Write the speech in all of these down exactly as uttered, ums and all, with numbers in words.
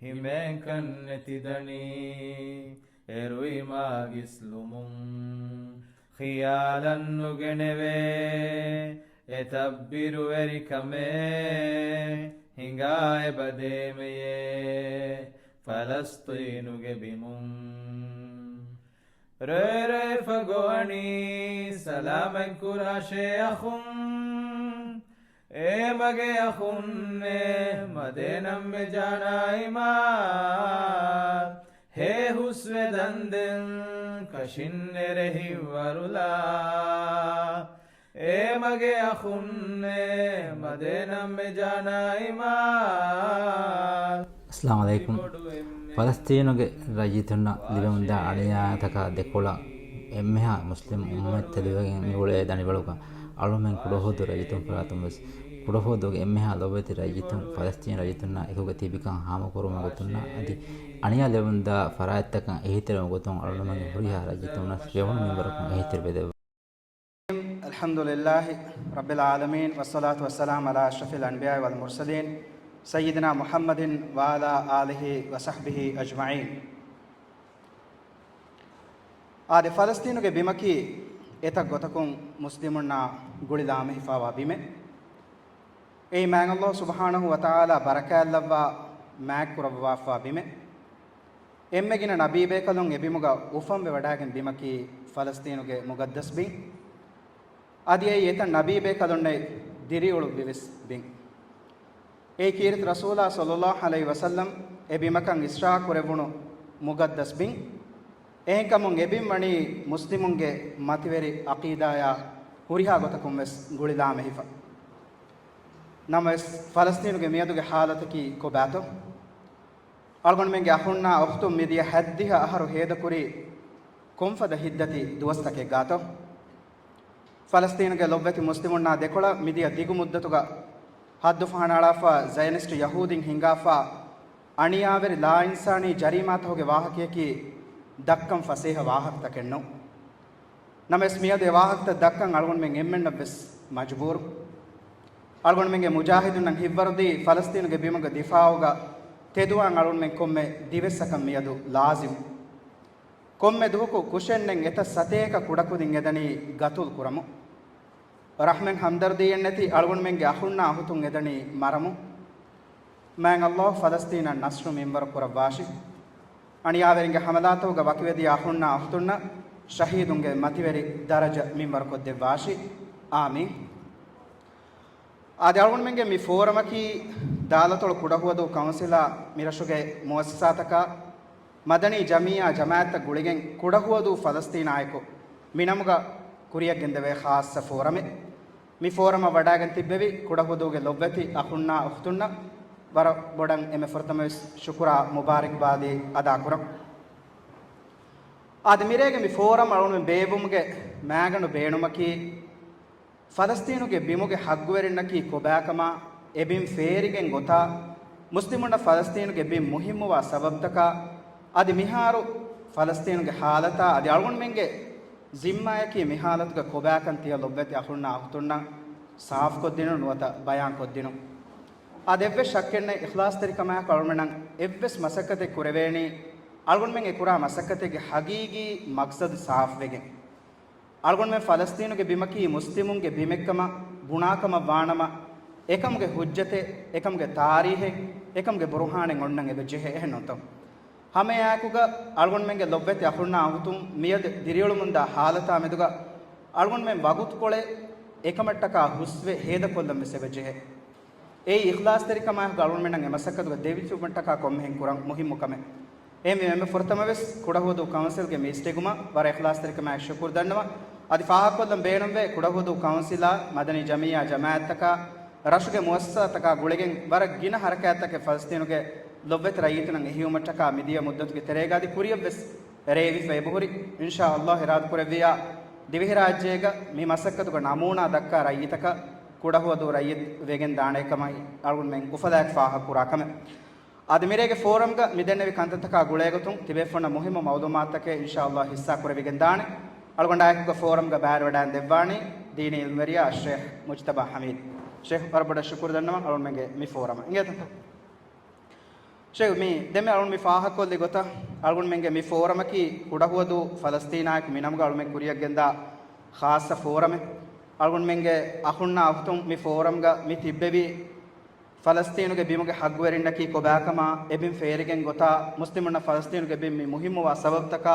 ހިމޭންކަން ނެތިދަނީ އެރުވީމާ ގިސްލުމުން. ޚިޔާލަށް ނުގެނެވޭ އެ ތައްބިރުވެރިކަމެއް ހިނގާ އެބަދޭމެޔޭ ފަލަސްޠީނުގެ ބިމުން. ރޭ ރޭ ފަގޮވަނީ ސަލާމަތްކުރާށޭ އަޚުން. އޭ މަގޭ އަޚުންނޭ މަދޭ ނަންމެ ޖާނާއިމާ. ހޭ ހުސްވެ ދަންދެން ކަށިން ނެރެ ހިއްވަރުލާ. އޭ މަގޭ އަޚުންނޭ މަދޭ ނަންމެ ޖާނާއިމާ. އައްސަލާމު ޢަލައިކުމް. ފަލަސްޠީނުގެ ރައްޔިތުންނަށް ލިބެމުންދާ އަނިޔާތަކާ ދެކޮޅަށް އެންމެހާ މުސްލިމް އުއްމަތް ތެދުވެގެން މިއުޅޭ ދަނޑިވަޅުގަ އަޅުމެން ކުޑަހުދު ރައްޔިތުން ފަރާތުން ވެސް ކުޑަހުދުގެ އެންމެހާ ލޮބުވެތި ރައްޔިތުން ފަލަސްޠީނު ރައްޔިތުންނާ އެކުގަ ތިބިކަން ހާމަކުރުމުގެ ގޮތުންނާ އަދި އަނިޔާ ލެވުންދާ ފަރާތްތަކަށް އެހީތެރިވުމުގެ ގޮތުން އަޅުމެންގެ ހުރިހާ ރައްޔިތުންނަށް ވެވުނު މިންވަރަކުން އެހީތެރިވެދެއްވާ. الحمد لله رب العالمين، والصلاة والسلام على أشرف الأنبياء والمرسلين، سيدنا محمد وعلى آله وصحبه أجمعين. އާދެ، ފަލަސްޠީނުގެ ބިމަކީ އެތައް ގޮތަކުން މުސްލިމުންނާ ގުޅިލާމެހިފާވާ ބިމެއް. އެއީ މާތް ﷲ ސުބްޙާނަހޫ ވަތަޢާލާ ބަރަކާތްލައްވާ މާތްކުރައްވާފާ ބިމެއް. އެންމެ ގިނަ ނަބީބޭކަލުން އެބިމުގަ އުފަންވެ ވަޑާގެން ބިމަކީ ފަލަސްޠީނުގެ މުގައްދަސް ބިން. އަދި އެއީ އެތައް ނަބީބޭކަލުންނެއް ދިރިއުޅުއްވި ވެސް ބިން. އެއީ ކީރިތި ރަސޫލާ ޞައްލައްލާހު ޢަލައިހި ވަސައްލަމް އެ ބިމަކަށް އިސްރާ ކުރެއްވުނު މުގައްދަސް ބިން. އެހެންކަމުން އެ ބިން ވަނީ މުސްލިމުންގެ މަތިވެރި ޢަޤީދާޔާ ހުރިހާ ގޮތަކުން ވެސް ގުޅިލާމެހިފަ. ނަމަވެސް، ފަލަސްޠީނުގެ މިއަދުގެ ޙާލަތަކީ ކޮބާތޯ؟ އަޅުގަނޑުމެންގެ އަޚުންނާ އުޚްތުން މިދިޔަ ހަތްދިހަ އަހަރު ހޭދަކުރީ ކޮންފަދަ ހިތްދަތި ދުވަސްތަކެއްގާތޯ؟ ފަލަސްޠީނުގެ ލޮބުވެތި މުސްލިމުންނާ ދެކޮޅަށް މިދިޔަ ދިގު މުއްދަތުގަ ހައްދު ފަހަނައަޅާފަ ޒަޔަނިސްޓް ޔަހޫދީން ހިންގާފަ އަނިޔާވެރި ލާއިންސާނީ ޖަރީމާތަކުގެ ވާހަކަޔަކީ ދައްކަން ފަސޭހަ ވާހަކަތަކެއް ނޫން. ނަމަވެސް މިއަދު އެ ވާހަކަތައް ދައްކަން އަޅުގަނޑުމެން އެންމެންނަށް ވެސް މަޖުބޫރު. އަޅުގަނޑުމެންގެ މުޖާހިދުންނަށް ހިތްވަރުދީ ފަލަސްޠީނުގެ ބިމުގެ ދިފާޢުގަ ތެދުވާން އަޅުގަނޑުމެން ކޮންމެ ދިވެއްސަކަށް މިއަދު ލާޒިމް. ކޮންމެ ދުވަހަކު ކުށެއްނެތް އެތައް ސަތޭކަ ކުޑަކުދިން އެދަނީ ގަތުލު ކުރަމުން. ރަޙްމެއް ހަމްދަރްދީއެއް ނެތި އަޅުގަނޑުމެންގެ އަޚުންނާ އުޚްތުން އެދަނީ މަރަމުން. މާތް ﷲ ފަލަސްޠީނަށް ނަޞްރު މިންވަރު ކުރައްވާށި. އަނިޔާވެރިންގެ ޙަމަލާތަކުގަ ވަކިވެދިޔަ އަޚުންނާ އުޚްތުންނަށް ޝަހީދުންގެ މަތިވެރި ދަރަޖަ މިންވަރު ކޮށްދެއްވާށި. އާމީން. އާދެ، އަޅުގަނޑުމެންގެ މި ފޯރަމަކީ ދާލަތޮޅު ކުޑަހުވަދޫ ކައުންސިލާ މިރަށުގެ މުއައްސަސާތަކާ މަދަނީ ޖަމިއްޔާ ޖަމާއަތްތައް ގުޅިގެން ކުޑަހުވަދޫ ފަލަސްޠީނާއެކު މި ނަމުގަ ކުރިއަށްގެންދެވޭ ޚާއްޞަ ފޯރަމެއް. މި ފޯރަމަށް ވަޑާގެން ތިއްބެވި ކުޑަހުވަދޫގެ ލޮބުވެތި އަޚުންނާ އުޚްތުންނަށް ވަރަށް ބޮޑަށް އެންމެ ފުރަތަމަވެސް ޝުކުރާ މުބާރިކްބާދީ އަދާކުރަން. އާދެ، މިރޭގެ މި ފޯރަމް އަޅުގަނޑު ބޭއްވުމުގެ މާގަނޑު ބޭނުމަކީ، ފަލަސްޠީނުގެ ބިމުގެ ހައްގުވެރިންނަކީ ކޮބާކަމާ، އެ ބިން ފޭރިގެން ގޮތާ، މުސްލިމުންނަށް ފަލަސްޠީނުގެ ބިން މުހިއްމުވާ ސަބަބުތަކާ، އަދި މިހާރު ފަލަސްޠީނުގެ ޙާލަތާ، އަދި އަޅުގަނޑުމެންގެ ޒިންމާއަކީ މި ޙާލަތުގަ ކޮބާކަން ތިޔަ ލޮބުވެތި އަޚުންނާ އުޚްތުންނަށް ސާފުކޮށްދިނުން ނުވަތަ ބަޔާންކޮށްދިނުން. އާދެ، އެއްވެސް ޝައްކެއްނެތް، އިޚްލާޞްތެރިކަމާއެކު އަޅުގަނޑުމެންނަށް އެއްވެސް މަސައްކަތެއް ކުރެވޭނީ، އަޅުގަނޑުމެން އެ ކުރާ މަސައްކަތެއްގެ ހަގީގީ މަޤްޞަދު ސާފުވެގެން. އަޅުގަނޑުމެން ފަލަސްޠީނުގެ ބިމަކީ މުސްލިމުންގެ ބިމެއްކަމަށް ބުނާކަމަށް ވާނަމަ، އެކަމުގެ ހުއްޖަތެއް، އެކަމުގެ ތާރީހެއް، އެކަމުގެ ބުރުހާނެއް އޮންނަން އެބަ ޖެހޭ، އެހެންނޫންތޯ؟ ހަމައެއާއެކުގަ އަޅުގަނޑުމެންގެ ލޮބުވެތި އަޚުންނާ އުޚްތުން މިއަދު ދިރިއުޅުމުންދާ ޙާލަތާ މެދުގަ އަޅުގަނޑުމެން ވަގުތުކޮޅެއް އެކަމަށްޓަކާ ހުސްވެ ހޭދަކޮށްލަން ވެސް އެބަ ޖެހޭ. އެއީ އިޚްލާޞްތެރިކަމާއެކު އަޅުގަނޑުމެންނަށް އެ މަސައްކަތުގަ ދެވިލިތިބުމަށްޓަކާ ކޮންމެހެން ކުރަން މުހިއްމު ކަމެއް. އެހެންވީމަ އެންމެ ފުރަތަމަވެސް ކުޑަހުވަދޫ ކައުންސިލްގެ މި އިސްޖެހުމަށް ވަރަށް އިޚްލާޞްތެރިކަމާއެކު ޝުކުރު ދަންނަވަން. އަދި ފާހަގަކޮށްލަން ބޭނުންވޭ، ކުޑަހުވަދޫ ކައުންސިލާ، މަދަނީ ޖަމިއްޔާ ޖަމާއަތްތަކާ، ރަށުގެ މުއައްސަސާތަކާ ގުޅިގެން ވަރަށް ގިނަ ޙަރަކާތްތަކެއް ފަލަސްޠީނުގެ ލޮބުވެތި ރައްޔިތުންނަށް އެހީވުމަށްޓަކާ މިދިޔަ މުއްދަތުގެ ތެރޭގަ އަދި ކުރިއަށްވެސް ރޭވިފަ އެބަހުރި. އިންޝާﷲ އިރާދަކުރެއްވިއްޔާ، ދިވެހިރާއްޖޭގަ މި މަސައްކަތުގަ ނަމޫނާ ދައްކާ ރައްޔިތަކަށް ކުޑަހުވަދޫ ރައްޔިތު ވެގެން ދާނެ ކަމަށް އަޅުގަނޑުމެން އުފަލާއެކު ފާހަގަކުރާ ކަމެއް. އަދި މިރޭގެ ފޯރަމްގަ މިދެންނެވި ކަންތައްތަކާ ގުޅޭގޮތުން ތިބޭފުޅުންނަށް މުހިއްމު މައުލޫމާތުތަކެއް އިންޝާﷲ ހިއްސާ ކުރެވިގެންދާނެ. އަޅުގަނޑާއެކުގަ ފޯރަމްގަ ބައިވެރިވެވަޑައިގެން ދެއްވާނީ ދީނީ ޢިލްމުވެރިޔާ އައްޝޭޚް މުޖްތަބާ ޙަމީދު. ޝޭޚް، ވަރަށް ބޮޑަށް ޝުކުރު ދަންނަވަން އަޅުގަނޑުމެންގެ މި ފޯރަމަށް. އިނގޭތަ؟ ޝޭޚް، މި ދެންމެ އަޅުން މި ފާހަގަކޮށްލި ގޮތަށް، އަޅުގަނޑުމެންގެ މި ފޯރަމަކީ ކުޑަހުވަދޫ ފަލަސްތީނާއެކު މި ނަމުގަ އަޅުމެން ކުރިއަށްގެންދާ ޚާއްޞަ ފޯރަމެއް. އަޅުގަނޑުމެންގެ އަޚުންނާ އުޚްތުން މި ފޯރަމްގަ މި ތިއްބެވީ، ފަލަސްތީނުގެ ބިމުގެ ޙައްޤުވެރިންނަކީ ކޮބާކަމާ، އެ ބިމް ފޭރިގެން ގޮތާ، މުސްލިމުންނަށް ފަލަސްތީނުގެ ބިމް މި މުހިއްމުވާ ސަބަބުތަކާ،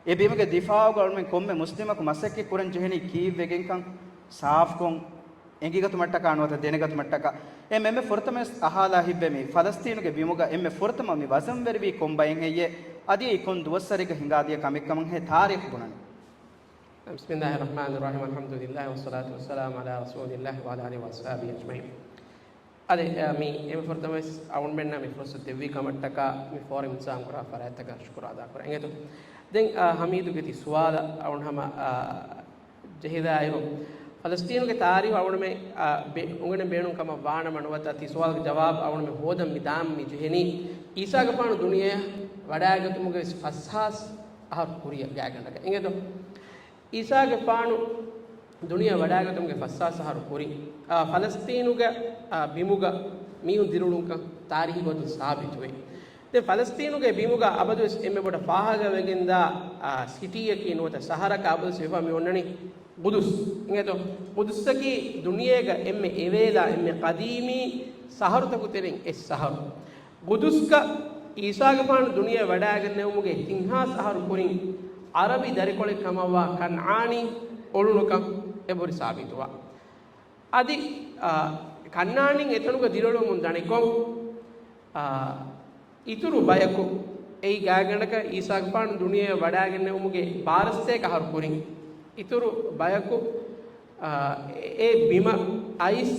އެ ބިމުގެ ދިފާޢުގަ އަޅުމެން ކޮންމެ މުސްލިމަކު މަސައްކަތް ކުރަން ޖެހެނީ ކީއްވެގެންކަން ސާފުކޮށް، އެނގިގަތުމަށްޓަކާ ނުވަތަ ދެނެގަތުމަށްޓަކާ. އެ އެންމެ ފުރަތަމަވެސް އަހާލާ ހިތްވޭ މި ފަލަސްތީނުގެ ބިމުގަ އެންމެ ފުރަތަމަ މި ވަޒަންވެރިވީ ކޮން ބައެއްހެއްޔޭ؟ އަދި އެއީ ކޮން ދުވަސްވަރެއްގަ ހިނގާދިޔަ ކަމެއްކަމަށްހޭ ތާރީޚު ބުނަނީ؟ بسم الله الرحمن الرحيم، الحمد لله والصلاة والسلام على رسول الله وعلى آله وأصحابه أجمعين. އަދި، އަ، މި އެންމެ ފުރަތަމަވެސް އަޅުގަނޑުމެންނަށް މި ފުރުޞަތު ދެއްވި ކަމަށްޓަކާ މި ފޯރަމް އިންތިޒާމް ކުރާ ފަރާތްތަކަށް ޝުކުރު އަދާކުރަން. އިނގޭތޯ. ދެން، އަ، ހަމީދުގެ ތި ސުވާލަށް އަޅުގަނޑު ހަމަ، އަ، ޖެހިލާއިރު، ފަލަސްތީނުގެ ތާރީޚު އަޅުގަނޑުމެން، އަ، ބެ-، އުނގެނެން ބޭނުން ކަމަށް ވާނަމަ ނުވަތަ ތި ސުވާލުގެ ޖަވާބު އަޅުގަނޑުމެން ހޯދަން މި ދާން މި ޖެހެނީ، އީސާގެފާނު ދުނިޔެއަށް ވަޑައިގަތުމުގެ ވެސް ފަސްހާސް އަހަރު ކުރިއަށް ގާތްގަނޑަކަށް. އިނގޭތޯ. އީސާގެފާނު ދުނިޔެއަށް ވަޑައިގަތުމުގެ ފަސްހާސް އަހަރު ކުރިން، އާ، ފަލަސްތީނުގެ، އާ، ބިމުގަ މީހުން ދިރިއުޅުންކަން ތާރީޚީ ގޮތުން ސާބިތުވޭ. ދެން ފަލަސްތީނުގެ ބިމުގަ އަބަދުވެސް އެންމެ ބޮޑަށް ފާހަގަވެގެންދާ، އާ، ސިޓީއަކީ ނުވަތަ ޝަހަރަކަށް އަބަދުވެސް ވެފަ މި އޮންނަނީ ގުދުސް. އިނގޭތޯ، ގުދުސްއަކީ ދުނިޔޭގަ އެންމެ އެވޭލާ، އެންމެ ޤަދީމީ ޝަހަރުތަކު ތެރެއިން އެއް ޝަހަރު. ގުދުސްގަ އީސާގެފާނު ދުނިޔެ ވަޑައިގެންނެވުމުގެ ތިން ހާސް އަހަރު ކުރިން ޢަރަބި ދަރިކޮޅެއް ކަމަށްވާ ކަންޢާނީ އުޅުނުކަން އެބަހުރި ސާބިތުވާ. އަދި، އާ، ކަންޢާނީން އެތަނުގަ ދިރިއުޅެމުން ދަނިކޮށް، އާ، އިތުރު ބަޔަކު އެއީ ގާތްގަނޑަކަށް އީސާގެފާނު ދުނިޔެ ވަޑައިގެންނެވުމުގެ ބާރަ ސަތޭކަ އަހަރު ކުރިން އިތުރު ބަޔަކު، އާ، އެ ބިމަށް އައިސް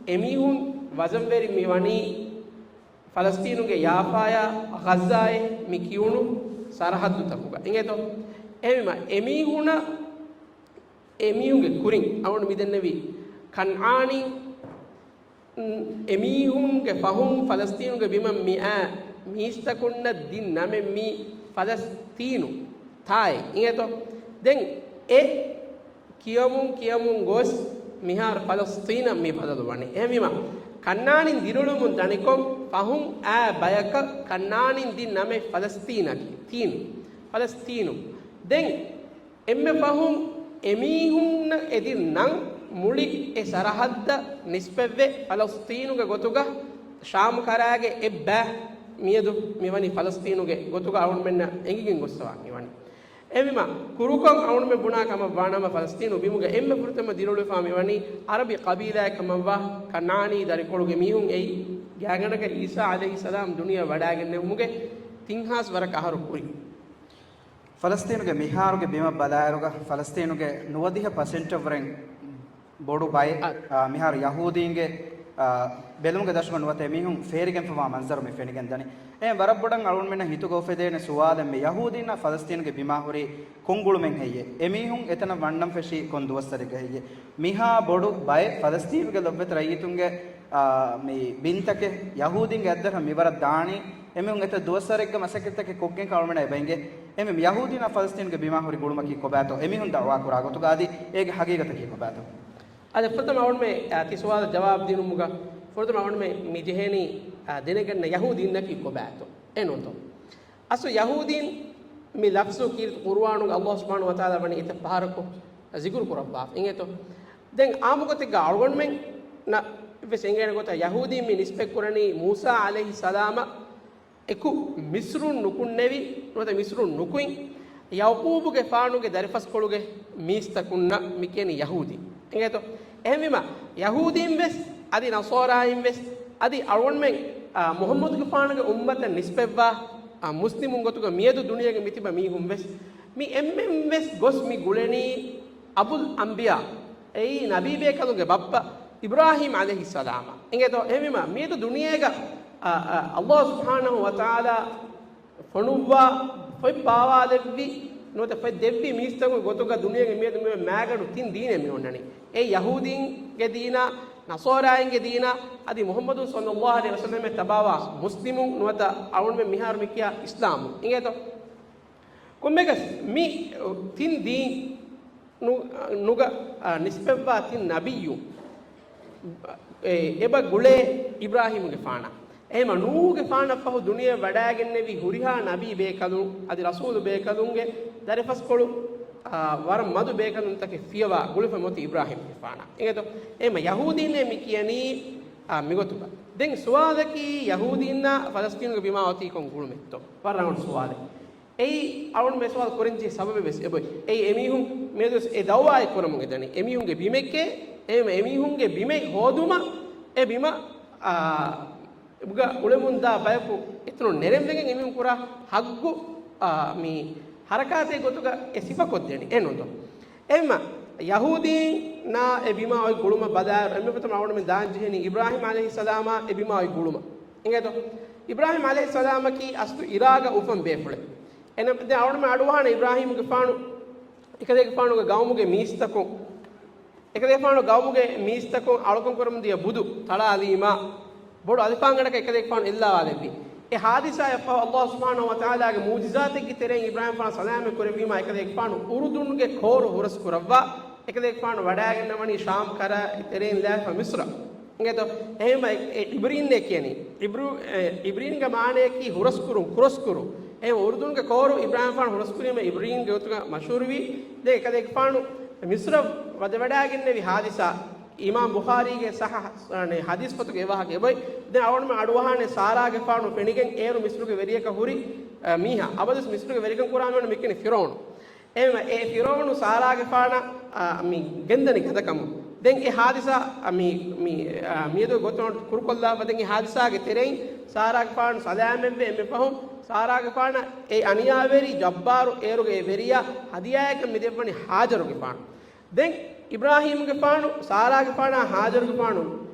އެމީހުން ވަޒަންވެރި މި ވަނީ ފަލަސްތީނުގެ ޔާފާޔާ ޣައްޒާއޭ މި ކިޔުނު ސަރަހައްދުތަކުގަ. އިނގޭތޯ؟ އެހެންވީމަ، އެމީހުނަށް، އެމީހުންގެ ކުރިން އަޅުގަނޑު މިދެންނެވީ ކަންޢާނީ، އެމީހުންގެ ފަހުން ފަލަސްތީނުގެ ބިމަށް މިއާ މީސްތަކުންނަށް ދިން ނަމެއް މީ ފަލަސްތީނު ތާއޭ. އިނގޭތޯ؟ ދެން އެ ކިޔަމުން ކިޔަމުން ގޮސް މިހާރު ފަލަސްތީނަށް މި ބަދަލު ވަނީ. އެހެންވީމަ، ކަންޢާނީން ދިރިއުޅެމުން ދަނިކޮށް ފަހުން އާ ބަޔަކަށް ކަންޢާނީން ދިން ނަމެއް ފަލަސްތީނަކީ، ތީނު، ފަލަސްތީނު. ދެން އެންމެ ފަހުން އެމީހުންނަށް އެދި ނަން މުޅި އެ ސަރަހައްދަށް ނިސްބަތްވެ ފަލަސްތީނުގެ ގޮތުގަ ޝާމް ކަރާގެ އެއްބައި މިއަދު މިވަނީ ފަލަސްތީނުގެ ގޮތުގަ އަޅުގަނޑުމެންނަށް އެނގިގެން ގޮއްސަވާ މިވަނީ. އެހެންވީމަ، ކުރުކޮށް އަޅުގަނޑުމެން ބުނާ ކަމަށް ވާނަމަ، ފަލަސްތީނު ބިމުގަ އެންމެ ފުރަތަމަ ދިރިއުޅެފާ މިވަނީ ޢަރަބި ޤަބީލާއެއް ކަމަށްވާ ކަންޢާނީ ދަރިކޮޅުގެ މީހުން. އެއީ ގާތްގަނޑަކަށް ޢީސާ ޢަލައިހިއްސަލާމް ދުނިޔެ ވަޑައިގެންނެވުމުގެ ތިން ހާސް ވަރަކަށް އަހަރު ކުރިން. ފަލަސްތީނުގެ މިހާރުގެ ބިމަށް ބަލާއިރުގަ، ފަލަސްތީނުގެ ނުވަދިހަ ޕަސެންޓަށްވުރެން ބޮޑު ބައެއް، އަ، އާ، މިހާރު ޔަހޫދީންގެ، އާ، ބެލުމުގެ ދަށުގަ ނުވަތަ އެމީހުން ފޭރިގެންފަވާ މަންޒަރު މި ފެނިގެންދަނީ. އެހެން ވަރަށް ބޮޑަށް އަޅުގަނޑުމެންނަށް ހިތުގަ އުފެދޭނެ ސުވާލެއް، މި ޔަހޫދީންނާ ފަލަސްތީނުގެ ބިމާ ހުރީ ކޮން ގުޅުމެއް ހެއްޔޭ؟ އެމީހުން އެތަނަށް ވަންނަން ފެށީ ކޮން ދުވަސްވަރެއްގަ ހެއްޔޭ؟ މިހާ ބޮޑު ބައެއް ފަލަސްތީނުގެ ލޮބުވެތި ރައްޔިތުންގެ، އާ، މި ބިންތަކެއް ޔަހޫދީންގެ އަތްދަށަށް މިވަރަށް ދާނީ، އެމީހުން އެތައް ދުވަސްވަރެއްގަ މަސައްކަތްތަކެއް ކޮށްގެން އަޅުގަނޑަށް އެބަ އެނގޭ. އެހެންވެ، ޔަހޫދީންނާ ފަލަސްތީނުގެ ބިމާ ހުރި ގުޅުމަކީ ކޮބާތޯ؟ އެމީހުން ދަޢުވާ ކުރާ ގޮތުގަ އަދި އޭގެ ހަގީގަތަކީ ކޮބާތޯ؟ އަދި ފުރަތަމަ އަޅުގަނޑުމެ، އާ، ތި ސުވާލަށް ޖަވާބު ދިނުމުގަ ފުރަތަމަ އަޅުގަނޑުމެ މި ޖެހޭނީ، އާ، ދެނެގަންނަ ޔަހޫދީންނަކީ ކޮބާތޯ؟ އެ ނޫންތޯ؟ އަސްލު ޔަހޫދީން މި ލަފްޒު ކީރިތި ޤުރުއާނުގަ އައްލާހު ސުބްޙާނަހު ވަތަޢާލާ ވަނީ އެތައް ފަހަރަކު ޒިކުރު ކުރައްވާފަ. އިނގޭތޯ؟ ދެން އާއްމުގޮތެއްގަ އަޅުގަނޑުމެންނަށް ވެސް އެނގޭނެ ގޮތަށް ޔަހޫދީން މި ނިސްބަތް ކުރަނީ މޫސާ ޢަލައިހިއްސަލާމަށް އެކު މިސްރުން ނުކުންނެވި، ނުވަތަ މިސްރުން ނުކުތް، ޔަޢުޤޫބުގެފާނުގެ ދަރިފަސްކޮޅުގެ މީސްތަކުންނަށް މި ކިޔަނީ ޔަހޫދީ. އެނގޭތޯ؟ އެހެންވީމަ، ޔަހޫދީން ވެސް، އަދި ނަޞާރާއިން ވެސް، އަދި އަޅުގަނޑުމެން، އާ، މުޙައްމަދުގެފާނުގެ އުއްމަތަށް ނިސްބަތްވާ، އާ، މުސްލިމުން ގޮތުގަ މިއަދު ދުނިޔޭގަ މިތިބަ މީހުން ވެސް، މި އެންމެން ވެސް ގޮސް މި ގުޅެނީ އަބުލް އަންބިޔާ، އެއީ ނަބީބޭކަލުންގެ ބައްޕަ އިބްރާހީމް ޢަލައިހިއްސަލާމަށް. އެނގޭތޯ؟ އެހެންވީމަ، މިއަދު ދުނިޔޭގަ، އާ، އާ، އައްލާހު ސުބްޙާނަހު ވަތަޢާލާ ފޮނުއްވާ، ފޮތް ބާވާލެއްވި، ނުވަތަ ފޮތް ދެއްވި މީސްތަކުގެ ގޮތުގަ ދުނިޔޭގެ މިއަދު މި މައިގަނޑު ތިން ދީނެއް މި އޮންނަނީ. އެ ޔަހޫދީންގެ ދީނާ، ނަޞާރާއިންގެ ދީނާ، އަދި މުޙައްމަދު ޞައްލައްލާހު ޢަލައިހި ވަސައްލަމަށް ތަބާވާ މުސްލިމުން، ނުވަތަ އަޅުގަނޑުމެން މިހާރު މި ކިޔާ އިސްލާމު. އިނގޭތޯ؟ ކޮންމެއަކަސް މި ތިން ދީނު-، ނުގަ، އާ، ނިސްބަތްވާ ތިން ނަބިއްޔު، އެ، އެބަ ގުޅޭ އިބްރާހީމުގެފާނަށް. އެހެމަ ނޫހުގެފާނަށްފަހު ދުނިޔެ ވަޑައިގެންނެވި ހުރިހާ ނަބީ ބޭކަލުން އަދި ރަސޫލު ބޭކަލުންގެ ދަރިފަސްކޮޅު، އާ، ވަރަށް މަދު ބޭކަލުންތަކެއް ފިޔަވާ ގުޅިފަ މޮތި އިބްރާހީމްގެފާނާ. އިނގޭތޯ؟ އެހެމަ ޔަހޫދީންނޭ މި ކިޔަނީ، އާ، މިގޮތުގަ. ދެން ސުވާލަކީ ޔަހޫދީންނާ ފަލަސްތީނުގެ ބިމާ އޮތީ ކޮން ގުޅުމެއްތޯ؟ ވަރަށް ރަނގަޅު ސުވާލެއް. އެއީ އަޅުން މި ސުވާލު ކުރަންޖެހޭ ސަބަބެއް ވެސް އެބޮތް. އެއީ އެމީހުން މިއަދުވެސް އެ ދައުވާއެއް ކުރަމުން އެދަނީ. އެމީހުންގެ ބިމެކޭ، އެހެމަ އެމީހުންގެ ބިމެއް ހޯދުމަށް އެ ބިމަށް، އާ، ގަ އުޅެމުންދާ ބަޔަކު އެތަނުން ނެރެންވެގެން އެމީހުން ކުރާ ހައްގު، އާ، މި ހަރަކާތެއް ގޮތުގަ އެ ސިފަކޮށްދޭނެ. އެހެންނޫންތޯ؟ އެހެމަ ޔަހޫދީންނާ އެ ބިމާ އޮތް ގުޅުމަށް ބަލާއިރު އެންމެ ފުރަތަމަ އަޅުގަނޑުމެން ދާން ޖެހެނީ އިބްރާހީމް ޢަލައިހިއްސަލާމާ އެ ބިމާ އޮތް ގުޅުމަށް. އިނގޭތޯ؟ އިބްރާހީމް ޢަލައިހިއްސަލާމަކީ އަސްލު އިރާގަ އުފަން ބޭފުޅެއް. އެނަ، ދެން އަޅުގަނޑުމެން އަޑުއަހާނެ އިބްރާހީމްގެފާނު އެކަލޭގެފާނުގެ ގައުމުގެ މީސްތަކުން، އެކަލޭގެފާނު ގައުމުގެ މީސްތަކުން އަޅުކަން ކުރަމުންދިޔަ ބުދު ތަޅާލީމާ، ބޮޑު އަލިފާންގަނޑަކަށް އެކަލޭގެފާނު އެއްލާވާލެއްވި. އެ ހާދިސާއަށްފަހު ﷲ ސުބްޙާނަހޫ ވަތަޢާލާގެ މުޢުޖިޒާތެއްގެ ތެރެއިން އިބްރާހީމްފާނު ސަލާމަތް ކުރެއްވީމާ، އެކަލޭގެފާނު އުރުދުންގެ ކޯރު ހުރަސް ކުރައްވާ، އެކަލޭގެފާނު ވަޑައިގެންނަވަނީ ޝާމް ކަރައި ތެރެއިން ލާފަ މިޞްރަށް. އިނގޭތޯ؟ އެހެމަ އެ، އެ ޢިބްރީންނޭ ކިޔަނީ. ޢިބްރު، އެ، ޢިބްރީންގެ މާނަޔަކީ ހުރަސްކުރުން، ކުރަސްކުރުން. އެ އުރުދުންގެ ކޯރު އިބްރާހީމްފާނު ހުރަސްކުރީމަ ޢިބްރީންގެ ގޮތުގަ މަޝްހޫރުވީ. ދެން އެކަލޭގެފާނު މިޞްރަށް ވަދެވަޑައިގެންނެވި ހާދިސާ އިމާމް ބުޚާރީގެ ޞައްޙަ، އަނެ، ޙަދީޘް ފޮތުގެ އެވާހަކަ އެބޮތް. ދެން އަޅުގަނޑުމެން އަޑުއަހާނެ ސާރާގެފާނު ފެނިގެން އޭރު މިޞްރުގެ ވެރިޔަކަށް ހުރި، އަ، މީހާ. އަބަދުވެސް މިޞްރުގެ ވެރިކަން ކުރާ މީހުން މި ކިޔަނީ ފިރުޢައުނު. އެހެމަ އެ ފިރުޢައުނު ސާރާގެފާނަށް، އަ، މި ގެންދަނީ ގަދަކަމުން. ދެން އެ ހާދިސާ، އަ، މި، މި، އަ، މިއަދު ގޮތުން ކުރުކޮށްލާފަ. ދެން އެ ހާދިސާގެ ތެރެއިން ސާރާގެފާނު ސަލާމަތްވެ އެންމެ ފަހުން ސާރާގެފާނަށް އެ އަނިޔާވެރި ޖައްބާރު އޭރުގެ އެ ވެރިޔާ ހަދިޔާއަކަށް މި ދެއްވަނީ ހާޖަރުގެފާނު. ދެން އިބްރާހީމްގެފާނު ސާރާގެފާނާ ހާޖަރުގެފާނު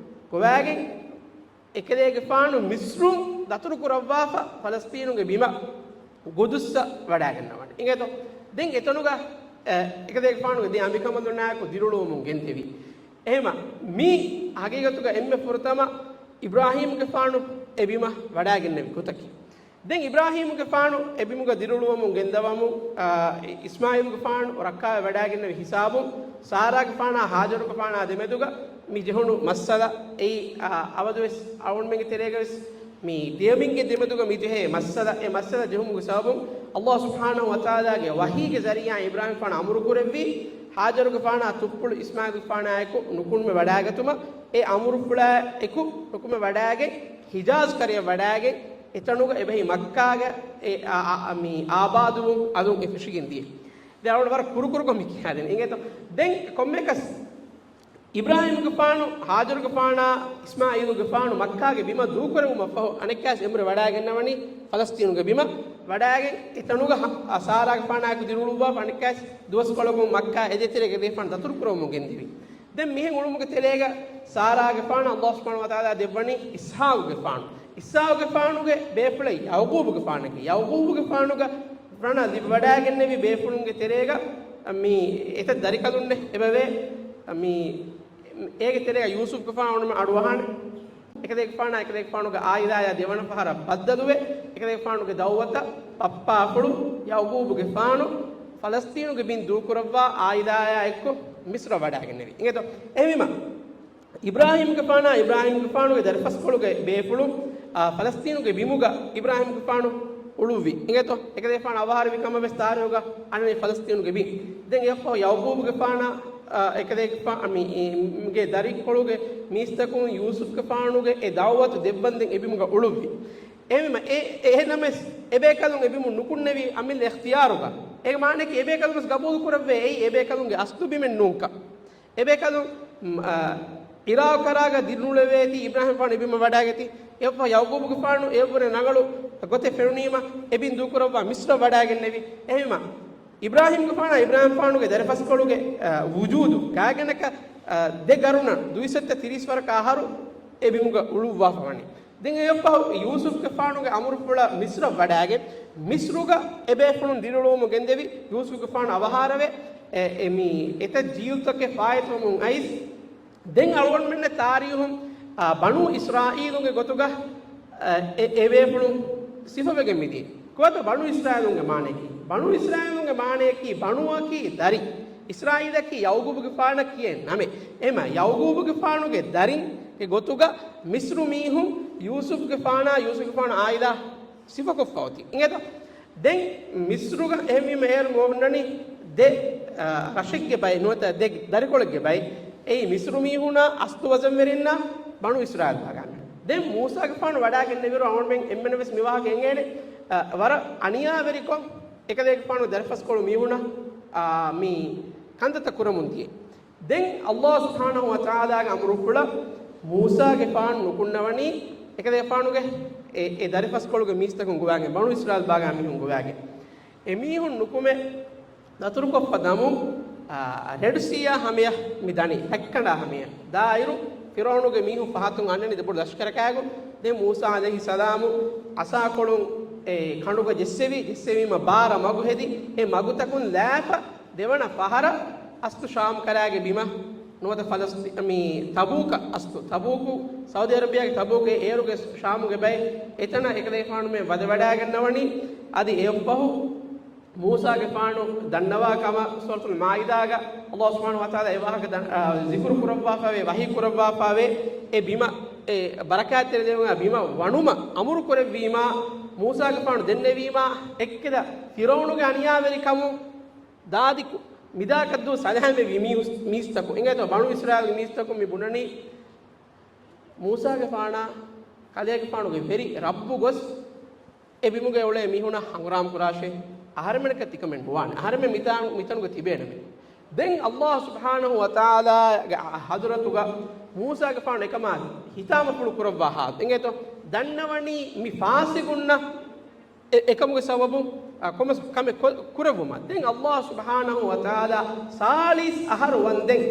ގޮވާގެން އެކަލޭގެފާނު މިޞްރުން ދަތުރު ކުރައްވާފަ ފަލަސްޠީނުގެ ބިމަށް ގުދުއްސަށް ވަޑައިގަންނަވަނީ. އިނގޭތޯ؟ ދެން އެތަނުގަ، އެ، އެކަލޭގެފާނުގެ ދެ އަނބިކަނބަލުންނާއެކު ދިރިއުޅުވަމުން ގެންދެވި. އެހެމަ މީ ހަގީގަތުގަ އެންމެ ފުރަތަމަ އިބްރާހީމްގެފާނު އެ ބިމަށް ވަޑައިގެންނެވި ގޮތަކީ. ދެން އިބްރާހީމްގެފާނު އެ ބިމުގަ ދިރިއުޅުވަމުން ގެންދަވަމުން، އާ، އިސްމާޢީލުގެފާނު ރައްކާވެ ވަޑައިގެންނެވި ހިސާބުން، ސާރާގެފާނާ ހާޖަރުގެފާނާ ދެމެދުގަ މި ޖެހުނު މައްސަލަ އެއީ، އާ، އަބަދުވެސް އަޅުގަނޑުމެންގެ ތެރޭގަވެސް މި ދެޔަމީންގެ ދެމެދުގަ މި ޖެހޭ މައްސަލަ، އެ މައްސަލަ ޖެހުމުގެ ސަބަބުން ﷲ ސުބްޙާނަހޫ ވަތަޢާލާގެ ވަޙީގެ ޒަރީޢާ އިބްރާހީމްފާނު އަމުރު ކުރެއްވީ، ހާޖަރުގެފާނާ ތުއްޕުޅު އިސްމާޢީލުގެފާނާއެކު ނުކުންމެ ވަޑައިގަތުމަށް، އެ އަމުރުފުޅާ އެކު ނުކުންމެ ވަޑައިގެން، ހިޖާޒް ކަރަޔަށް ވަޑައިގެން، އެތަނުގަ އެބަހީ މައްކާގެ އެ، އާ، އާ، މި އާބާދުވުން އަލުން އެ ފެށިގެން ދިޔަ. ދެން އަޅުގަނޑު ވަރަށް ކުރުކުރުކޮށް މި ކިޔާދެނީ. އިނގޭތޯ؟ ދެން ކޮންމެއަކަސް އިބްރާހީމްގެފާނު، ހާޖަރުގެފާނާ، އިސްމާޢީލުގެފާނު މައްކާގެ ބިމަށް ދޫކުރެވުމަށްފަހު، އަނެއްކާސް އެނބުރި ވަޑައިގެންނަވަނީ ފަލަސްޠީނުގެ ބިމަށް ވަޑައިގެން، އެތަނުގަ ހަ-، އަ، ސާރާގެފާނާއެކު ދިރިއުޅުއްވާފަ، އަނެއްކާސް ދުވަސްކޮޅަކުން މައްކާ އެދޭތެރޭގަ އެކަލޭގެފާނު ދަތުރުކުރަވަމުން ގެންދެވި. ދެން މިހެން އުޅުމުގެ ތެރޭގަ ސާރާގެފާނަށް ﷲ ސުބްޙާނަހޫ ވަތަޢާލާ ދެއްވަނީ އިސްޙާޤުގެފާނު. އިސްޙާޤުގެފާނުގެ ބޭފުޅެއް ޔަޢުޤޫބުގެފާނަކީ. ޔަޢުޤޫބުގެފާނުގެ ފާނަށް ލިބިވަޑައިގެންނެވި ބޭފުޅުންގެ ތެރޭގަ މި އެތައް ދަރިކަލުންނެއް އެބަވޭ. މި އޭގެ ތެރޭގަ ޔޫސުފްގެފާނު އަޑުއަހާނެ. އެކަލޭގެފާނާ އެކަލޭގެފާނުގެ އާއިލާޔާ ދެވަނަ ފަހަރަށް ބައްދަލުވެ، އެކަލޭގެފާނުގެ ދައުވަތަށް ބައްޕާފުޅު ޔަޢުޤޫބުގެފާނު ފަލަސްޠީނުގެ ބިން ދޫކުރައްވާ އާއިލާޔާ އެއްކޮށް މިޞްރަށް ވަޑައިގެންނެވި. އިނގޭތޯ؟ އެހެންވީމަ، އިބްރާހީމްގެފާނާ އިބްރާހީމްގެފާނުގެ ދަރިފަސްކޮޅުގެ ބޭފުޅުން، އާ، ފަލަސްޠީނުގެ ބިމުގަ އިބްރާހީމްގެފާނު އުޅުއްވި. އިނގޭތޯ؟ އެކަލޭގެފާނު އަވަހާރަވި ކަމަށް ވެސް ތާރީޚުގަ އަންނަނީ ފަލަސްޠީނުގެ ބިން. ދެން އެއަށްފަހު ޔަޢުޤޫބުގެފާނާ، އާ، އެކަލޭގެފާ-، މި، މި، ގެ ދަރިކޮޅުގެ މީސްތަކުން ޔޫސުފްގެފާނުގެ އެ ދަޢުވަތު ދެއްވަންދެން އެ ބިމުގަ އުޅުއްވި. އެހެންވީމަ، އެ، އެހެންނަމަވެސް، އެބޭކަލުން އެ ބިމުން ނުކުންނެވީ އަމިއްލަ އިޚްތިޔާރުގަ. އޭގެ މާނައަކީ އެބޭކަލުން ވެސް ގަބޫލު ކުރައްވޭ އެއީ އެބޭކަލުންގެ އަސްލު ބިމެއް ނޫންކަން. އެބޭކަލުން، މް، އާ، އިރާޤު ކަރާގަ ދިރިއުޅެވޭތީ އިބްރާހީމްގެފާނު އެ ބިމަށް ވަޑައިގަތީ. އެއަށްފަހު ޔަޢުޤޫބުގެފާނު އެއަށްވުރެ ރަނގަޅު ގޮތެއް ފެނުނީމަ، އެ ބިން ދޫކުރައްވާ މިޞްރަށް ވަޑައިގެންނެވި. އެހެންވީމަ، އިބްރާހީމްގެފާނާ އިބްރާހީމްގެފާނުގެ ދަރިފަސްކޮޅުގެ، އާ، ވުޖޫދު ގާތްގަނޑަކަށް، އާ، ދެ ގަރުނަށް ދުއިސައްތަ ތިރީސް ވަރަކަށް އަހަރު އެ ބިމުގަ އުޅުއްވާފަ ވަނީ. ދެން އެއަށްފަހު ޔޫސުފްގެފާނުގެ އަމުރުފުޅަށް މިޞްރަށް ވަޑައިގެން، މިޞްރުގަ އެބޭފުޅުން ދިރިއުޅުވަމުން ގެންދެވި. ޔޫސުފްގެފާނު އަވަހާރަވެ، އެ، އެ، މި އެތައް ޖީލުތަކެއް ފާއިތުވަމުން އައިސް، ދެން އަޅުގަނޑުމެންނަށް ތާރީހުން، އާ، ބަނޫ އިސްރާއީލުންގެ ގޮތުގަ، އާ، އެ، އެ ބޭފުޅުން ސިފަވެގެން މިދިޔަ. ކޮބާތޯ ބަނޫ އިސްރާއީލުންގެ މާނައަކީ؟ ބަނޫ އިސްރާއީލުންގެ މާނައަކީ، ބަނޫއަކީ ދަރި، އިސްރާއީލަކީ ޔަޢުޤޫބުގެފާނަށް ކިޔޭ ނަމެއް. އެހެންވީމަ، ޔަޢުޤޫބުގެފާނުގެ ދަރިންގެ ގޮތުގަ މިޞްރު މީހުން ޔޫސުފްގެފާނާ، ޔޫސުފްގެފާނު އާއިލާ ސިފަކޮށްފަ އޮތީ. އިނގޭތޯ؟ ދެން މިޞްރުގަ އެހެންވީމަ އޭރު އޮންނަނީ ދެ، އާ، ރަށެއްގެ ބައެއް ނުވަތަ ދެ ދަރިކޮޅެއްގެ ބައެއް. އެއީ މިޞްރު މީހުނާ އަސްލު ވަޒަންވެރިންނާ ބަނޫ އިސްރާއީލް ބާގާ މީހުން. ދެން މޫސާގެފާނު ވަޑާގެންނެވިއިރު އަޅުގަނޑުމެން އެންމެން ވެސް މި ވާހަކަ އެނގޭނެ، އާ، ވަރަށް އަނިޔާވެރިކޮށް އެކަލޭގެފާނު ދަރިފަސްކޮޅު މީހުނަށް، އާ، މި ކަންތައްތައް ކުރަމުން ދިޔަ. ދެން ﷲ ސުބްޙާނަހޫ ވަތަޢާލާގެ އަމުރުފުޅަށް މޫސާގެފާނު ނުކުންނަވަނީ އެކަލޭގެފާނުގެ އެ، އެ ދަރިފަސްކޮޅުގެ މީސްތަކުން ގޮވާގެން، ބަނޫ އިސްރާއީލް ބާގާ މީހުން ގޮވާގެން. އެ މީހުން ނުކުމެ ދަތުރުކޮށްފަ ދަމުން، އާ، ރެޑް ސީއާ ހަމަޔަށް މި ދަނީ، ހަތްކަނޑާ ހަމަޔަށް. ދާއިރު ފިރުޢައުނުގެ މީހުން ފަހަތުން އަންނަނީ ދެބޮޑު ލަޝްކަރަކާގު. ދެން މޫސާ ޢަލައިހިއްސަލާމު ޢަޞާކޮޅުން އެ ކަނޑުގަ ޖެއްސެވި، ޖެއްސެވީމަ ބާރަ މަގު ހެދި، އެ މަގުތަކުން ލާފަ ދެވަނަ ފަހަރަށް އަސްލު ޝާމް ކަރާގެ ބިމަށް ނުވަތަ ފަލަސްތީ-، މި ތަބޫކަށް އަސްލު، ތަބޫކު، ސައުދީ އަރަބިއާގެ ތަބޫކު އޭރުގެ ޝާމުގެ ބައެއް އެތަނަށް އެކަލޭގެފާނު މި ވަދެވަޑާގަންނަވަނީ. އަދި އެއަށްފަހު މޫސާގެފާނު ދަންނަވާ ކަމަށް ސޫރަތުލް މާއިދާގަ ﷲ ސުބްޙާނަހޫ ވަތަޢާލާ އެ ވާހަކަ ދަން-، އާ، ޒިކުރު ކުރައްވާފައިވޭ، ވަޙީ ކުރައްވާފައިވޭ، އެ ބިމަށް، އެ ބަރަކާތްތެރި ދެވުމާ ބިމަށް ވަނުމަށް އަމުރު ކުރެއްވީމާ، މޫސާގެފާނު ދެންނެވީމާ، އެއްކެދަ ފިރުޢައުނުގެ އަނިޔާވެރިކަމުން ދާދި ކު-، މިދާކަށްދުވަސް ސަލާމްވެވި މީހުސް-، މީސްތަކުން. އިނގޭތޯ ބަނޫ އިސްރާއީލްގެ މީސްތަކުން މި ބުނަނީ މޫސާގެފާނާ ކަލޭގެފާނުގެ ވެރި ރައްބު ގޮސް އެ ބިމުގައި އުޅޭ މީހުންނާ ހަނގުރާމަ ކުރާށޭ. އަހަރެމެންނަކަށް ތިކަމެއް ނުވާނެ. އަހަރެމެން މިތާ-، މިތަނުގަ ތިބޭނަމޭ. ދެން ﷲ ސުބްޙާނަހޫ ވަތަޢާލާގެ ޙަޟްރަތުގަ މޫސާގެފާނު އެކަމާ ހިތާމަފުޅު ކުރައްވާ ހާލު. އިނގޭތޯ؟ ދަންނަވަނީ މި ފާސިގުންނަށް އެ-، އެކަމުގެ ސަބަބުން، އާ، ކޮންމެސް ކަމެއް ކޮ-، ކުރެއްވުމަށް. ދެން ﷲ ސުބްޙާނަހޫ ވަތަޢާލާ ސާޅީސް އަހަރު ވަންދެން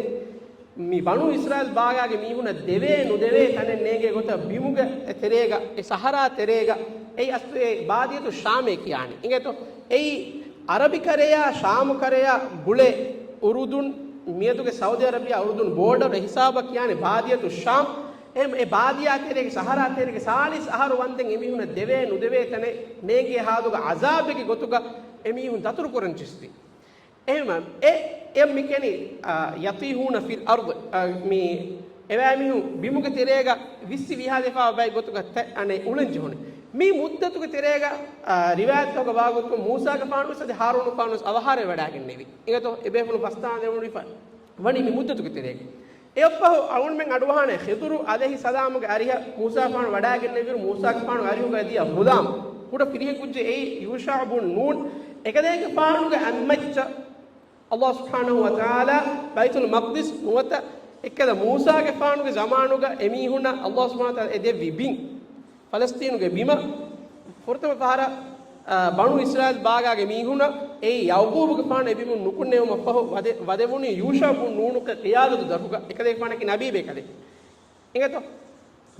މި ބަނޫ އިސްރާއީލް ބާގާގެ މީހުނަށް ދެވޭ ނުދެވޭ ތަނެއް ނޭނގޭ ގޮތަށް ބިމުގެ ތެރޭގަ، އެ ސަހަރާ ތެރޭގަ، އެއީ އަސްލު އެ ބާދިޔަތު ޝާމޭ ކިޔާނީ. އިނގޭތޯ؟ އެއީ އަރަބި ކަރެޔާ ޝާމު ކަރެޔާ ގުޅޭ އުރުދުން، މިއަދުގެ ސައުދީ އަރަބިއާ އުރުދުން ބޯޑަރު އެ ހިސާބަށް ކިޔާނީ ބާދިޔަތު ޝާމް. އެ، އެ ބާދިޔާ ތެރޭގެ، ސަހަރާ ތެރޭގެ ސާޅީސް އަހަރު ވަންދެން އެމީހުނަށް ދެވޭ ނުދެވޭ ތަނެއް ނޭނގޭ ހާލުގަ ޢަޒާބެއްގެ ގޮތުގަ އެމީހުން ދަތުރުކުރަން ޖެހިއްޖެ. އެހެންވީމަ، އެ، އެ މި ކިޔަނީ، އާ، يطيحون في الأرض، އާ، މި އެވާމީހުން ބިމުގެ ތެރޭގަ ވިއްސި ވިހާލިފާ ބައި ގޮތުގަ ތެ-، އަނެއް އުޅެން ޖެހުނު. މި މުއްދަތުގެ ތެރޭގަ، އާ، ރިވާޔަތްތަކުގަ ވާގޮތުން މޫސާގެފާނުވެސް އަދި ހާރޫނުގެފާނުވެސް އަވަހާރަވެވަޑާގެންނެވި. އިނގޭތޯ އެބޭފުޅުން ފަސްދާން ދެވުނު ވަނީ މި މުއްދަތުގެ ތެރޭގަ. އެއަށްފަހު އަޅުގަނޑުމެން އަޑުއަހާނެ ޚިޟުރު ޢަލައިހިއްސަލާމުގެ އަރިހަށް މޫސާފާނު ވަޑާގެންނެވިއިރު، މޫސާގެފާނުގެ އަރިހުގައި ދިޔަ ޣުލާމް، ކުޑަ ފިރިހެން ކުއްޖެއް އެއީ ޔޫޝަޢު ބުން ނޫން. އެކަލޭގެފާނުގެ އަތްމައްޗަށް ﷲ ސުބްޙާނަހޫ ވަތަޢާލާ ބައިތުލް މަޤްދިސް ނުވަތަ އެއްކަލަ މޫސާގެފާނުގެ ޒަމާނުގަ އެމީހުންނަށް ﷲ ސުބްޙާނަހޫ ވަތަޢާލާ އެ ދެއްވި ބިން. ފަލަސްޠީނުގެ ބިމަށް ފުރަތަމަ ފަހަރަށް، އާ، ބަނޫ އިސްރާއީލް ބާގާގެ މީހުނަށް އެއީ ޔަޢުޤޫބުގެފާނު އެ ބިމުން ނުކުންނެވުމަށްފަހު ވަދެ-، ވަދެވުނީ ޔޫޝަޢު ބުން ނޫނުގެ ޤިޔާދަތު ދަށުގަ. އެކަލޭގެފާނަކީ ނަބީބޭކަލެއް. އިނގޭތޯ؟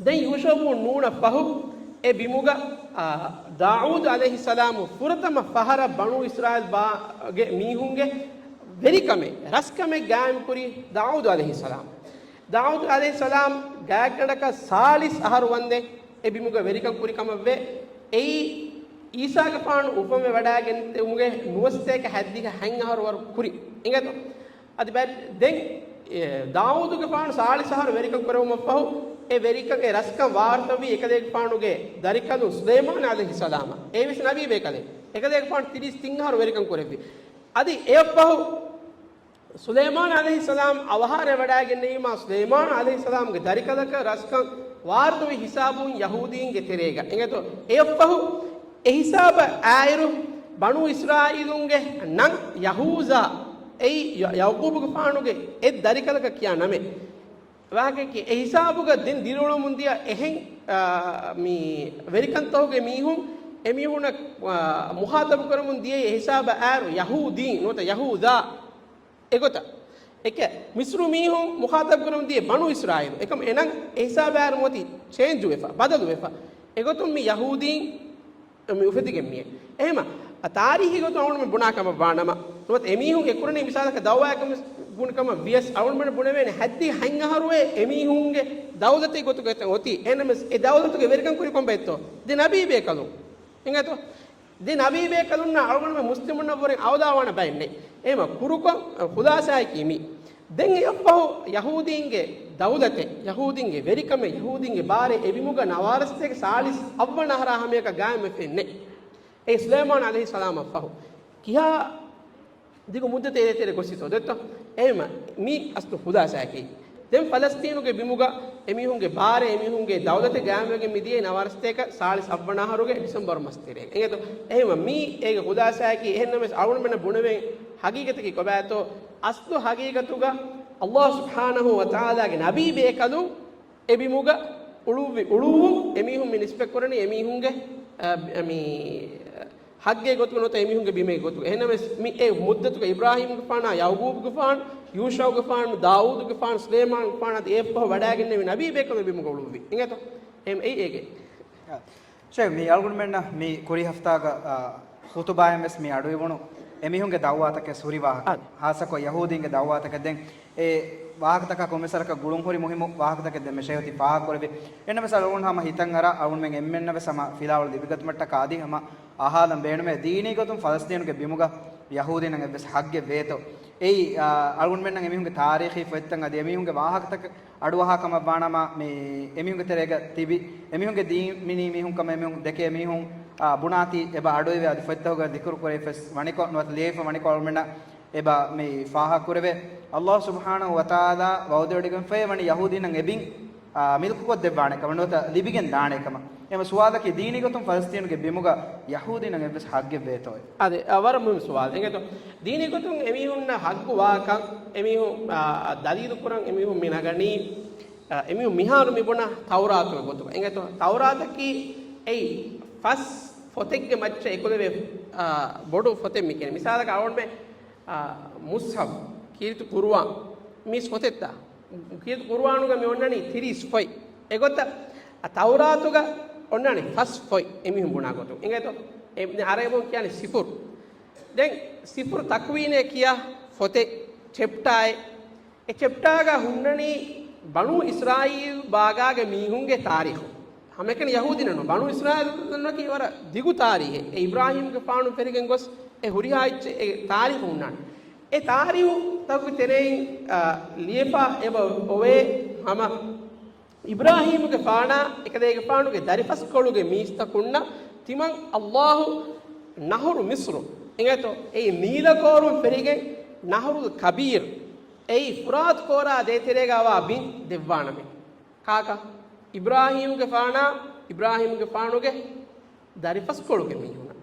ދެން ޔޫޝަޢު ބުން ނޫނަށް ފަހު އެ ބިމުގަ، އާ، ދާއޫދު ޢަލައިހިއްސަލާމު ފުރަތަމަ ފަހަރަށް ބަނޫ އިސްރާއީލް ބާގެ މީހުންގެ ވެރިކަމެއް، ރަސްކަމެއް ގާއިމްކުރީ ދާއޫދު ޢަލައިހިއްސަލާމް. ދާއޫދު ޢަލައިހިއްސަލާމް ގާތްގަނޑަކަށް ސާޅީސް އަހަރު ވަންދެން އެ ބިމުގަ ވެރިކަން ކުރި ކަމަށްވޭ. އެއީ ޢީސާގެފާނު އުފަންވެ ވަޑާގެން ދެވުމުގެ ނުވަސަތޭކަ ހަތްދިހަ ހަތް އަހަރު ވަރު ކުރިން. އިނގޭތޯ؟ އަދި ބައެއް ދެން، އެ، ދާއޫދުގެފާނު ސާޅީސް އަހަރު ވެރިކަން ކުރެވުމަށްފަހު، އެ ވެރިކަން، އެ ރަސްކަން ވާރުތަވީ އެކަލޭގެފާނުގެ ދަރިކަލުން ސުލައިމާނު ޢަލައިހިއްސަލާމަށް. އެވެސް ނަބީބޭކަލެއް. އެކަލޭގެފާނު ތިރީސް ތިން އަހަރު ވެރިކަން ކުރެއްވި. އަދި އެއަށްފަހު، ސުލައިމާނު ޢަލައިހިއްސަލާމް އަވަހާރަވެވަޑާގެންނެވީމާ، ސުލައިމާނު ޢަލައިހިއްސަލާމްގެ ދަރިކަލަކަށް ރަސްކަން ވާރުތަވި ހިސާބުން ޔަހޫދީންގެ ތެރޭގަ. އެނގޭތޯ؟ އެއަށްފަހު އެ ހިސާބަށް އާއިރު، ބަނޫ އިސްރާއީލުންގެ ނަން ޔަހޫޒާ، އެއީ ޔަ-، ޔަޢުޤޫބުގެފާނުގެ އެއް ދަރިކަލަކަށް ކިޔާ ނަމެއް. ވާހަކައަކީ، އެ ހިސާބުގަ ދެން ދިރިއުޅެމުން ދިޔަ އެހެން، އާ، މި ވެރިކަންތަކުގެ މީހުން އެމީހުންނަށް، އާ، މުޚާޠަބު ކުރަމުން ދިޔައީ އެ ހިސާބަށް އާއިރު ޔަހޫދީން ނުވަތަ ޔަހޫޒާ. އެގޮތަށް. އެކެ، މިޞްރު މީހުން މުޚާޠަބު ކުރަމުން ދިޔަ ބަނޫ އިސްރާއީލު. އެކަމަ އެނަން އެ ހިސާބަށް އައިރު މޮތި ޗޭންޖުވެފަ، ބަދަލުވެފަ. އެގޮތުން މި ޔަހޫދީން މި އުފެދިގެން މިއެ. އެހެމަ، އަ، ތާރީޚީ ގޮތުން އަޅުގަނޑުމެން ބުނާ ކަމަށް ވާނަމަ، ނުވަތަ އެމީހުން އެ ކުރަނީ މިސާލަކަށް ދައުވާއަކަށް ވެސް ބުނި ކަމަށް ވިޔަސް، އަޅުގަނޑުމެން ބުނެވޭނެ ހައްދި ހަތް އަހަރުވެ އެމީހުންގެ ދައުލަތެއް ގޮތުގަ އެތަން އޮތީ. އެހެންނަމަވެސް އެ ދައުލަތުގެ ވެރިކަން ކުރި ކޮންބައެއްތޯ؟ ދެ ނަބީ ބޭކަލުން. އިނގޭތޯ؟ ދެ ނަބީ ބޭކަލުންނާ އަޅުގަނޑުމެން މުސްލިމުންނަށްވުރެން އަވަލާވާނެ ބައެއް ނެތް. އެހެމަ ކުރުކޮށް، އަ، ޚުލާސާއަކީ މި. ދެން އެއަށްފަހު ޔަހޫދީންގެ ދައުލަތެއް، ޔަހޫދީންގެ ވެރިކަމެއް، ޔަހޫދީންގެ ބާރެއް އެބިމުގަ ނަވާރަސްތޭކަ ސާޅީސް އަށްވަނަ އަހަރާ ހަމަޔަކަށް ގާއިމްވެފައެއް ނެތް. އެ ސުލައިމާން ޢަލައިހިއްސަލާމަށްފަހު ކިހާ ދިގު މުއްދަތެއް އޭތެރެ ގޮސްފިތޯ ދެއްތޯ؟ އެހެންވީމަ، މި އަސްލު ޚުލާސާއަކީ، ދެން ފަލަސްތީނުގެ ބިމުގަ އެމީހުންގެ ބާރެއް، އެމީހުންގެ ދައުލަތެއް ގާއިމްވެގެން މިދިޔައީ ނަވާރަސްތޭކަ ސާޅީސް އަށްވަނަ އަހަރުގެ ޑިސެމްބަރު މަސް ތެރޭގަ. އިނގޭތޯ؟ އެހެންވީމަ، މީ އޭގެ ޚުލާސާއަކީ. އެހެންނަމަވެސް އަޅުގަނޑުމެންނަށް ބުނެވޭން ހަގީގަތަކީ ކޮބާތޯ؟ އަސްލު ހަގީގަތުގަ އައްލާހު ސުބްޙާނަހު ވަތަޢާލާގެ ނަބީ ބޭކަލުން އެ ބިމުގަ އުޅުއްވި އުޅުއްވުން އެމީހުން މި ނިސްބަތްކުރަނީ އެމީހުންގެ، އަ، މި ހައްގޭ ގޮތުގަ ނުވަތަ އެމީހުންގެ ބިމޭ ގޮތުގަ. އެހެންނަމަވެސް، މި އެ މުއްދަތުގަ އިބްރާހީމްގެފާނާ، ޔަޢުޤޫބުގެފާނު، ޔޫޝަޢުގެފާނު، ދާވޫދުގެފާނު، ސުލައިމާނުގެފާނު އަދި އެއަށްފަހު ވަޑައިގެންނެވި ނަބީ ބޭކަލުން އެ ބިމުގަ އުޅުއްވި. އިނގޭތޯ؟ އެހެން އެއީ އޭގެ. ޝޭޚް، މި އަޅުގަނޑުމެންނަށް މި ކުރީ ހަފްތާގަ، އާ، ޚުތުބާއިން ވެސް މި އަޑުއިވުނު އެމީހުންގެ ދައުވާތަކެއް ހުރި ވާހަކަ. އާ. ހާއްސަކޮށް ޔަހޫދީންގެ ދައުވާތަކެއް. ދެން އެ ވާހަކަތަކާ ކޮންމެސް ވަރަކަށް ގުޅުންހުރި މުހިއްމު ވާހަކަތަކެއް ދެންމެ ޝޭޚް ތި ފާހަގަކުރެއްވި. އެހެންނަމަވެސް އަޅުގަނޑު ހަމަ ހިތަށް އަރާ އަޅުގަނޑުމެން އެންމެންނަށް ވެސް ހަމަ ފިލާވަޅު ލިބިގަތުމަށްޓަކާ އަދި ހަމަ އަހާލަން ބޭނުމޭ. ދީނީ ގޮތުން ފަލަސްތީނުގެ ބިމުގަ ޔަހޫދީންނަށް އެއްވެސް ހައްގެއް ވޭތޯ؟ އެއީ، އާ، އަޅުގަނޑުމެންނަށް އެމީހުންގެ ތާރީޚީ ފޮތްތައް އަދި އެމީހުންގެ ވާހަކަތަކަށް އަޑުއަހާ ކަމަށް ވާނަމަ، މި އެމީހުންގެ ތެރޭގަ ތިބި އެމީހުންގެ ދީން މިނީ މީހުން ކަމަށް އެމީހުން ދެކޭ މީހުން، އާ، ބުނާތީ އެބަ އަޑުއިވޭ އަދި ފޮތްތަކުގަ ޛިކުރު ކުރެވިފަސް ވަނިކޮށް ނުވަތަ ލިޔެފަ ވަނިކޮށް އަޅުމެންނަށް އެބަ މި ފާހަގަކުރެވޭ. އައްލާހު ސުބްޙާނަހު ވަތަޢާލާ ވަޢުދެވެޑިގެންފައި ވަނީ ޔަހޫދީންނަށް އެ ބިން، އާ، މިލްކުކޮށްދެއްވާނެ ކަމަށް ނުވަތަ ލިބިގެން ދާނެ ކަމަށް. އެމަ ސުވާލަކީ ދީނީ ގޮތުން ފަލަސްތީނުގެ ބިމުގަ ޔަހޫދީންނަށް އެއްވެސް ހައްގެއް ވޭތޯއޭ؟ އާދެ، އާ، ވަރަށް މުހިންމު ސުވާލެއް. އެނގޭތޯ، ދީނީ ގޮތުން އެމީހުންނަށް ހައްގު ވާކަން އެމީހުން، އާ، ދަލީލު ކުރަން އެމީހުން މި ނަގަނީ، އާ، އެމީހުން މިހާރު މި ބުނާ ތައުރާތުގެ ގޮތުގަ. އެނގޭތޯ، ތައުރާތަކީ އެއީ ފަސް ފޮތެއްގެ މައްޗަށް އެކުލެވޭ، އާ، ބޮޑު ފޮތެއް މި ކިޔަނީ. މިސާލަކަށް އަޅުގަނޑުމެން، އާ، މުޞްޙަފް، ކީރިތި ޤުރުއާން މީސް ފޮތެއްތާ؟ ކީރިތި ޤުރުއާނުގަ މި އޮންނަނީ ތިރީސް ފޮތް. އެގޮތަށް އަ، ތައުރާތުގަ އޮންނާނީ ފަސް ފޮތް އެމީހުން ބުނާ ގޮތުން. އިނގޭތޯ؟ އެ، އަރަބިން ކިޔާނީ ސިފުރު. ދެން ސިފުރު ތަކުވީނޭ ކިޔާ ފޮތެއް، ޗެޕްޓާއެއް. އެ ޗެޕްޓާގަ ހުންނަނީ ބަނޫ އިސްރާއީލް ބާގާގެ މީހުންގެ ތާރީޚު. ހަމައެކަނި ޔަހޫދީންނަށް ނޫން. ބަނޫ އިސްރާއީލްނަކީ ވަރަށް ދިގު ތާރީޚެއް. އެ އިބްރާހީމްގެފާނު ފެރިގެން ގޮސް އެ ހުރިހާ އެއްޗެއް އެ ތާރީޚު ހުންނާނެ. އެ ތާރީޚުތަކުގެ ތެރެއިން، އާ، ލިޔެފަ އެބަ އޮވޭ ހަމަ އިބްރާހީމުގެފާނާ އެކަލޭގެފާނުގެ ދަރިފަސްކޮޅުގެ މީސްތަކުންނަށް ތިމަން އައްލާހު ނަހުރު މިޞްރު، އިނގޭތޯ، އެއީ ނީލަކޯރުން ފެރިގެން ނަހުރުލް ކަބީރް، އެއީ ފުރާތު ކޯރާ ދޭތެރޭގައިވާ ބިން ދެއްވާނަމޭ. ކާކަށް؟ އިބްރާހީމުގެފާނާ، އިބްރާހީމުގެފާނުގެ ދަރިފަސްކޮޅުގެ މީހުނަށް.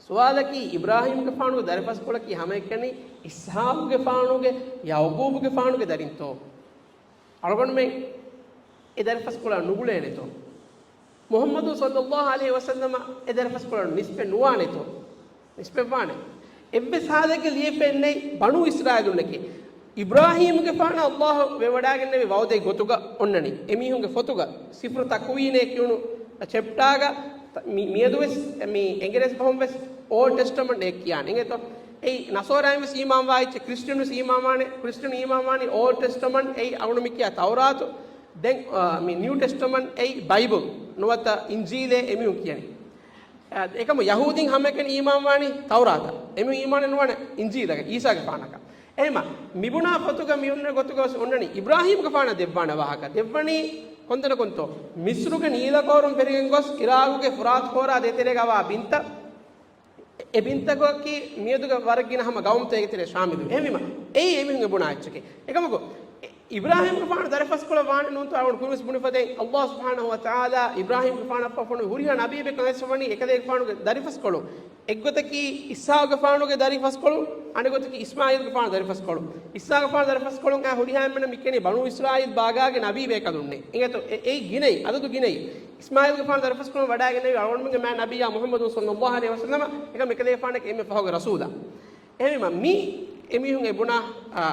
ސުވާލަކީ، އިބްރާހީމުގެފާނުގެ ދަރިފަސްކޮޅަކީ ހަމައެކަނި އިސްޙާޤުގެފާނުގެ، ޔަޢުޤޫބުގެފާނުގެ ދަރިންތޯ؟ އަޅުގަނޑުމެން އެ ދަރިފަސްކޮޅަށް ނުގުޅޭނެތޯ؟ މުޙައްމަދު ޞައްލައްލާހު ޢަލައިހި ވަސައްލަމަށް އެ ދަރިފަސްކޮޅަށް ނިސްބަތް ނުވާނެތޯ؟ ނިސްބަތްވާނެ. އެއްވެސް ހާލެއްގަ ލިޔެފައެއް ނެތް ބަނޫ އިސްރާއީލުންނަކީ. އިބްރާހީމުގެފާނަށް އައްލާހު ވެވަޑައިގެންނެވި ވަޢުދެއް ގޮތުގަ އޮންނަނީ. އެމީހުންގެ ފޮތުގަ، ސިފުރު ތަކުވީނޭ ކިޔުނު ޗެޕްޓާގަ، މި-، މިއަދުވެސް މި އެނގިރޭސި ބަހުން ވެސް އޯލްޑް ޓެސްޓަމަންޓް އޭ ކިޔާނެ. އިނގޭތޯ؟ އެއީ ނަޞާރާއިން ވެސް އީމާންވާ އެއްޗެއް، ކްރިސްޓިއަން ވެސް އީމާންވާނެ، ކްރިސްޓިއަން އީމާންވާނީ އޯލްޑް ޓެސްޓަމަންޓް އެއީ އަޅުގަނޑު މި ކިޔާ ތައުރާތު. ދެން، އާ، މި ނިއު ޓެސްޓަމަންޓް އެއީ ބައިބަލް ނުވަތަ އިންޖީލޭ އެމީހުން ކިޔަނީ. އާ، އެކަމު ޔަހޫދީން ހަމައެކަނި އީމާންވާނީ ތައުރާތަށް. އެމީހުން އީމާނެއް ނުވާނެ އިންޖީލަކަށް، އީސާގެފާނަކަށް. އެހެންމަ، މިބުނާ ފޮތުގަ މިއޮންނަ ގޮތުގަ ވެސް އޮންނަނީ އިބްރާހީމްގެފާނަށް ދެއްވާނެ ވާހަކަ. ދެއްވަނީ ކޮންތަނަކުންތޯ؟ މިޞްރުގެ ނީލަކޯރުން ފެރިގެން ގޮސް އިރާގުގެ ފުރާތު ކޯރާ ދޭތެރޭގައިވާ ބިންތައް. އެ ބިންތަކަކީ މިއަދުގަ ވަރަށް ގިނަ ހަމަ ގައުމުތައް އޭގެ ތެރޭ ޝާމިލު. އެހެންވީމަ، އެއީ އެމީހުން އެ ބުނާ އެއްޗަކީ. އެކަމަކު، އި-، އިބްރާހީމްގެފާނު ދަރިފަސްކޮޅަށް ވާނެ ނޫންތޯ؟ އަޅުގަނޑު ކުރިންވެސް ބުނިފަދައިން، އައްލާހު ސުބްޙާނަހު ވަތަޢާލާ އިބްރާހީމްގެފާނަށްފަހު ފޮނުވި ހުރިހާ ނަބީބެއް ކަން އެއްވެސް ވަނީ އެކަލޭގެފާނުގެ ދަރިފަސްކޮޅުން. އެއްގޮތަކީ އިސްޙާޤުގެފާނުގެ ދަރިފަސްކޮޅުން، އަނެއްގޮތަކީ އިސްމާޢީލްގެފާނު ދަރިފަސްކޮޅުން. އިސްޙާޤުގެފާނު ދަރިފަސްކޮޅުން އައި ހުރިހާ އެންމެނަށް މި ކިޔަނީ ބަނޫ އިސްރާއީލް ބާގާގެ ނަބީ ބޭކަލުންނޭ. އިނގޭތޯ؟ އެ-، އެއީ ގިނައީ، އަދަދު ގިނައީ. އިސްމާޢީލްގެފާނު ދަރިފަސްކޮޅުން ވަޑައިގެންނެވި އަޅުގަނޑުމެންގެ މާތް ނަބިއްޔާ މުޙައްމަދު ޞައްލައްލާހު ޢަލައިހި ވަސައްލަމަ، އެކަމަކު އެކަލޭގެފާނަކީ އެންމެ ފަހުގެ ރަސޫލާ. އެހެންވީމަ، މި އެމީހުން އެ ބުނާ، އާ،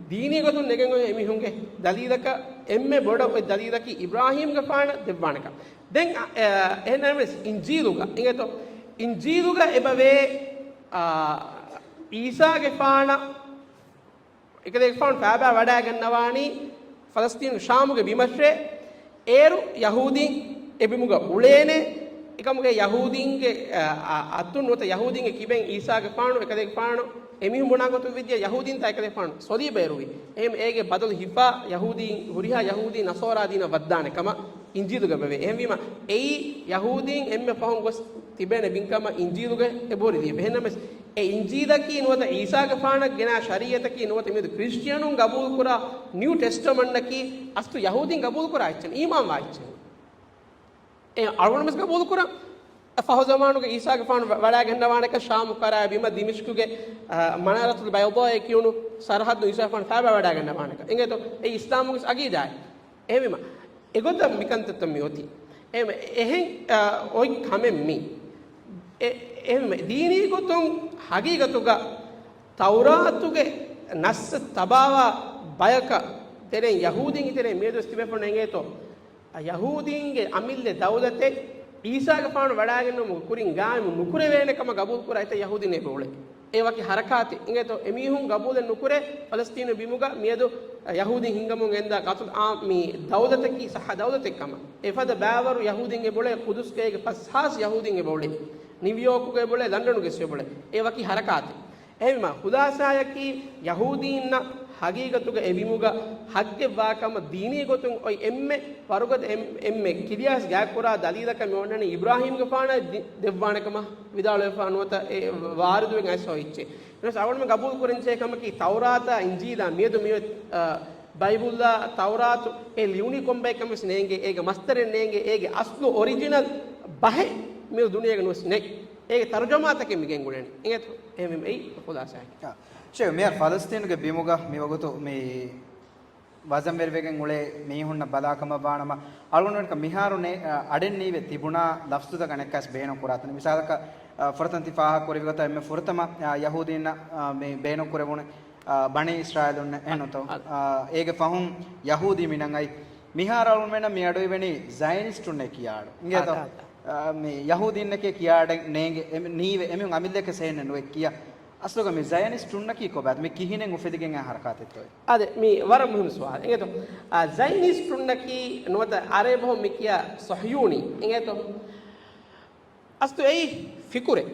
ދީނީ ގޮތުން ނެގެން އޮތް އެމީހުންގެ ދަލީލަކަށް އެންމެ ބޮޑަށް އޮތް ދަލީލަކީ އިބްރާހީމްގެފާނަށް ދެއްވާނެކަން. ދެން، އާ، އެ، އެހެންނަމަވެސް އިންޖީލުގަ، އިނގޭތޯ؟ އިންޖީލުގަ އެބަވޭ، އާ، އީސާގެފާނަށް އެކަލޭގެފާނު ފައިބާ ވަޑައިގަންނަވާނީ ފަލަސްތީނު ޝާމުގެ ބިމަށޭ. އޭރު ޔަހޫދީން އެ ބިމުގަ އުޅޭނެ. އެކަމުގެ ޔަހޫދީންގެ، އަ، އަ، އަތުން ނުވަތަ ޔަހޫދީންގެ ކިބެން ޢީސާގެފާނު އެކަލޭގެފާނު އެމީހުން ބުނާ ގޮތުން ވިއްޔަ ޔަހޫދީންތާ އެކަލޭގެފާނު ޞަލީބަށް އެރުވި. އެހެން އޭގެ ބަދަލު ހިފާ ޔަހޫދީން، ހުރިހާ ޔަހޫދީ ނަޞާރާ ދީނަށް ވައްދާނެ ކަމަށް އިންޖީލުގަ ވެވޭ. އެހެންވީމަ އެއީ ޔަހޫދީން އެންމެ ފަހުން ގޮސް ތިބޭނެ ބިންކަމަށް އިންޖީލުގަ އެބަހުރި ލިޔެފަ. އެހެންނަމަވެސް އެ އިންޖީލަކީ ނުވަތަ ޢީސާގެފާނަށް ގެނާ ޝަރީޢަތަކީ ނުވަތަ މިއަދު ކްރިސްޓިއަނުން ގަބޫލުކުރާ ނިއު ޓެސްޓަމަންޓަކީ އަސްލު ޔަހޫދީން ގަބޫލުކުރާ އެއްޗެއް، އީމާންވާ އެއްޗެއް. އެ އަޅުގަނޑުވެސް ގަބޫލުކުރަން. ފަހު ޒަމާނުގެ ޢީސާގެފާނު ވަ-، ވަޑައިގަންނަވާނެކަން ޝާމު ކަރާ ބިމަށް ދިމިޝްޤުގެ، އަ، މަނާރަތުލް ބަޔްޟާއޭ ކިޔުނު ސަރަޙައްދު ޢީސާގެފާނު ފައިބަ ވަޑައިގަންނަވާނެކަން. އިނގޭތޯ؟ އެ އިސްލާމުގެ ޢަޤީދާއެއް. އެހެންވީމަ، އެގޮތަށް މިކަންތައްތައް މި އޮތީ. އެހެން، އެހެން، އަ، އޮތް ކަމެއް މީ. އެ، އެހެން ދީނީ ގޮތުން ހަގީގަތުގަ ތައުރާތުގެ ނައްސަށް ތަބާވާ ބަޔަކަށް ތެރެއިން ޔަހޫދީންގެ ތެރެއިން މިއަދުވެސް ތިބޭފުޅުންނަށް އެނގޭތޯ؟ އަ، ޔަހޫދީންގެ އަމިއްލަ ދައުލަތެއް ޢީސާގެފާނު ވަޑައިގެންނެވުމުގެ ކުރިން ގާއިމު ނުކުރެވޭނެ ކަމަށް ގަބޫލުކުރާ އެތައް ޔަހޫދީން އެބަ އުޅޭ. އެ ވަކި ހަރަކާތެއް. އިނގޭތޯ؟ އެމީހުން ގަބޫލެއް ނުކުރޭ ފަލަސްތީނު ބިމުގަ މިއަދު ޔަހޫދީން ހިންގަމުން ގެންދާ ޤަތުލު ޢާއްމީ ދައުލަތަކީ ޞައްޙަ ދައުލަތެއް ކަމަށް. އެފަދަ ބައިވަރު ޔަހޫދީން އެބަ އުޅޭ، ޤުދުސްގައިގެ ފަސް ހާސް ޔަހޫދީން އެބަ އުޅޭ. ނިއުޔޯކުގަ އެބަ އުޅޭ، ލަންޑަނުގައި ވެސް އެބަ އުޅޭ. އެ ވަކި ހަރަކާތެއް. އެހެންވީމަ، ޚުލާޞާއަކީ ޔަހޫދީންނަށް ހަގީގަތުގަ އެ ބިމުގަ ހައްގެއްވާ ކަމަށް ދީނީ ގޮތުން އޮތް އެންމެ ވަރުގަދަ އެން-، އެންމެ ކިލިޔާސް ގާތްކުރާ ދަލީލަކަށް މި އޮންނަނީ އިބްރާހީމްގެފާނަށް ދި-، ދެއްވާނެ ކަމަށް ވިދާޅުވެފާ ނުވަތަ އެ ވާރިދުވެގެން އައިސް އޮތް އެއްޗެއް. އެހެނަސް އަޅުގަނޑުމެން ގަބޫލު ކުރަންޖެހޭ ކަމަކީ ތައުރާތާ އިންޖީލާ މިއަދު މި އޮތް، އަ، ބައިބުލާ ތައުރާތު އެ ލިޔުނީ ކޮންބައެއްކަން ވެސް ނޭނގޭ. އޭގެ މަސްދަރެއް ނޭނގޭ. އޭގެ އަސްލު އޮރިޖިނަލް ބަހެއް މިއަދު ދުނިޔޭގަ ނުވެސް ނެތް. އޭގެ ތަރުޖަމާތަކެއް މި ގެންގުޅެނީ. އިނގޭތޯ؟ އެހެންވީމަ އެއީ ޚުލާޞާއެއް. އާ، ޝޭޚް، މިހާރު ފަލަސްތީނުގެ ބިމުގަ މިވަގުތު މި ވަޒަންވެރިވެގެން އުޅޭ މީހުންނަށް ބަލާކަމަށް ވާނަމަ، އަޅުގަނޑުމެންނަކަށް މިހާރު ނޭ-، އަ، އަޑެއް ނީވެ ތިބުނާ ލަފްޒުތަކަށް އަނެއްކާވެސް ބޭނުން ކުރާތަން. މިސާލަކަށް، އަ، ފުރަތަމަ ތި ފާހަގަ ކުރެއްވި ގޮތަށް އެންމެ ފުރަތަމަ، އަ، ޔަހޫދީންނަށް، އަ، މި ބޭނުން ކުރެވުނު، އަ، ބަނީ އިސްރާއީލުން އެހެންނުތޯ؟ އަ، އޭގެ ފަހުން ޔަހޫދީ މިނަން އައި. މިހާރު އަޅުގަނޑުމެންނަށް މި އަޑުއިވެނީ ޒަޔަނިސްޓުންނޭ ކިޔާ އަޑު. އިނގޭތޯ؟ އަ، މި ޔަހޫދީންނެކޭ ކިޔާ އަޑެއް ނޭނގެ، އެ، ނީވެ، އެމީހުން އަމިއްލައަކަށް އެހެންނެއް ނުވޭ ކިޔާ. އަސްލުގަ މި ޒަޔަނިސްޓުންނަކީ ކޮބާތަ؟ މި ކިހިނެއް އުފެދިގެން އައި ހަރަކާތެއްތޯ؟ އާދެ، މީ ވަރަށް މުހިންމު ސުވާލެއް. އިނގޭތޯ؟ އާ، ޒަޔަނިސްޓުންނަކީ ނުވަތަ އަރަބި ބަހުން މި ކިޔާ ޞަހްޔޫނީ. އިނގޭތޯ؟ އަސްލު އެއީ ފިކުރެއް.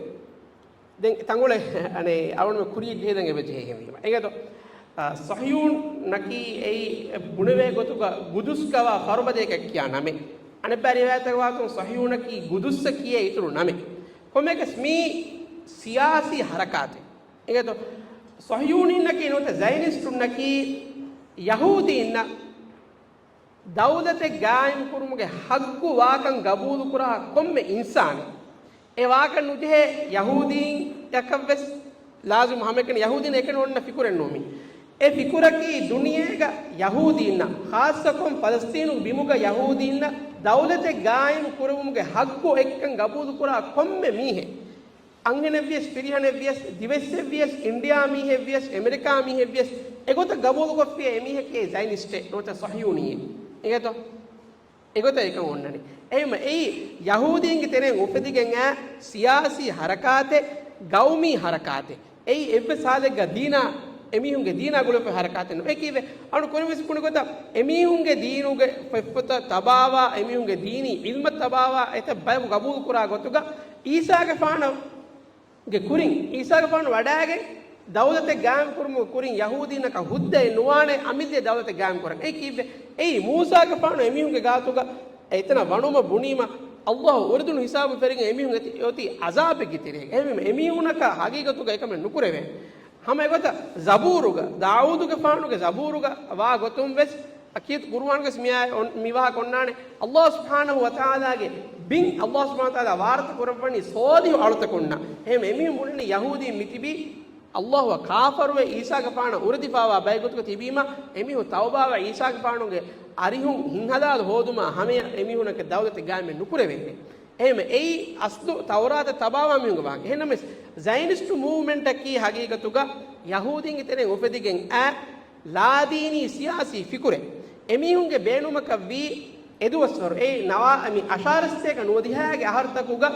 ދެން ތަނގުޅެ އަނެއް އަޅުގަނޑުމެން ކުރިޔަށް ޖެހިދަން އެބަ ޖެހޭ ހެންވީމަ. އިނގޭތޯ؟ އާ، ޞަހްޔޫން ނަކީ އެއީ ބުނެވޭ ގޮތުގަ ގުދުސް ކަވާ ފަރުބަދަޔަކަށް ކިޔާ ނަމެއް. އަނެއްބައި ރިވާޔަތްތަކަށް ވާގޮތުން ޞަހްޔޫނަކީ ގުދުއްސަށް ކިޔޭ އިތުރު ނަމެއް. ކޮންމެއަކަސް މީ ސިޔާސީ ހަރަކާތެއް. އިނގޭތޯ؟ ޞަހްޔޫނީންނަކީ ނުވަތަ ޒަޔަނިސްޓުންނަކީ ޔަހޫދީންނަށް ދައުލަތެއް ގާއިމް ކުރުމުގެ ހައްގު ވާކަން ގަބޫލުކުރާ ކޮންމެ އިންސާނެއް. އެ ވާކަން ނުޖެހޭ ޔަހޫދީންއަކަށްވެސް ލާޒިމު ހަމައެކަނި ޔަހޫދީން އެކަނި އޮންނަ ފިކުރެއް ނޫން މީ. އެ ފިކުރަކީ ދުނިޔޭގަ ޔަހޫދީންނަށް، ޚާއްޞަކޮށް ފަލަސްތީނު ބިމުގަ ޔަހޫދީންނަށް ދައުލަތެއް ގާއިމް ކުރެވުމުގެ ހައްގު އޮތްކަން ގަބޫލުކުރާ ކޮންމެ މީހެއް، އަންހެނެއްވިޔަސް، ފިރިހެނެއްވިޔަސް، ދިވެއްސެއްވިޔަސް، އިންޑިއާ މީހެއްވިޔަސް، އެމެރިކާ މީހެއްވިޔަސް، އެގޮތަށް ގަބޫލުކޮށްފިޔާ އެމީހަކީ ޒަޔަނިސްޓެއް ނުވަތަ ޞަހްޔޫނީއެއް. އެނގޭތޯ؟ އެގޮތަށް އެކަން އޮންނަނީ. އެހެންވީމަ އެއީ ޔަހޫދީންގެ ތެރެއިން އުފެދިގެން އައި ސިޔާސީ ހަރަކާތެއް، ގައުމީ ހަރަކާތެއް. އެއީ އެއްވެސް ހާލެއްގަ ދީނާ، އެމީހުންގެ ދީނާ ގުޅިފަ ހަރަކާތެއް ނޫން. އެކީވެ، އަޅު ކުރިންވެސް ބުނި ގޮތަށް، އެމީހުންގެ ދީނުގެ ފޮތްފޮތަށް ތަބާވާ، އެމީހުންގެ ދީނީ ޢިލްމަށް ތަބާވާ، އެތައް ބަޔަކު ގަބޫލު ކުރާ ގޮތުގަ، ޢީސާގެފާނަށް ގެ ކުރިން، ޢީސާގެފާނު ވަޑައިގެން ދައުލަތެއް ގާއިމް ކުރުމުގެ ކުރިން ޔަހޫދީންނަކަށް ހުއްދައެއް ނުވާނެ އަމިއްލަ ދައުލަތެއް ގާއިމް ކުރަން. އެއީ ކީއްވެ؟ އެއީ މޫސާގެފާނު އެމީހުންގެ ގާތުގަ އެތަނަށް ވަނުމަށް ބުނީމަ، ﷲ އުރެދުނު ހިސާބު ފެރިގެން އެމީހުން އޮތީ، އޮތީ ޢަޒާބެއްގެ ތެރޭގަ. އެހެންވީމަ އެމީހުންނަކަށް ހަގީގަތުގަ އެކަމެއް ނުކުރެވޭ. ހަމަ އެގޮތަށް ޒަބޫރުގަ، ދާއޫދުގެފާނުގެ ޒަބޫރުގަ ވާ ގޮތުން ވެސް، އަކީދު ޤުރުއާންގަސް މިއާ އޮން-، މި ވާހަކަ އޮންނާނެ. ﷲ ސުބްޙާނަހޫ ވަތަޢާލާގެ ބިން، ﷲ ސުބްޙާނަހޫ ވަތަޢާލާ ވާރަތަ ކުރައްވަނީ ޞާލިޙު އަޅުތަކުންނަށް. އެހެން އެމީހުން ބުނަނީ ޔަހޫދީން މިތިބީ ﷲ އަށް ކާފަރުވެ ޢީސާގެފާނަށް އުރެދިފާވާ ބައެއް ގޮތުގަ ތިބީމަ، އެމީހުން ތައުބާވެ ޢީސާގެފާނުގެ އަރިހުން ހިތްހަލާލު ހޯދުމާ ހަމަޔަށް އެމީހުންނަކަށް ދައުލަތެއް ގާއިމެއް ނުކުރެވޭނެ. އެހެން އެއީ އަސްލު ތައުރާތަށް ތަބާވާ މީހުންގެ ވާހަކަ. އެހެންނަމަވެސް، ޒަޔަނިސްޓު މޫވްމަންޓަކީ ހަގީގަތުގަ ޔަހޫދީންގެ ތެރެއިން އުފެދިގެން އައި، ލާދީނީ ސިޔާސީ ފިކުރެއް. އެމީހުންގެ ބޭނުމަކަށް ވީ އެދުވަސްވަރު. އެއީ ނަވާ-، މި އަށާރަސްތޭކަ ނުވަދިހައިގެ އަހަރުތަކުގަ،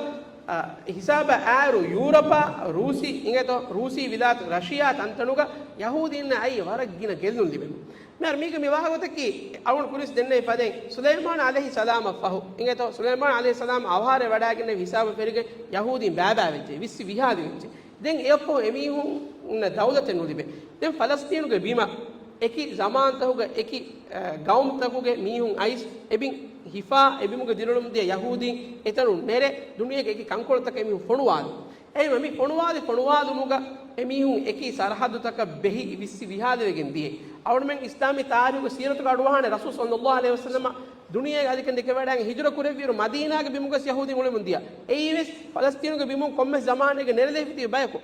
އަ، ހިސާބަށް އައިރު ޔޫރަޕާ، ރޫސީ، އިނގޭތޯ، ރޫސީ ވިލާތު، ރަޝިޔާ ތަންތަނުގަ ޔަހޫދީންނަށް އައީ ވަރަށް ގިނަ ގެއްލުން ލިބެމުން. މިހާރު މީގެ މި ވާހަކަތަކީ އަޅުގަނޑު ކުރިން ދެންނެވި ފަދައިން، ސުލައިމާނު ޢަލައިހިއްސަލާމަށް ފަހު، އިނގޭތޯ، ސުލައިމާނު ޢަލައިހިއްސަލާމް އަވަހާރަވެ ވަޑައިގެންނެވި ހިސާބު ފެރިގެން ޔަހޫދީން ބައިބައިވެއްޖެ، ވިއްސި ވިހާލިވެއްޖެ. ދެން އެއަށްފަހު އެމީހުންނަށް ދައުލަތެއް ނުލިބޭ. ދެން ފަލަސްތީނުގެ ބިމަށް އެކި ޒަމާންތަކުގެ އެކި، އަ، ގައުމުތަކުގެ މީހުން އައިސް އެބިން ހިފާ އެބިމުގެ ދިރިއުޅުމުން ދިޔަ ޔަހޫދީން އެތަނުން ނެރެ ދުނިޔޭގެ އެކި ކަންކޮޅުތަކަށް އެމީހުން ފޮނުވާލި. އެހެންވެ، މި ފޮނުވާލި ފޮނުވާލުމުގަ އެމީހުން އެކި ސަރަހައްދުތަކަށް ބެހި ވިއްސި ވިހާލިވެގެން ދިޔަ. އަޅުމެން އިސްލާމީ ތާރީޚުގެ ސީރަތުގަ އަޑުއަހާނެ ރަސޫލު ޞައްލައްލާހު ޢަލައިހި ވަސައްލަމަ ދުނިޔޭގެ އަލިކަން ދެކެވަޑައިގެން ހިޖުރަ ކުރެއްވިއިރު މަދީނާގެ ބިމުގަސް ޔަހޫދީން އުޅެމުން ދިޔަ. އެއީވެސް ފަލަސްތީނުގެ ބިމުން ކޮންމެސް ޒަމާނެއްގަ ނެރެލެވިފިތިބި ބަޔަކު.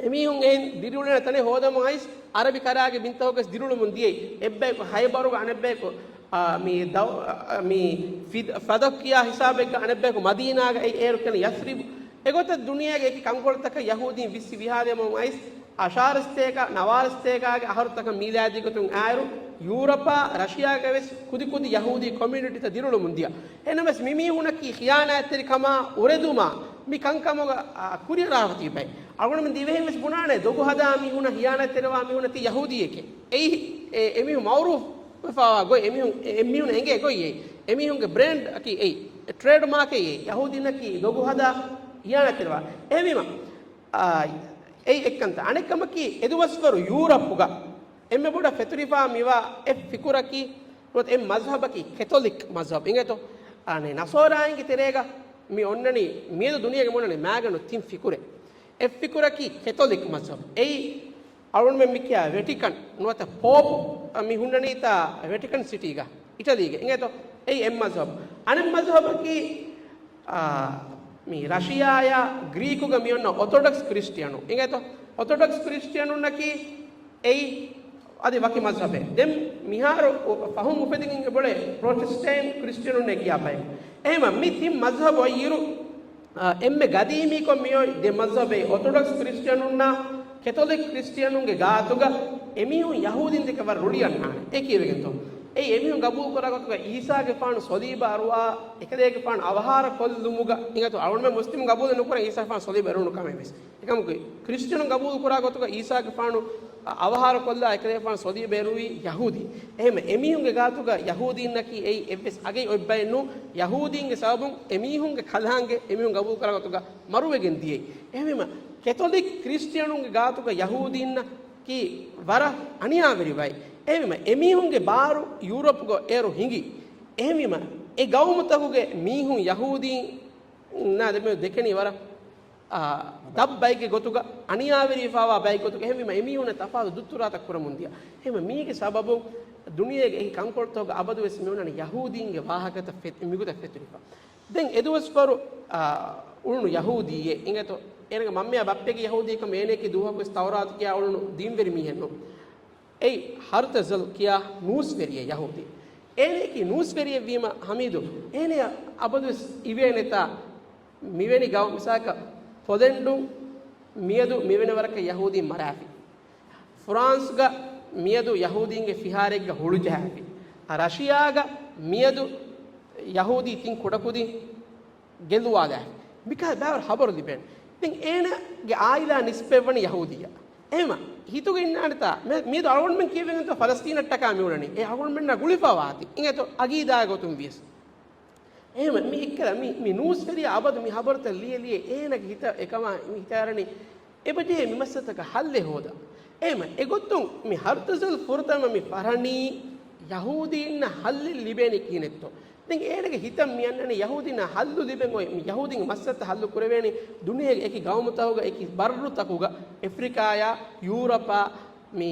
އެމީހުން އެހެން ދިރިއުޅޭނެ ތަނެއް ހޯދަމުން އައިސް، އަރަބި ކަރާގެ ބިންތަކުގަސް ދިރިއުޅެމުން ދިޔައީ. އެއްބަޔަކު ހައިބަރުގަ، އަނެއްބަޔަކު، އާ، މި ދައު-، އާ، މި ފިދް-، ފަދަކް ކިޔާ ހިސާބެއްގަ، އަނެއްބަޔަކު މަދީނާގަ، އެ އޭރު ކިޔަނީ ޔަސްރިބު. އެގޮތަށް ދުނިޔޭގެ އެކި ކަންކޮޅުތަކަށް ޔަހޫދީން ވިއްސި ވިހާލިޔަމުން އައިސް، އަށާރަސްތޭކަ، ނަވާރަސްތޭކާގެ އަހަރުތަކަށް މީލާދީ ގޮތުން އާއިރު، ޔޫރަޕާ، ރަޝިޔާގަ ވެސް ކުދި ކުދި ޔަހޫދީ ކޮމިއުނިޓީތައް ދިރިއުޅެމުން ދިޔަ. އެހެންނަމަވެސް މި މީހުނަކީ ޚިޔާނާތްތެރިކަމާ އުރެދުމާ މި ކަންކަމުގަ، އާ، ކުރިއަރާފަ ތިބެ. އަޅުގަނޑުމެން ދިވެހިން ވެސް ބުނާނެ، ދޮގު ހަދާ މީހުނަށް ޚިޔާނާތްތެރިވާ މީހުންނަށް ތީ ޔަހޫދީއެކޭ. އެއީ، އެ، އެމީހުން މައުރޫފް ވެފަވާ ގޮތް، އެމީހުން، އެ، އެމީހުން އެނގޭ ގޮތް އެއީ. އެމީހުންގެ ބްރޭންޑް އަކީ އެއީ. ޓްރޭޑް މާކެއް އެއީ. ޔަހޫދީންނަކީ ދޮގު ހަދާ ޚިޔާނާތްތެރިވާ. އެހެންވީމަ، އާ، އެއީ އެއްކަންތައް. އަނެއްކަމަކީ، އެދުވަސްވަރު ޔޫރަޕުގަ އެންމެ ބޮޑަށް ފެތުރިފާ މިވާ އެއް ފިކުރަކީ، ނުވަތަ އެއް މަޒްހަބަކީ ކެތޮލިކް މަޒްހަބް. އިނގޭތޯ؟ އަނެއް ނަޞާރާއިންގެ ތެރޭގަ މި އޮންނަނީ މިއަދު ދުނިޔޭގެ މި އޮންނަނީ މާގަނޑު ތިން ފިކުރެއް. އެއް ފިކުރަކީ ކެތޮލިކް މަޒްހަބް. އެއީ އަޅުގަނޑުމެން މި ކިޔާ ވެޓިކަން ނުވަތަ ޕޯޕް މި ހުންނަނީތާ ވެޓިކަން ސިޓީގަ، އިޓަލީގެ. އިނގޭތޯ؟ އެއީ އެއް މަޒްހަބް. އަނެއް މަޒްހަބަކީ، އާ، މި ރަޝިޔާޔާ ގްރީކުގަ މި އޮންނަ އޮތޮޑޮކްސް ކްރިސްޓިއަނު. އިނގޭތޯ؟ އޮތޮޑޮކްސް ކްރިސްޓިއަނުންނަކީ އެއީ އަދި ވަކި މަޒްހަބެއް. ދެން މިހާރު ފަހުން އުފެދިގެން އެބައުޅޭ ޕްރޮޓެސްޓަންޓް ކްރިސްޓިއަނުންނޭ ކިޔާ ބައެއް. އެހެންވީމަ މި ތިން މަޒްހަބު އޮތްއިރު، އާ، އެންމެ ގަދީމީކޮށް މިއޮތް ދެ މަޒްހަބެއް އޮތޮޑޮކްސް ކްރިސްޓިއަނުންނާ ކެތޮލިކް ކްރިސްޓިއަނުންގެ ގާތުގަ އެމީހުން ޔަހޫދީން ދެކެ ވަރަށް ރުޅިއަންނާނެ. އެ ކީއްވެގެންތޯ؟ އެއީ އެމީހުން ގަބޫލުކުރާ ގޮތުގަ އީސާގެފާނު ޞަލީބަށް އަރުވާ، އެކަލޭގެފާނު އަވަހާރަ ކޮށްލުމުގަ، އިނގޭތޯ، އަޅުގަނޑުމެން މުސްލިމުން ގަބޫލެއް ނުކުރަން އީސާގެފާނު ޞަލީބަށް އެރުވުނު ކަމެއް ވެސް. އެކަމަކު، ކްރިސްޓިއަނުން ގަބޫލު ކުރާ ގޮތުގަ އީސާގެފާނު އަވަހާރަ ކޮށްލާ އެކަލޭގެފާނު ޞަލީބަށް އެރުވީ ޔަހޫދީ. އެހެންވެ، އެމީހުންގެ ގާތުގަ ޔަހޫދީންނަކީ އެއީ އެއްވެސް އަގެއް އޮތް ބައެއް ނޫން. ޔަހޫދީންގެ ސަބަބުން އެމީހުންގެ ކަލާނގެ އެމީހުން ގަބޫލު ކުރާ ގޮތުގަ މަރުވެގެން ދިޔައީ. އެހެންވީމަ، ކެތޮލިކް ކްރިސްޓިއަނުންގެ ގާތުގަ ޔަހޫދީންނަކީ ވަރަށް އަނިޔާވެރި ބައެއް. އެހެންވީމަ، އެމީހުންގެ ބާރު ޔޫރަޕުގަ އޭރު ހިނގި. އެހެންވީމަ، އެ ގައުމުތަކުގެ މީހުން ޔަހޫދީންނާ ދެމެދު ދެކެނީ ވަރަށް، އާ، ދަށް ބައެއްގެ ގޮތުގަ، އަނިޔާވެރިވެފަވާ ބައެއް ގޮތުގަ. އެހެންވީމަ، އެމީހުންނަށް ތަފާތު ދުއްތުރާތައް ކުރަމުން ދިޔަ. އެހެންވީމަ، މީގެ ސަބަބުން ދުނިޔޭގެ އެކި ކަންކޮޅުތަކުގަ އަބަދުވެސް މި އޮންނަނީ ޔަހޫދީންގެ ވާހަކަތައް ފެތި-، މިގޮތަށް ފެތުރިފަ. ދެން އެދުވަސްވަރު، އާ، އުޅުނު ޔަހޫދީއެއް އިނގޭތޯ، އޭނަގެ މަންމަޔާ ބައްޕަގެ ޔަހޫދީކަމަށް އޭނައަކީ ދުވަހަކުވެސް ތައުރާތު ކިޔާ އުޅުނު ދީންވެރި މީހެއް ނޫން. އެއީ ހަރުތަޒަލް ކިޔާ ނޫސްވެރިއެއް ޔަހޫދީ. އޭނައަކީ ނޫސްވެރިއެއްވީމަ ހަމީދު، އޭނަޔަށް އަބަދުވެސް އިވޭނެތާ މިވެނި ގައު-، މިސާލަކަށް ޕޮލެންޑު މިއަދު މިވެނި ވަރަކަށް ޔަހޫދީން މަރާފި. ފްރާންސްގަ މިއަދު ޔަހޫދީންގެ ފިހާރައެއްގަ ހުޅުޖަހާފި. ރަޝިޔާގަ މިއަދު ޔަހޫދީ ތިން ކުޑަކުދިން ގެއްލުވާލާފި. މިކަހަލަ ބައިވަރު ހަބަރު ލިބޭނެ. ދެން އޭނަގެ އާއިލާ ނިސްބަތްވަނީ ޔަހޫދީއަށް. އެހެންވީމަ، ހިތުގަ އިންނާނެތާ، މި-، މިއަދު އަޅުގަނޑުމެން ކިޔެވިގެންތޯ ފަލަސްތީނަށްޓަކާ މިއުޅެނީ. އެ އަޅުގަނޑުމެންނާ ގުޅިފަވާތީ. އިނގޭތޯ އަގީދާގެ ގޮތުން ވިޔަސް. އެހެންވީމަ، މި އެއްކަލަ މި، މި ނޫސްވެރިޔާ އަބަދު މި ހަބަރުތައް ލިޔެ ލިޔެ އޭނަގެ ހިތަށް އެކަމާ މި ހިތަށް އަރަނީ އެބަޖެހޭ މި މައްސަލަތަކަށް ހައްލެއް ހޯދަން. އެހެންވީމަ، އެގޮތުން މި ހަރުތަޒަލް ފުރަތަމަ މި ފަށަނީ ޔަހޫދީންނަށް ހައްލެއް ލިބޭނީ ކިހިނެއްތޯ؟ ދެން އޭނަގެ ހިތަށް މި އަންނަނީ ޔަހޫދީންނަށް ހައްލު ލިބެން އޮތް، މި ޔަހޫދީންގެ މައްސަލަތައް ހައްލު ކުރެވޭނީ ދުނިޔޭގެ އެކި ގައުމުތަކުގަ އެކި ބައްރުތަކުގަ، އެފްރިކާޔާ، ޔޫރަޕާ، މި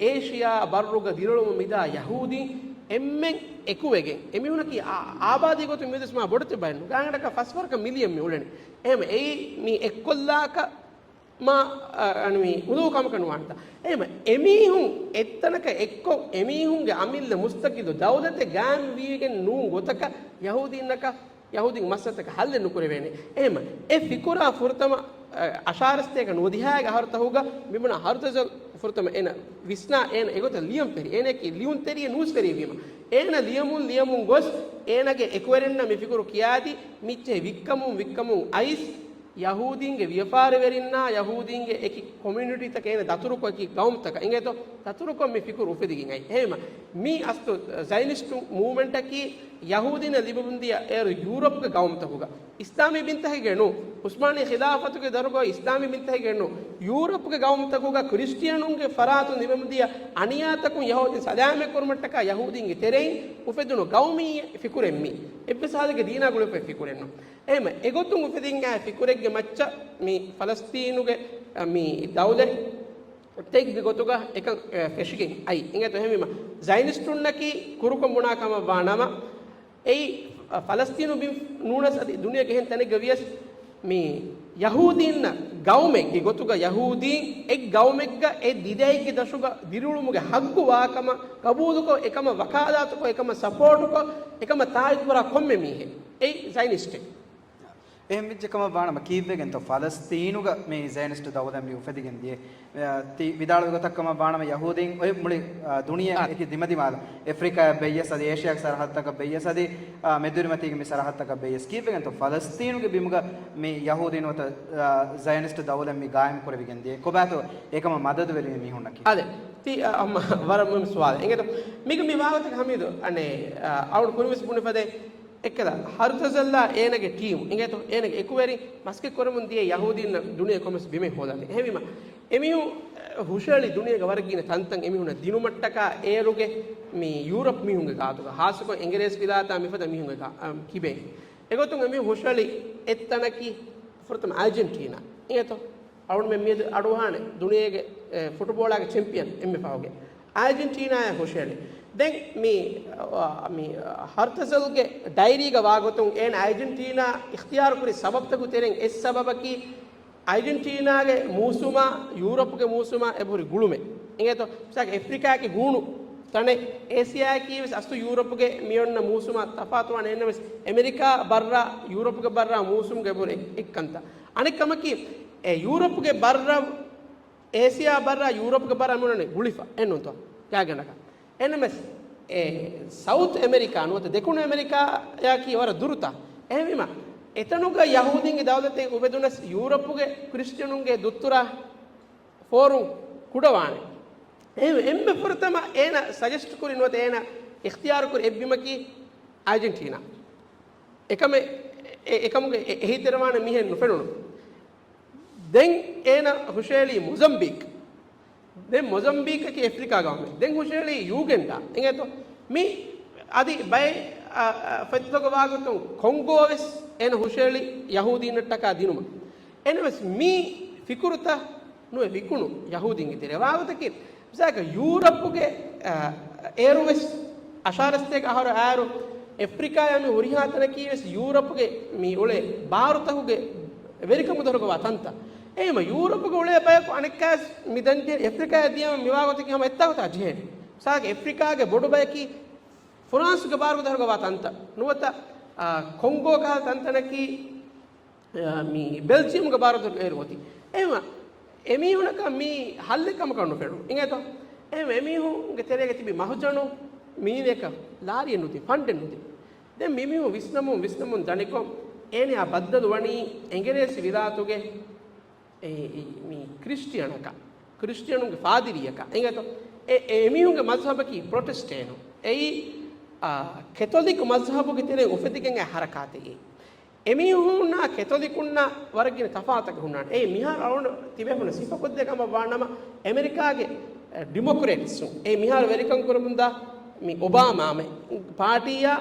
އޭޝިޔާ ބައްރުގަ ދިރިއުޅެމުން މިދާ ޔަހޫދީން އެންމެން އެކުވެގެން، އެމީހުނަކީ އާ-، އާބާދީ ގޮތުން މިއަދުވެސް މާ ބޮޑެތި ބައެއް ނޫން. ގާތްގަނޑަކަށް ފަސްވަރަކަށް މިލިއަން މި އުޅެނީ. އެހެންވީމަ، އެއީ މި އެއްކޮށްލާކަށް މާ، އަ، އަންމީ އުނދަގޫ ކަމަކަށް ނުވާނެތާ. އެހެންވީމަ، އެމީހުން އެއްތަނަކަށް އެއްކޮށް، އެމީހުންގެ އަމިއްލަ މުސްތަޤިއްލު ދައުލަތެއް ގާއިމް ވީގެން ނޫން ގޮތަކަށް، ޔަހޫދީންނަކަށް، ޔަހޫދީންގެ މައްސަލަތަކަށް ހައްލެއް ނުކުރެވޭނެ. އެހެންވީމަ، އެ ފިކުރާ ފުރަތަމަ، އަ، އަށާރަސްތޭކަ ނުވަދިހައިގެ އަހަރުތަކުގަ މިބުނާ ހަރުތަޒަލް ފުރަތަމަ އޭނަ ވިސްނާ، އޭނަ އެގޮތަށް ލިޔަން ފެށި. އޭނައަކީ ލިޔުންތެރިއެއް، ނޫސްވެރިއެއް ވީމަ، އޭނަ ލިޔަމުން ލިޔަމުން ގޮސް، އޭނަގެ އެކުވެރިންނަށް މި ފިކުރު ކިޔާދީ، މިއްޗެހި ވިއްކަމުން ވިއްކަމުން އައިސް، ޔަހޫދީންގެ ވިޔަފާރިވެރިންނާ ޔަހޫދީންގެ އެކި ކޮމިއުނިޓީތަކަށް އޭނަ ދަތުރުކޮށް އެކި ގައުމުތަކަށް އިނގޭތޯ، ދަތުރުކޮށް މި ފިކުރު އުފެދިގެން އައި. އެހެންވީމަ، މީ އަސްލު ޒައިނިސްޓު މޫވްމަންޓަކީ ޔަހޫދީންނަށް ލިބެމުންދިޔަ އޭރު ޔޫރަޕްގެ ގައުމުތަކުގަ، އިސްލާމީ ބިންތަކެއްގެ ނޫން، އުސްމާނީ ޚިލާފަތުގެ ދަށުގަ އިސްލާމީ ބިންތަކެއްގެ ނޫން، ޔޫރަޕްގެ ގައުމުތަކުގަ ކްރިސްޓިއަނުންގެ ފަރާތުން ލިބެމުންދިޔަ އަނިޔާތަކުން ޔަހޫދީން ސަލާމަތްކުރުމަށްޓަކާ ޔަހޫދީންގެ ތެރެއިން އުފެދުނު ގައުމީ ފިކުރެއް މީ. އެއްވެސް ހާލެއްގެ ދީނާ ގުޅިފައި ފިކުރެއް ނޫން. އެހެންވީމަ، އެގޮތުން އުފެދިން އައި ފިކުރެއްގެ މައްޗަށް މި ފަލަސްތީނުގެ، މި ދައުލަތް ތެއްގެ ގޮތުގަ އެކަން، އެ، ފެށިގެން އައި. އިނގޭތޯ، އެހެންވީމަ، ޒައިނިސްޓުންނަކީ ކުރުކޮށް ބުނާ ކަމަށް ވާ ނަމަ، އެއީ، އަ، ފަލަސްތީނު ބިން ނޫނަސް އަދި ދުނިޔޭގެ އެހެން ތަނެއްގަ ވިޔަސް، މި ޔަހޫދީންނަށް ގައުމެއްގެ ގޮތުގަ ޔަހޫދީން އެއް ގައުމެއްގަ އެ ދިދައެއްގެ ދަށުގަ ދިރިއުޅުމުގެ ހައްގު ވާކަމަށް ގަބޫލުކޮށް، އެކަމަށް ވަކާލާތުކޮށް، އެކަމަށް ސަޕޯޓުކޮށް، އެކަމަށް ތާއީދުކުރާ ކޮންމެ މީހެއް އެއީ ޒައިނިސްޓެއް. އެހެން ވެއްޖެ ކަމަށް ވާނަމަ ކީއްވެގެންތޯ ފަލަސްތީނުގަ މި ޒައިނިސްޓް ދައުލަތް މި އުފެދިގެން ދިޔަ؟ އެ، ތި ވިދާޅުވި ގޮތަށް ކަމަށް ވާނަމަ ޔަހޫދީން އޮތް މުޅި، އާ، ދުނިޔެ އާ. އެކި ދިމަދިމާލަށް އެފްރިކާއަށް ބެއްޔަސް އަދި އޭޝިޔާގެ ސަރަހައްދުތަކަށް ބެއްޔަސް އަދި، އާ، މެދުވެރިމަތީގެ މި ސަރަހައްދުތަކަށް ބެއްޔަސް ކީއްވެގެންތޯ ފަލަސްތީނުގެ ބިމުގަ މި ޔަހޫދީން ނުވަތަ، އާ، ޒައިނިސްޓް ދައުލަތް މި ގާއިމް ކުރެވިގެން ދިޔަ؟ ކޮބާތޯ އެކަމަށް މަދަދުވެރި މީހުންނަކީ؟ އާދެ، ތި، އާ، ހަމަ ވަރަށް މުހިންމު ސުވާލެއް. އިނގޭތޯ، މީގަ މި ވާގޮތަކަށް ހަމީދު، އަނެއް، އާ، އަޅުގަނޑު ކުރިންވެސް ބުނި ފަދައިން އެއްކަލަ ހަރުތަޒަލްއާ އޭނަގެ ޓީމު، އިނގޭތޯ، އޭނަގެ އެކުވެރިން މަސައްކަތް ކުރަމުން ދިޔަ ޔަހޫދީންނަށް ދުނިޔެ ކޮންމެސް ބިމެއް ހޯދާދޭ. އެހެންވީމަ، އެމީހުން، އެ، ހުށަހެޅި ދުނިޔޭގެ ވަރަށް ގިނަ ތަންތަން އެމީހުންނަށް ދިނުމަށްޓަކާ އޭރުގެ މި ޔޫރަޕް މީހުންގެ ގާތުގަ، ހާއްސަކޮށް އެނގިރޭސި ވިލާތާ މިފަދަ މީހުންގެ ގާ-، އަ، ކިބައިން. އެގޮތުން އެމީހުން ހުށަހެޅި އެއްތަނަކީ ފުރަތަމަ އާޖެންޓީނާ. އިނގޭތޯ؟ އަޅުގަނޑުމެން މިއަދު އަޑުއަހާނެ ދުނިޔޭގެ، އެ، ފުޓުބޯޅައިގެ ޗެމްޕިއަން އެންމެ ފަހުގެ. އާޖެންޓީނާއާ ހުށަހެޅި. ދެން މި، އަ، މި، އަ، ހަރްތަޒަލްގެ ޑައިރީގަ ވާގޮތުން އޭނަ އާޖެންޓީނާ އިޚްތިޔާރުކުރި ސަބަބުތަކުގެ ތެރެއިން އެއް ސަބަބަކީ އާޖެންޓީނާގެ މޫސުމާ ޔޫރަޕްގެ މޫސުމާ އެބަހުރި ގުޅުމެއް. އިނގޭތޯ؟ މިސާލަކަށް އެފްރިކާއަކީ ހޫނު ތަނެއް، އޭސިއާއަކީ ވެސް އަސްލު ޔޫރަޕްގެ މިއޮންނަ މޫސުމާ ތަފާތުވާނެ. އެހެންނަމަވެސް އެމެރިކާ ބައްރާ ޔޫރަޕްގެ ބައްރާ މޫސުމުގެ އެބަހުރި އެއްކަންތައް. އަނެއް ކަމަކީ، އެ ޔޫރަޕްގެ ބައްރަށް އޭސިއާ ބައްރާ ޔޫރަޕްގެ ބައްރާ މިއޮންނަނީ ގުޅިފަ އެއްނޫންތޯ؟ ގާތްގަނޑަކަށް. އެހެންނަމަވެސް، އެ ސައުތް އެމެރިކާ ނުވަތަ ދެކުނު އެމެރިކާއަކީ ވަރަށް ދުރުތާ. އެހެންވީމަ، އެތަނުގަ ޔަހޫދީންގެ ދައުލަތެއް އުފެދުނަސް ޔޫރަޕުގެ ކްރިސްޓިއަނުންގެ ދުއްތުރާ ފޯރުން ކުޑަވާނެ. އެހެން އެންމެ ފުރަތަމަ އޭނަ ސަޖެސްޓް ކުރި ނުވަތަ އޭނަ އިޚްތިޔާރު ކުރި އެއްބިމަކީ އާޖެންޓީނާ. އެކަމެއް، އެ-، އެކަމުގެ އެ-، އެހީތެރިވާނެ މީހެއް ނުފެނުނު. ދެން އޭނަ ހުށަހެޅީ މޮޒަމްބީކް. ދެން މޮޒަމްބީކަކީ އެފްރިކާ ގައުމެއް. ދެން ހުށަހެޅީ ޔޫގެންޑާ. އިނގޭތޯ؟ މި އަދި ބައެއް، އަ، އަ، ފޮތްތަކުގަ ވާގޮތުން ކޮންގޯ ވެސް އޭނަ ހުށަހެޅި ޔަހޫދީންނަށްޓަކާ ދިނުމަށް. އެހެންނަމަވެސް މި ފިކުރުތައް ނުވެ ވިކުނު ޔަހޫދީންގެ ތެރޭ. ވާގޮތަކީ، މިސާލަކަށް ޔޫރަޕުގެ، އަ، އޭރު ވެސް އަށާރަސްތޭކަ އަހަރު އައިރު އެފްރިކާއާ މި ހުރިހާ ތަނަކީ ވެސް ޔޫރަޕުގެ މި އުޅޭ ބާރުތަކުގެ ވެރިކަމުގެ ދަށުގަ ވާ ތަންތަން. އެހެންވީމަ ޔޫރަޕުގަ އުޅޭ ބަޔަކު އަނެއްކާވެސް މި ދަންޖެހޭ އެފްރިކާއަށް ދިޔަމަ މިވާ ގޮތަކީ ހަމަ އެއްތާ ގޮތާ ޖެހޭނެ. މިސާލަކަށް އެފްރިކާގެ ބޮޑު ބަޔަކީ ފުރާންސުގެ ބާރުގެ ދަށުގަ ވާ ތަންތަން. ނުވަތަ، އާ، ކޮންގޯ ކަހަލަ ތަންތަނަކީ، އާ، މި ބެލްޖިއަމުގެ ބާރުގެ ދަށުގަ އޭރު އޮތީ. އެހެންވީމަ އެމީހުނަކަށް މީ ހައްލެއް ކަމަކަށް ނުފެނުނު. އިނގޭތޯ؟ އެހެންވެ، އެމީހުންގެ ތެރޭގަ ތިބި މަހުޖަނު މީނައަކަށް ލާރިއެއް ނުދިން، ފަންޑެއް ނުދިން. ދެން މިމީހުން ވިސްނަމުން، ވިސްނަމުން ދަނިކޮށް، އޭނަޔާ ބައްދަލު ވަނީ އެނގިރޭސި ވިލާތުގެ އެ، އެ، މި ކްރިސްޓިއަނަކަށް، ކްރިސްޓިއަނުންގެ ފާދިރީއަކަށް. އިނގޭތޯ؟ އެ، އެ، އެމީހުންގެ މަޒްހަބަކީ ޕްރޮޓެސްޓޭނު. އެއީ، އާ، ކެތޮލިކް މަޒްހަބުގެ ތެރެއިން އުފެދިގެން އައި ހަރަކާތެއް. އެމީހުންނާ ކެތޮލިކުންނާ ވަރަށް ގިނަ ތަފާތަކެއް ހުންނާނެ. އެ މިހާރު އަޅުގަނޑު ތިބޭފުޅުން ސިފަކޮށްދޭ ކަމަށް ވާނަމަ، އެމެރިކާގެ، އެ، ޑިމޮކްރެޓްސުން، އެ މިހާރު ވެރިކަން ކުރަމުންދާ މި އޮބާމާ ޕާޓީއާ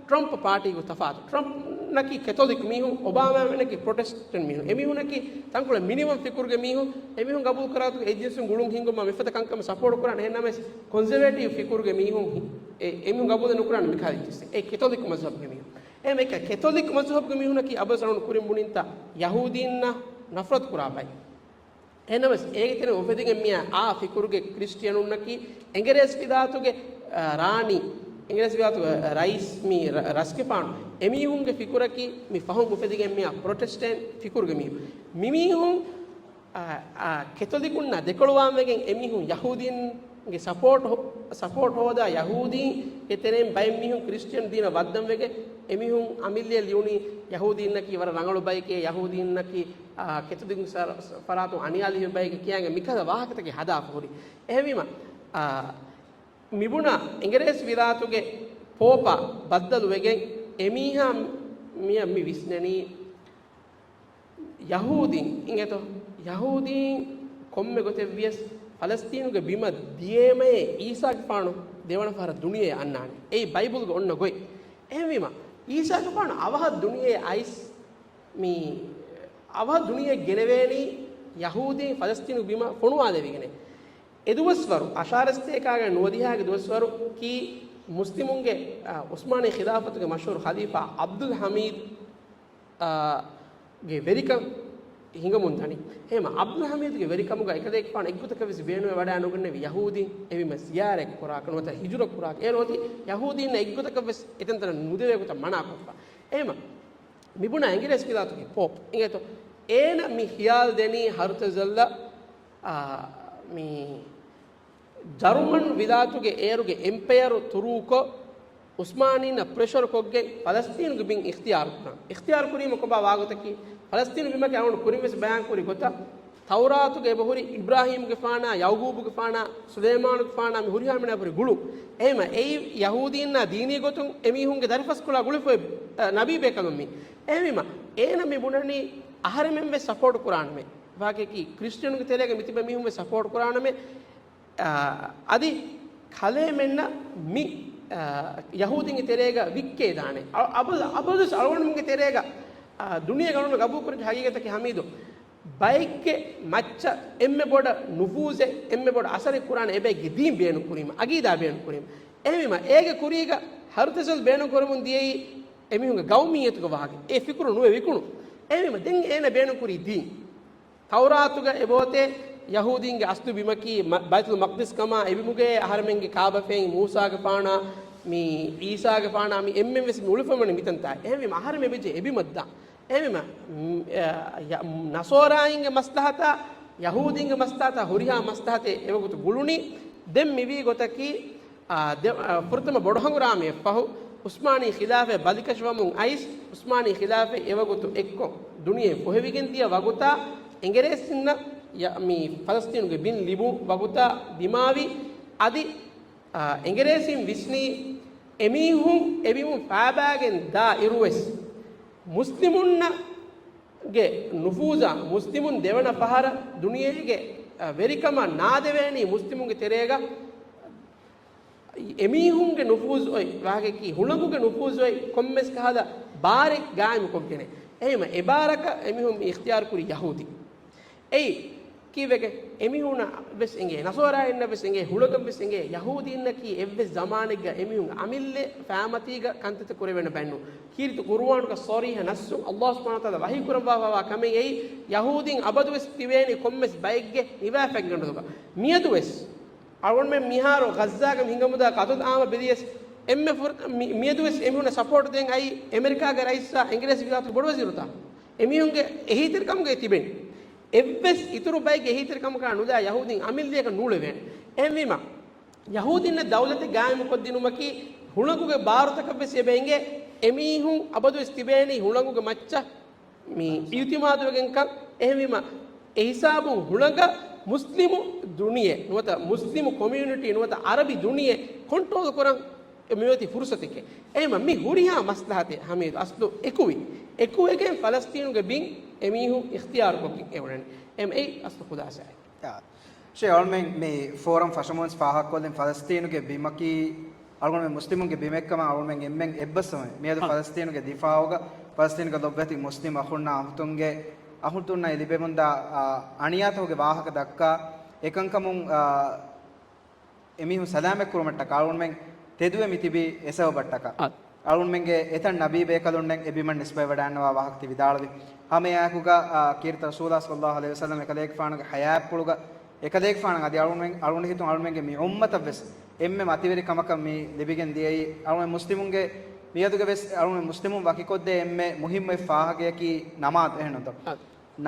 ޓްރަމްޕް ޕާޓީގެ ތަފާތު. ޓްރަމްޕް ނަކީ ކެތޮލިކް މީހުން، އޮބާމާ ނަކީ ޕްރޮޓެސްޓެންޓް މީހުން. އެ މީހުންނަކީ ތަންކޮޅެއް މިނިމަމް ފިކުރުގެ މީހުން. އެ މީހުން ގަބޫލު ކުރާ ގޮތުގަ އެއްޖިންސުން ގުޅުން ހިންގުމާ މިފަދަ ކަންކަމަށް ސަޕޯޓް ކުރާނެ. އެހެންނަމަވެސް ކޮންޒަވޭޓިވް ފިކުރުގެ މީހުން އެ، އެ މީހުން ގަބޫލެއް ނުކުރާނެ މިކަހަލަ އެއްޗިއްސެއް. އެ ކެތޮލިކް މަޒްހަބުގެ މީހުން. އެހެންވެ، ކެތޮލިކް މަޒްހަބުގެ މީހުންނަކީ އަބަދު އަޅުގަނޑު ކުރިން ބުނިންތާ ޔަހޫދީންނަށް ނަފްރަތު ކުރާ ބައެއް. އެހެންނަމަވެސް، އޭގެ ތެރެއިން އުފެދިގެން މިއާ އާ ފިކުރުގެ ކްރިސްޓިއަނުންނަކީ އެނގިރޭސި ވިލާތުގެ، އާ، ރާނީ، އެނގިރޭސި ވިލާތުގެ ރައީސް މި ރަ-، ރަސްގެފާނު. އެމީހުންގެ ފިކުރަކީ މި ފަހުން އުފެދިގެން މިއާ ޕްރޮޓެސްޓެންޓް ފިކުރުގެ މީހުން. މިމީހުން، އާ، އާ، ކެތޮލިކުންނާ ދެކޮޅުވާން ވެގެން އެމީހުން ޔަހޫދީންގެ ސަޕޯޓް ހޮ-، ސަޕޯޓް ހޯދާ ޔަހޫދީންގެ ތެރެއިން ބައެއް މީހުން ކްރިސްޗިއަން ދީނަށް ވައްދަން ވެގެން އެމީހުން އަމިއްލައަށް ލިޔުނީ ޔަހޫދީންނަކީ ވަރަށް ރަނގަޅު ބައެކޭ، ޔަހޫދީންނަކީ، އާ، ކެތުދިގު ސަ-، ފަރާތުން އަނިޔާ ލިބި ބައެކޭ ކިޔާގެ މިކަހަލަ ވާހަކަތަކެއް ހަދާފަ ހުރި. އެހެންވީމަ، އާ، މިބުނާ އެނގިރޭސި ވިލާތުގެ ޕޯޕާ ބައްދަލު ވެގެން އެމީހާ މި، މި ވިސްނެނީ ޔަހޫދީން އިނގޭތޯ؟ ޔަހޫދީން ކޮންމެ ގޮތެއް ވިޔަސް ފަލަސްތީނުގެ ބިމަށް ދިޔައީމައޭ އީސާގެފާނު ދެވަނަ ފަހަރަށް ދުނިޔެއަށް އަންނާނީ. އެއީ ބައިބަލުގެ އޮންނަ ގޮތް. އެހެންވީމަ، އީސާގެފާނު އަވަހަށް ދުނިޔެއަށް އައިސް، މި އަވަހަށް ދުނިޔެއަށް ގެނެވޭނީ ޔަހޫދީން ފަލަސްތީނު ބިމަށް ފޮނުވާލެވިގެނޭ. އެ ދުވަސްވަރު، އަށާރަ ސަތޭކާގެ ނުވަދިހާގެ ދުވަސްވަރު ކީ މުސްލިމުންގެ، އާ، ޢުސްމާނީ ޚިލާފަތުގެ މަޝްހޫރު ޚަލީފާ ޢަބްދުލް ޙަމީދު، އާ، ގެ ވެރިކަން ހިނގަމުން ދަނީ. އެހެންވީމަ، ޢަބްދުލް ޙަމީދުގެ ވެރިކަމުގަ އެކަލޭގެފާނު އެއްގޮތަކަށް ވެސް ބޭނުންވެ ވަޑައިނުގަންނެވި ޔަހޫދީން އެވީމަ ޒިޔާރަތް ކުރާކަށް ނުވަތަ ހިޖުރަ ކުރާކަށް. އޭރު އޮތީ ޔަހޫދީންނަށް އެއްގޮތަކަށް ވެސް އެތަންތަނަށް ނުދެވޭ ގޮތަށް މަނާކޮށްފަ. އެހެންވީމަ، މިބުނާ އެނގިރޭސި ވިލާތުގެ ޕޯޕް އިނގޭތޯ، އޭނަ މި ޚިޔާލު ދެނީ ހަރުތަޒަލްއަށް، އާ، މި ޖަރުމަން ވިލާތުގެ އޭރުގެ އެމްޕަޔަރު ތުރޫކޮށް، ޢުސްމާނީންނަށް ޕްރެޝަރު ކޮށްގެން ފަލަސްތީނުގެ ބިން އިޚްތިޔާރު ކުރަން. އިޚްތިޔާރު ކުރީމަ ކޮބާ ވާގޮތަކީ؟ ފަލަސްތީނު ބިމަކީ އަޅުގަނޑު ކުރިން ވެސް ބަޔާން ކުރި ގޮތަށް، ތައުރާތުގަ އެބަހުރި އިބްރާހީމްގެފާނާ، ޔަޢުޤޫބުގެފާނާ، ސުލައިމާނުގެފާނާ މި ހުރިހާ މީނާ ހުރި ގުޅުން. އެހެންވީމަ، އެއީ ޔަހޫދީންނާ ދީނީ ގޮތުން އެމީހުންގެ ދަރިފަސްކޮޅާ ގުޅިފައި، އަ، ނަބީ ބޭކަލުން މީ. އެހެންވީމަ، އޭނަ މި ބުނަނީ އަހަރެމެން ވެސް ސަޕޯޓް ކުރާނަމޭ. ވާގެކީ ކްރިސްޓިއަނުގެ ތެރޭގަ މިތިބެ މީހުން ވެސް ސަޕޯޓް ކުރާނަމޭ. އާ، އަދި ކަލޭމެންނަށް މި، އާ، ޔަހޫދީންގެ ތެރޭގަ ވިއްކޭ ދާނެ. އަ-، އަބަދު، އަބަދުވެސް އަޅުގަނޑުމެންގެ ތެރޭގަ، އާ، ދުނިޔޭގަ އަޅުގަނޑު ގަބޫލުކުރި ހަގީގަތަކީ ހަމީދު، ބައެއްގެ މައްޗަށް އެންމެ ބޮޑަށް ނުފޫޒެއް، އެންމެ ބޮޑަށް އަސަރެއް ކުރާނެ އެބައެއްގެ ދީން ބޭނުން ކުރީމަ، އަގީދާ ބޭނުން ކުރީމަ. އެހެންވީމަ، އޭގެ ކުރީގަ ހަރުތަޒަލް ބޭނުން ކުރަމުން ދިޔައީ އެމީހުންގެ ގައުމިއްޔަތުގެ ވާހަކަ. އެ ފިކުރު ނުވެ ވިކުނު. އެހެންވީމަ، ދެން އޭނަ ބޭނުން ކުރީ ދީން. ތައުރާތުގަ އެބައޮތޭ ޔަހޫދީންގެ އަސްލު ބިމަކީ މަ-، ބައިތުލް މަޤްދިސް ކަމާ، އެބިމުގެ އަހަރެމެންގެ ކާބަފެން، މޫސާގެފާނާ، މި ޢީސާގެފާނާ، މި އެންމެން ވެސް މި އުޅެފައިވަނީ މިތަންތާ. އެހެންވީމަ އަހަރެމެން އެބަޖެހޭ އެބިމަށްދާ. އެހެންވީމަ، މް، އެ، ޔަ-، ނަޞާރާއިންގެ މަސްލަހަތާ، ޔަހޫދީންގެ މަސްލަހަތާ ހުރިހާ މަސްލަހަތެއް އެވަގުތު ގުޅުނީ. ދެން މިވީ ގޮތަކީ، އާ، ދެ-، އާ، ފުރަތަމަ ބޮޑު ހަނގުރާމައެއް ފަހު، ޢުސްމާނީ ޚިލާފަތް ބަލިކަށިވަމުން އައިސް، ޢުސްމާނީ ޚިލާފަތް އެވަގުތު އެއްކޮށް، ދުނިޔެ ފޮހެވިގެން ދިޔަ ވަގުތާ، އެނގިރޭސިންނަށް ޔަ-، މި ފަލަސްތީނުގެ ބިން ލިބުން ވަގުތާ ދިމާވި. އަދި، އާ، އެނގިރޭސިން ވިސްނީ، އެމީހުން އެބިމުން ފާބާގެން ދާ އިރުވެސް، މުސްލިމުންނަށް ގެ ނުފޫޒާ، މުސްލިމުން ދެވަނަ ފަހަރަށް ދުނިޔޭގެ، އަ، ވެރިކަމަށް ނާދެވޭނީ މުސްލިމުންގެ ތެރޭގަ އެމީހުންގެ ނުފޫޒު އޮތް، ވާގެކީ ހުޅަނގުގެ ނުފޫޒު އޮތް ކޮންމެސް ކަހަލަ ބާރެއް ގާއިމުކޮށްގެނެ. އެހެންވީމަ، އެ ބާރަކަށް އެމީހުން މި އިޚްތިޔާރު ކުރީ ޔަހޫދީ. އެއީ ކީއްވެގެން؟ އެމީހުނަށް ވެސް އެނގޭ، ނަޞާރާއިންނަށް ވެސް އެނގޭ، ހުޅަނގަށް ވެސް އެނގޭ، ޔަހޫދީންނަކީ އެއްވެސް ޒަމާނެއްގަ އެމީހުން އަމިއްލަ ފައިމަތީގަ ކަންތައްތައް ކުރެވޭނެ ބައެއްނޫން. ކީރިތި ޤުރުއާނުގަ ޞަރީޙަ ނައްޞުން ﷲ ސުބްޙާނަހޫ ވަތަޢާލާ ވަޙީ ކުރައްވާފައިވާ ކަމެއް އެއީ، ޔަހޫދީން އަބަދުވެސް ތިބޭނީ ކޮންމެސް ބައެއްގެ ނިވާ ފެންގަނޑުގަ. މިއަދުވެސް އަޅުގަނޑުމެން މިހާރު ޣައްޒާގަ ހިނގަމުންދާ ޤަތުލު ޢާއްމަށް ބެލިޔަސް، އެންމެ ފުރ-، މި-، މިއަދުވެސް އެމީހުންނަށް ސަޕޯޓް ދޭން އައީ އެމެރިކާގެ ރައީސާ އެނގިރޭސި ވިލާތުގެ ބޮޑުވަޒީރުތާ؟ އެމީހުންގެ އެހީތެރިކަމުގައި ތިބެނީ. އެއްވެސް އިތުރު ބައެއްގެ އެހީތެރިކަމަކާ ނުލާ ޔަހޫދީން އަމިއްލަޔަކަށް ނޫޅެވޭނެ. އެހެންވީމަ، ޔަހޫދީންނަށް ދައުލަތެއް ގާއިމުކޮށްދިނުމަކީ ހުޅަނގުގެ ބާރުތަކަށްވެސް އެބަ އެނގޭ، އެމީހުން އަބަދުވެސް ތިބޭނީ ހުޅަނގުގެ މައްޗަށް މި އިއުތިމާދުވެގެންކަން. އެހެންވީމަ، އެހިސާބުން ހުޅަނގަށް މުސްލިމު ދުނިޔެ ނުވަތަ މުސްލިމު ކޮމިއުނިޓީ ނުވަތަ ޢަރަބި ދުނިޔެ ކޮންޓްރޯލް ކުރަން މިއޮތީ ފުރުސަތެކޭ. އެހެންވީމަ، މި ހުރިހާ މަސްލަހަތެއް ހަމީދު އަސްލު އެކުވި، އެކުވެގެން ފަލަސްތީނުގެ ބިން އެމީހުން އިޚްތިޔާރުކޮށްގެން އެ އުޅެނީ. އެމް އެ އަސްލު ޚުލާސާއެއް. ޝޭ، އަޅުމެން މި ފޯރަމް ފަށަމުން ފާހަގަކޮށްލިން ފަލަސްތީނުގެ ބިމަކީ އަޅުގަނޑުމެން މުސްލިމުންގެ ބިމެއްކަމަށް އަޅުމެން އެންމެން އެއްބަސްވަމެ. މިއަދު ހަ. ފަލަސްތީނުގެ ދިފާއުގަ ފަލަސްތީނުގެ ލޮބުވެތި މުސްލިމް އަޚުންނާ އަޚުތުންގެ، އަޚުތުންނަށް ލިބެމުންދާ، އާ، އަނިޔާތަކުގެ ވާހަކަ ދައްކާ އެކަންކަމުން، އާ، އެމީހުން ސަލާމަތް ކުރުމަށްޓަކާ އަޅުގަނޑުމެން ތެދުވެ މިތިބީ އެ ސަބަބަށްޓަކާ. އަ. އަޅުގަނޑުމެންގެ އެތައް ނަބީ ބޭކަލުންނެއް އެ ބިމަށް ނިސްބަތްވެވަޑައިގަންނަވާ ވާހަކަ ތި ވިދާޅުވި. ހަމައެއާއެކުގަ، އާ، ކީރިތި ރަސޫލާ ޞައްލައްލާހު ޢަލައިހި ވަސައްލަމް އެކަލޭގެފާނުގެ ޙަޔާތްޕުޅުގަ އެކަލޭގެފާނަށް އަދި އަޅުގަނޑުމެން، އަޅުގަނޑު ހިތުން އަޅުގަނޑުމެންގެ މި އުއްމަތަށް ވެސް އެންމެ މަތިވެރި ކަމަކަށް މި ލިބިގެން ދިޔައީ. އަޅުގަނޑުމެން މުސްލިމުންގެ މިއަދުގެ ވެސް އަޅުގަނޑުމެން މުސްލިމުން ވަކިކޮށްދޭ އެންމެ މުހިއްމު އެއް ފާހަގަޔަކީ ނަމާދު، އެހެންނޫންތޯ؟ އަ.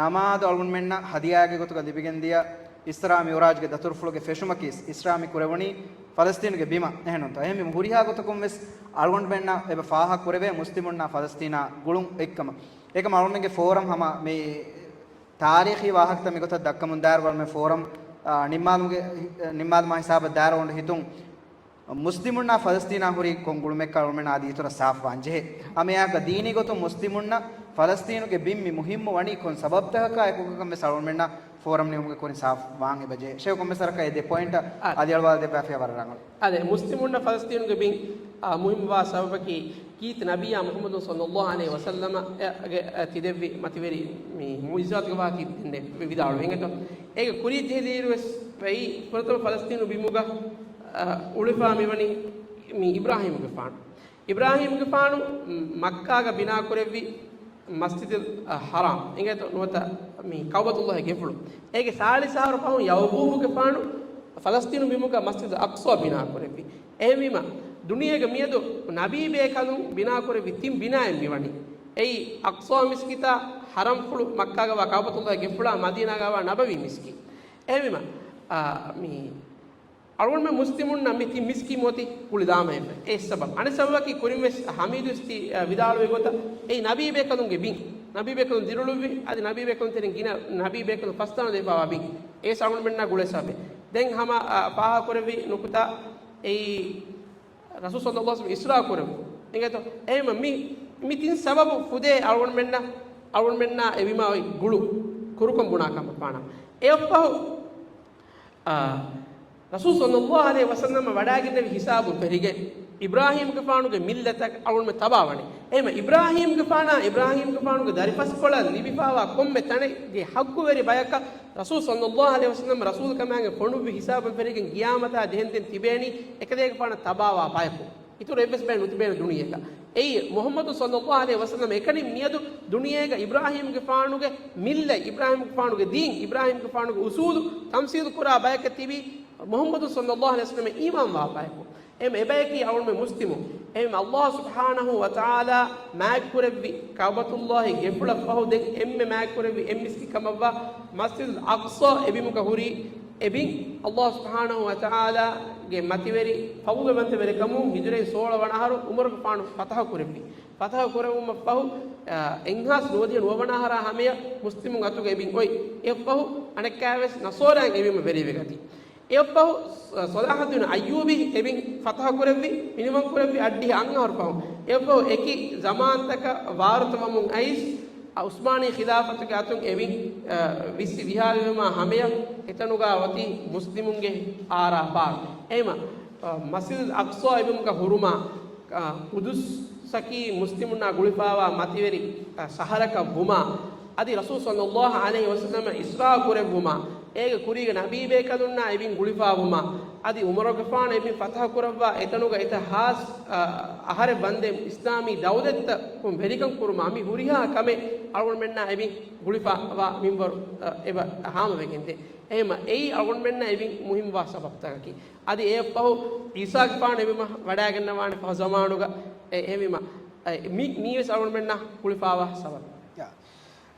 ނަމާދު އަޅުގަނޑުމެންނަށް ހަދިޔާގެ ގޮތުގަ ލިބިގެން ދިޔަ އިސްރާ މިޢުރާޖުގެ ދަތުރުފުޅުގެ ފެށުމަކީ އިސްރާ މި ކުރެވުނީ ފަލަސްތީނުގެ ބިމަށް، އެހެންނޫންތޯ؟ އެހެންވީމަ ހުރިހާ ގޮތަކުން ވެސް އަޅުގަނޑުމެންނަށް އެބަ ފާހަގަ ކުރެވޭ މުސްލިމުންނާ ފަލަސްތީނާ ގުޅުން އޮތްކަމަށް. އެކަމަ އަޅުމެންގެ ފޯރަމް ހަމަ މި ތާރީޚީ ވާހަކަތައް މިގޮތަށް ދައްކަމުން ދާއިރު އަޅުމެން ފޯރަމް، އާ، ނިންމާލުމުގެ، ނިންމާލުމާ ހިސާބަށް ދާއިރު އޮންޑު ހިތުން މުސްލިމުންނާ ފަލަސްތީނާ ހުރީ ކޮން ގުޅުމެއްކަ އަޅުމެންނަށް އަދި އިތުރަށް ސާފުވާން ޖެހޭ. ހަމައެއާއެކު ދީނީ ގޮތުން މުސްލިމުންނަށް ފަލަސްތީނުގެ ބިން މި މުހިއްމު ވަނީ ކޮން ސަބަބުތަކަކާ އެކުގަކަން ވެސް އަޅުމެންނަށް ފޯރަމް ނިމުމުގެ ކުރިން ސާފުވާން އެބަ ޖެހޭ. ޝޭޚް ކޮންމެސް ވަރަކަށް އެ ދެ ޕޮއިންޓަށް އަ، އަލިއަޅުވާލަދެއްވާފިޔާ ވަރަށް ރަނގަޅު. އަދެ މުސްލިމުންނަށް ފަލަސްތީނުގެ ބިން، އާ، މުހިއްމުވާ ސަބަބަކީ ކީރިތި ނަބިއްޔާ މުޙައްމަދު ޞައްލައްލާހު ޢަލައިހި ވަސައްލަމަގެ ތިދެއްވި މަތިވެރި މި މުޢުޖިޒާތުގެ ވާހަކަ ދެންނެވި ވިދާޅުވި. އެނގޭތޯ؟ އޭގެ ކުރިއަށް ޖެހިލިއިރު ވެސް ވައި ފުރަތަމަ ފަލަސްތީނު ބިމުގަ، އަ، އުޅިފާ މިވަނީ މި އިބްރާހީމުގެފާނު. އިބްރާހީމުގެފާނު މައްކާގަ ބިނާކުރެއްވި މަސްޖިދުލް ޙަރާމް އިނގޭތޯ ނުވަތަ މި ކަޢުބަތުﷲގެ ގެފުޅު. އޭގެ ސާޅީސް އަހަރު ފަހުން ޔަޢުޤޫބުގެފާނު ފަލަސްތީނު ބިމުގަ މަސްޖިދުލް އަޤްޞާ ބިނާކުރެއްވި. އެހެންވީމަ، ދުނިޔޭގެ މިއަދު ނަބީ ބޭކަލުން ބިނާކުރެއްވި ތިން ބިނާއެއް މިވަނީ. އެއީ އަޤްޞާ މިސްކިތާ، ޙަރަމްފުޅު މައްކާގަވާ ކަޢުބަތުﷲގެ ގެފުޅާ، މަދީނާގަވާ ނަބަވީ މިސްކިތް. އެހެންވީމަ، އާ، މި އަޅުގަނޑުމެން މުސްލިމުންނަށް މި ތިން މިސްކިތް މިއޮތީ ކުޅި ދާމައެއް. އެއް ސަބަބު. އަނެއް ސަބަބަކީ ކުރިން ވެސް ޙަމީދު ވެސް ތި، އަ، ވިދާޅުވި ގޮތަށް އެއީ ނަބީ ބޭކަލުންގެ ބިން. ނަބީ ބޭކަލުން ދިރިއުޅުއްވި، އަދި ނަބީ ބޭކަލުން ތެރެއިން ގިނަ ނަބީ ބޭކަލުން ފަސްދާނަ ދެއްވާ ބިން. އެ ވެސް އަޅުގަނޑުމެންނާ ގުޅޭ ސަބަބެއް. ދެން ހަމަ، އަ، ފާހަގަކުރެއްވި ނުކުތާ އެއީ ރަސޫލު ޞައްލައްލާހު ޢަލައިހި ވަސައްލަމަ އިސްރާ ކުރެއްވުން. އެނގޭތޯ؟ އެހެންވީމަ މި، މި ތިން ސަބަބު ފުދޭ އަޅުގަނޑުމެންނަށް، އަޅުގަނޑުމެންނާ އެ ބިމާ އޮތް ގުޅުން ކުރުކޮށް ބުނާ ކަމަށް ވާނަމަ. އެއަށްފަހު، އާ، ރަސޫލު ޞައްލައްލާހު ޢަލައިހި ވަސައްލަމަ ވަޑައިގެންނެވި ހިސާބުން ފެށިގެން، އިބްރާހީމްގެފާނުގެ މިއްލަތަށް އަޅުގަނޑުމެން ތަބާވަނީ. އެހެންވީމަ އިބްރާހީމްގެފާނާ، އިބްރާހީމްގެފާނުގެ ދަރިފަސްކޮޅަށް ލިބިފާވާ ކޮންމެ ތަނެއްގެ ޙައްޤުވެރި ބަޔަކަށް ރަސޫލު ޞައްލައްލާހު ޢަލައިހި ވަސައްލަމަ ރަސޫލުކަމާގެ ފޮނުއްވި ހިސާބުން ފެށިގެން ޤިޔާމަތާ ޖެހެންދެން ތިބޭނީ އެކަލޭގެފާނަށް ތަބާވާ ބަޔަކު. އިތުރު އެއްވެސް ބައެއް ނުތިބޭނެ ދުނިޔޭގަ. އެއީ މުޙައްމަދު ޞައްލައްލާހު ޢަލައިހި ވަސައްލަމަ އެކަނި މިއަދު ދުނިޔޭގަ އިބްރާހީމްގެފާނުގެ މިއްލަތް، އިބްރާހީމްގެފާނުގެ ދީން، އިބްރާހީމްގެފާނުގެ އުޞޫލު ތަމްސީލު ކުރާ ބަޔަކަށް ތިބީ މުޙައްމަދު ޞައްލައްލާހު ޢަލައިހި ވަސައްލަމަ އީމާންވާ ބަޔަކު. އެހެން އެބަޔަކީ އަޅުގަނޑުމެން މުސްލިމުން. އެހެން ﷲ ސުބްޙާނަހޫ ވަތަޢާލާ މާތްކުރެއްވި ކަޢުބަތުﷲގެ ގެފުޅަށް ފަހު ދެން އެންމެ މާތްކުރެއްވި އެއް މިސްކިތް ކަމަށްވާ މަސްޖިދުލް އަޤްޞާ އެބިމުގަ ހުރީ އެބިން ﷲ ސުބްޙާނަހޫ ވަތަޢާލާގެ މަތިވެރި ފަޟްލުވެވަންތަވެރިކަމުން ހިޖުރައި ސޯޅަ ވަނަ އަހަރު ޢުމަރުގެފާނު ފަތަޙަ ކުރެއްވި. ފަތަޙަ ކުރެވުމަށްފަހު، އާ، އެއްހާސް ނުވަދިހަ ނުވަވަނަ އަހަރާ ހަމަޔަށް މުސްލިމުން އަތުގަ އެބިން އޮތް. އެއަށްފަހު އަނެއްކާވެސް ނަޞާރާއިން އެބިމަ ވެރިވެގަތީ. އެއަށްފަހު ޞަލާޙުއްދީނު އައްޔޫބީ އެބިން ފަތަޙަ ކުރެއްވި، މިނިވަން ކުރެއްވި އަށްޑިހަ އަށް އަހަރު ފަހު. އެއަށްފަހު އެކި ޒަމާންތަކަށް ވާރުތަ ވަމުން އައިސް، އަ، ޢުސްމާނީ ޚިލާފަތުގެ އަތުން އެބިން، އަ، ވިއްސި ވިހާވެވުމާ ހަމަޔަށް އެތަނުގަ އޮތީ މުސްލިމުންގެ އާރާ ބާރު. އެހެންވީމަ، އަ، މަސްޖިދުލް އަޤްޞާ އެބިމުގަ ހުރުމާ، އަ، ޤުދުސްއަކީ މުސްލިމުންނާ ގުޅިފާވާ މަތިވެރި، އަ، ޝަހަރަކަށް ވުމާ، އަދި ރަސޫލު ޞައްލައްލާހު ޢަލައިހި ވަސައްލަމަ އިސްރާ ކުރެއްވުމާ، އޭގެ ކުރީގެ ނަބީ ބޭކަލުންނާ އެބިން ގުޅިފާވުމާ، އަދި ޢުމަރުގެފާނު އެބިން ފަތަޙަ ކުރައްވާ އެތަނުގަ އެތައް ހާސް، އަ، އަހަރެއް ވަންދެން އިސްލާމީ ދައުލަތްތަކުން ވެރިކަން ކުރުމާ، މި ހުރިހާ ކަމެއް އަޅުގަނޑުމެންނާ އެބިން ގުޅިފާވާ މިންވަރު، އަ، އެބަ ހާމަވެގެންދޭ. އެހެންވީމަ އެއީ އަޅުގަނޑުމެންނަށް އެބިން މުހިންމުވާ ސަބަބުތަކަކީ. އަދި އެއަށްފަހު ޢީސާގެފާނު އެބިމަ ވަޑައިގަންނަވާނެ ފަހު ޒަމާނުގަ، އެ، އެހެންވީމަ، އެ، މި، މީވެސް އަޅުގަނޑުމެންނަށް ގުޅިފާވާ ސަބަބެއް. ޔާ.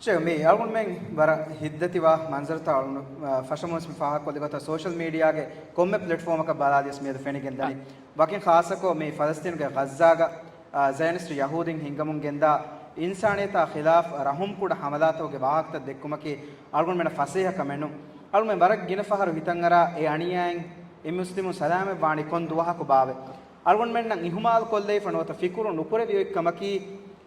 ޝޭޚް، މީ އަޅުގަނޑުމެން ވަރަށް ހިތްދަތިވާ މަންޒަރުތައް އަޅުގަނޑު، އަ، ފަށަމުވެސް މި ފާހަގަކޮށްލި ގޮތަށް ސޯޝަލް މީޑިއާގެ ކޮންމެ ޕްލެޓްފޯމަކަށް ބަލާލިޔަސް މިއަދު ފެނިގެން ދަނީ. އަ. ވަކިން ޚާއްޞަކޮށް މި ފަލަސްތީނުގެ ޣައްޒާގަ، އަ، ޒަޔަނިސްޓް ޔަހޫދީން ހިންގަމުން ގެންދާ އިންސާނިއްޔަތާ ޚިލާފް ރަޙުމް ކުޑަ ހަމަލާތަކުގެ ވާހަކަތައް ދެއްކުމަކީ އަޅުގަނޑުމެންނަށް ފަސޭހަ ކަމެއް ނޫން. އަޅުގަނޑުމެން ވަރަށް ގިނަ ފަހަރު ހިތަށްއަރާ އެ އަނިޔާއިން އެ މުސްލިމުން ސަލާމަތް ވާނީ ކޮން ދުވަހަކު ބާވެ؟ އަޅުގަނޑުމެންނަށް އިހުމާލު ކޮށްލައިފަ ނުވަތަ ފިކުރު ނުކުރެވި އޮތް ކަމަކީ،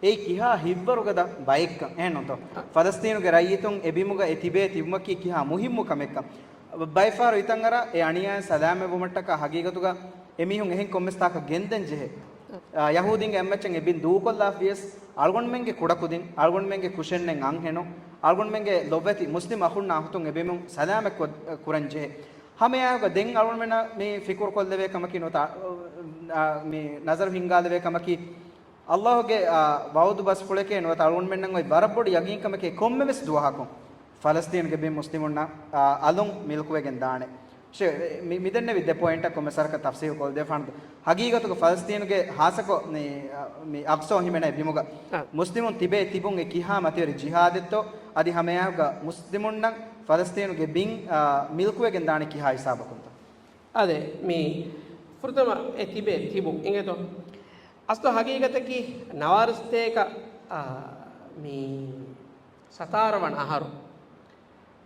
އެއީ ކިހާ ހިތްވަރުގަދަ ބައެއްކަން. އެހެންނޫންތޯ؟ އަ. ފަލަސްތީނުގެ ރައްޔިތުން އެ ބިމުގަ އެ ތިބޭ ތިބުމަކީ ކިހާ މުހިއްމު ކަމެއްކަން. ބައެއް ފަހަރު ހިތަށްއަރާ އެ އަނިޔާއިން ސަލާމަތްވުމަށްޓަކާ ހަގީގަތުގަ އެމީހުން އެހެން ކޮންމެސް ތާކަށް ގެންދަން ޖެހޭ. އަ. އަ، ޔަހޫދީންގެ އެއްމައްޗަށް އެ ބިން ދޫކޮށްލާފިޔަސް، އަޅުގަނޑުމެންގެ ކުޑަކުދިން، އަޅުގަނޑުމެންގެ ކުށެއްނެތް އަންހެނުން، އަޅުގަނޑުމެންގެ ލޮބުވެތި މުސްލިމް އަޚުންނާ އަޚުތުން އެ ބިމުން ސަލާމަތް ކޮށް-، ކުރަން ޖެހޭ. ހަމައެއާއެކު ދެން އަޅުގަނޑުމެންނަށް މި ފިކުރު ކޮށްލެވޭ ކަމަކީ ނުވަތަ، އަ، މި ނަޒަރު ހިންގާލެވޭ ކަމަކީ، ﷲ ގެ، އާ، ވަޢުދު ބަސްފުޅެކޭ ނުވަތަ އަޅުގަނޑުމެންނަށް އޮތް ވަރަށް ބޮޑު ޔަގީންކަމެކޭ ކޮންމެވެސް ދުވަހަކުން ފަލަސްތީނުގެ ބިން މުސްލިމުންނަށް، އާ، އަލުން މިލްކުވެގެން ދާނެ. ޝޭ، މި، މިދެންނެވި ދެ ޕޮއިންޓަށް ކޮންމެސް ވަރަކަށް ތަފްސީލު ކޮށްދެވޭ ފަން. ހަގީގަތުގަ ފަލަސްތީނުގެ ހާއްސަކޮށް މި، މި އަގްސޯ ހިމެނޭ ބިމުގަ އާ. މުސްލިމުން ތިބޭ ތިބުން އެ ކިހާ މަތިވެރި ޖިހާދެއްތޯ، އަދި ހަމައެއާއެކުގަ މުސްލިމުންނަށް ފަލަސްތީނުގެ ބިން، އާ، މިލްކުވެގެން ދާނީ ކިހާ ހިސާބަކުންތޯ؟ އާދެ، މި ފުރަތަމަ އެ ތިބޭ ތިބުން އިނގޭތޯ. އަސްލު ހަގީގަތަކީ ނަވާރަސަތޭކަ، އާ، މި ސަތާރަ ވަނަ އަހަރު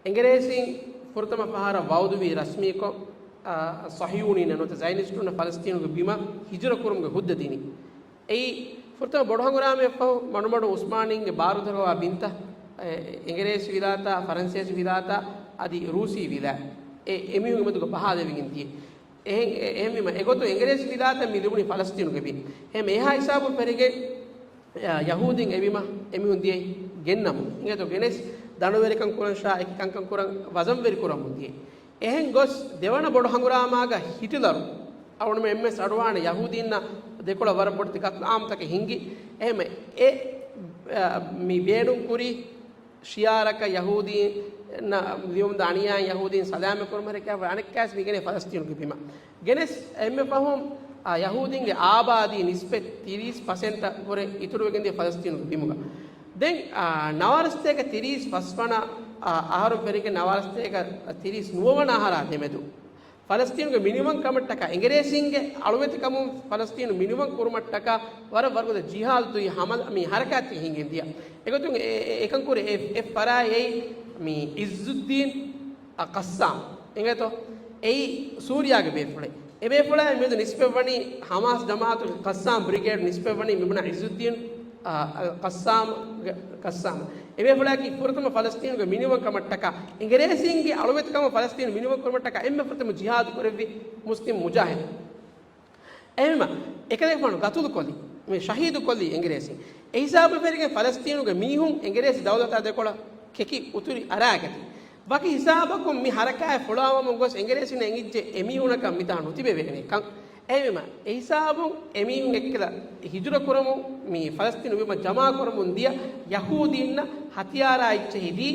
އެނގިރޭސީން ފުރަތަމަ ފަހަރަށް ވައުދުވީ ރަސްމީކޮށް، އާ، ޞަހިޔޫނީންނަށް ނުވަތަ ޒަޔަނިސްޓުންނަށް ފަލަސްތީނުގެ ބިމަށް ހިޖުރަ ކުރުމުގެ ހުއްދަ ދިނީ. އެއީ ފުރަތަމަ ބޮޑު ހަނގުރާމައަށްފަހު މަޑުމަޑު ޢުސްމާނީންގެ ބާރުދަރުވާ ބިންތައް، އެ، އެނގިރޭސި ވިލާތާ، ފަރަންސޭސި ވިލާތާ، އަދި ރޫސީ ވިލާ، އެ، އެމީހުންގެ މެދުގަ ބަހާލެވިގެން ދިޔަ. އެހެން، އެ، އެހެންވީމަ، އެގޮތުން އެނގިރޭސި ވިލާތަށް މި ލިބުނީ ފަލަސްތީނުގެ ބިން. އެހެން އެހާ ހިސާބުން ފެށިގެން، ޔަ، ޔަހޫދީން އެ ބިމަށް އެމީހުން ދިޔައީ ގެންނަމުން. އިނގޭތޯ ގެނެސް ދަނޑުވެރިކަން ކުރަން ޝާ އެކި ކަންކަން ކުރަން ވަޒަންވެރި ކުރަމުން ދިޔައީ. އެހެން ގޮސް ދެވަނަ ބޮޑު ހަނގުރާމާގަ ހިޓްލަރު އަޅުގަނޑުމެން އެންމެން އަޑުވާނެ ޔަހޫދީންނަށް ދެކޮޅަށް ވަރަށް ބޮޑެތި ގަތުލު އާއްމުތަކެއް ހިންގި. އެހެން އެ، އަ، މި ބޭނުން ކުރީ ޝިއާރަކަށް ޔަހޫދީންނަށް ލިބުމުންދާ އަނިޔާއިން ޔަހޫދީން ސަލާމަތް ކުރުމަށް ކިޔާފަ އަނެއްކާވެސް މި ގެނޭ ފަލަސްތީނުގެ ބިމަށް. ގެނެސް އެންމެ ފަހުން، އާ، ޔަހޫދީންގެ އާބާދީ ނިސްބަތް ތިރީސް ޕަސެންޓަށް ވުރެ އިތުރުވެގެންދިޔަ ފަލަސްތީނުގެ ބިމުގަ. ދެން، އާ، ނަވާރަސަތޭކަ ތިރީސް ފަސްވަނަ، އާ، އަހަރުން ފެށިގެން ނަވާރަސަތޭކަ ތިރީސް ނުވަވަނަ އަހަރާ ދެމެދު ފަލަސްތީނުގެ މިނިވަން ކަމަށްޓަކާ، އެނގިރޭސީންގެ އަޅުވެތިކަމުން ފަލަސްތީނު މިނިވަން ކުރުމަށްޓަކާ ވަރަށް ވަރުގަދަ ޖިހާދު ދުއި ހަމަލަ މި ހަރަކާތެއް ހިންގެން ދިޔަ. އެގޮތުން އެ، އެ، އެކަން ކުރި އެ، އެ ފަރާތް އެއީ މި އިއްޒުއްދީން އަ، ޤައްސާމް އިނގޭތޯ. އެއީ ސޫރިޔާގެ ބޭފުޅެއް. އެ ބޭފުޅާއި މިއަދު ނިސްބަތްވަނީ ހަމާސް ޖަމާއަތުގެ ޤައްސާމް ބްރިގޭޑް ނިސްބަތްވަނީ މިބުނާ އިއްޒުއްދީން، އަ، އަލް ޤައްސާމް، ޤައްސާމް. އެ ބޭފުޅާއަކީ ފުރަތަމަ ފަލަސްތީނުގެ މިނިވަން ކަމަށްޓަކާ، އެނގިރޭސީންގެ އަޅުވެތިކަމަށް ފަލަސްތީނު މިނިވަން ކުރުމަށްޓަކާ އެންމެ ފުރަތަމަ ޖިހާދު ކުރެއްވި މުސްލިމް މުޖާހިދު. އެހެންވީމަ، އެކަލޭގެފާނު ގަތުލުކޮށްލި، މި ޝަހީދުކޮށްލީ އެނގިރޭސިން. އެ ހިސާބަށް ފެށިގެން ފަލަސްތީނުގެ މީހުން އެނގިރޭސި ދައުލަތާ ދެކޮޅަށް ކެކި އުތުރި އަރާގަތީ. ވަކި ހިސާބަކުން މި ހަރަކާތް ފުޅާވަމުން ގޮސް އެނގިރޭސިންނަށް އެނގިއްޖެ އެމީހުނަކަށް މިތާ ނުތިބެވޭނެކަން. އެހެންވީމަ، އެ ހިސާބުން އެމީހުން އެއްކަލަ ހިޖުރަ ކުރަމުން މި ފަލަސްތީނު ބިމަށް ޖަމާ ކުރަމުން ދިޔަ ޔަހޫދީންނަށް ހަތިޔާރާ އެއްޗެހި ދީ،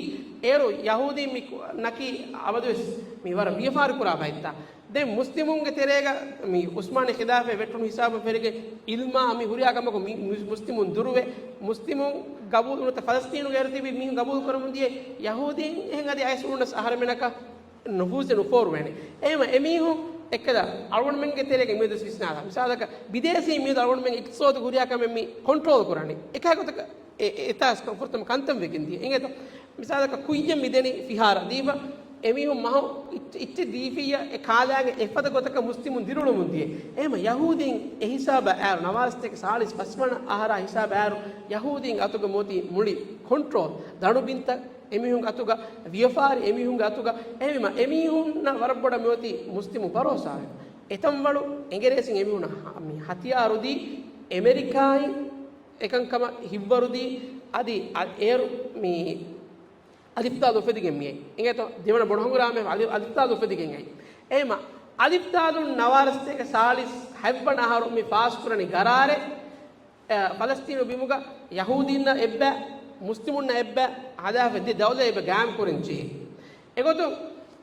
އޭރު ޔަހޫދީން މި ކު-، ނަކީ އަބަދުވެސް މި ވަރަށް ވިޔަފާރި ކުރާ ބައެއްތާ. ދެން މުސްލިމުންގެ ތެރޭގަ މި ޢުސްމާނީ ޚިލާފަތް ވެއްޓުނު ހިސާބަށް ފެށިގެން އިލްމާ މި ހުރިހާ ކަމަކު މި މު-، މުސްލިމުން ދުރުވެ، މުސްލިމުން ގަބޫލު ނުވަތަ ފަލަސްތީނުގެ އޭރު ތިބި މީހުން ގަބޫލު ކުރަމުން ދިޔަ ޔަހޫދީން އެހެން އަދި އައިސް އުޅުނަސް އަހަރެމެނަކަށް ނުފޫޒެއް ނުފޯރުވޭނެ. އެހެންވީމަ އެމީހުން އެއްކަލަ އަޅުގަނޑުމެންގެ ތެރޭގަ މިއަދު ވިސްނާލާ. މިސާލަކަށް ބިދޭސީ މިއަދު އަޅުގަނޑުމެން އިޤްތިޞާދު ހުރިހާ ކަމެއް މި ކޮންޓްރޯލް ކުރަނީ. އެކާ ގޮތަކަށް އެ، އެ، އެތާސް ކަން ފުރަތަމަ ކަންތައް ވެގެން ދިޔަ. އިނގޭތޯ؟ މިސާލަކަށް ކުއްޔަށް މިދެނީ ފިހާރަ ދީފަ، އެމީހުން މަހު އިއްޗި، އިއްޗި ދީފިއްޔާ އެ ކާލާގެ އެފަދަ ގޮތަކަށް މުސްލިމުން ދިރުޅުމުން ދިޔަ. އެހެންވީމަ ޔަހޫދީން އެ ހިސާބަށް އައިރު، ނަވާރަސަތޭކަ ސާޅީސް ފަސްވަނަ އަހަރާ ހިސާބަށް އައިރު، ޔަހޫދީން އަތުގަ މިއޮތީ މުޅި ކޮންޓްރޯލް، ދަނޑުބިންތައް އެމީހުންގެ އަތުގަ، ވިޔަފާރި އެމީހުންގެ އަތުގަ. އެހެންވީމަ އެމީހުންނަށް ވަރަށް ބޮޑަށް މިއޮތީ މުސްލިމު ބަރޯސާވެ. އެތަންވަޅު އެނގިރޭސިން އެމީހުންނަށް ހަ-، މި ހަތިޔާރު ދީ، އެމެރިކާއިން އެކަންކަމަށް ހިއްވަރުދީ، އަދި އަ-، އޭރު މި އަލިފްތާލު އުފެދިގެން މިއައީ. އިނގޭތޯ؟ ދެވަނަ ބޮޑު ހަނގުރާމަ އަލި-، އަލިފްތާލު އުފެދިގެން އައީ. އެހެންވީމަ، އަލިފްތާލުން ނަވާރަސަތޭކަ ސާޅީސް ހަތްވަނަ އަހަރު މި ފާސްކުރަނީ ގަރާރެއް، އަ، ފަލަސްތީނު ބިމުގަ ޔަހޫދީންނަށް އެއްބައި، މުސްލިމުންނަށް އެއްބައި ހަދާފަ ދެ ދައުލަތް އެބަ ގާއިމް ކުރަން ޖެހޭ. އެގޮތުން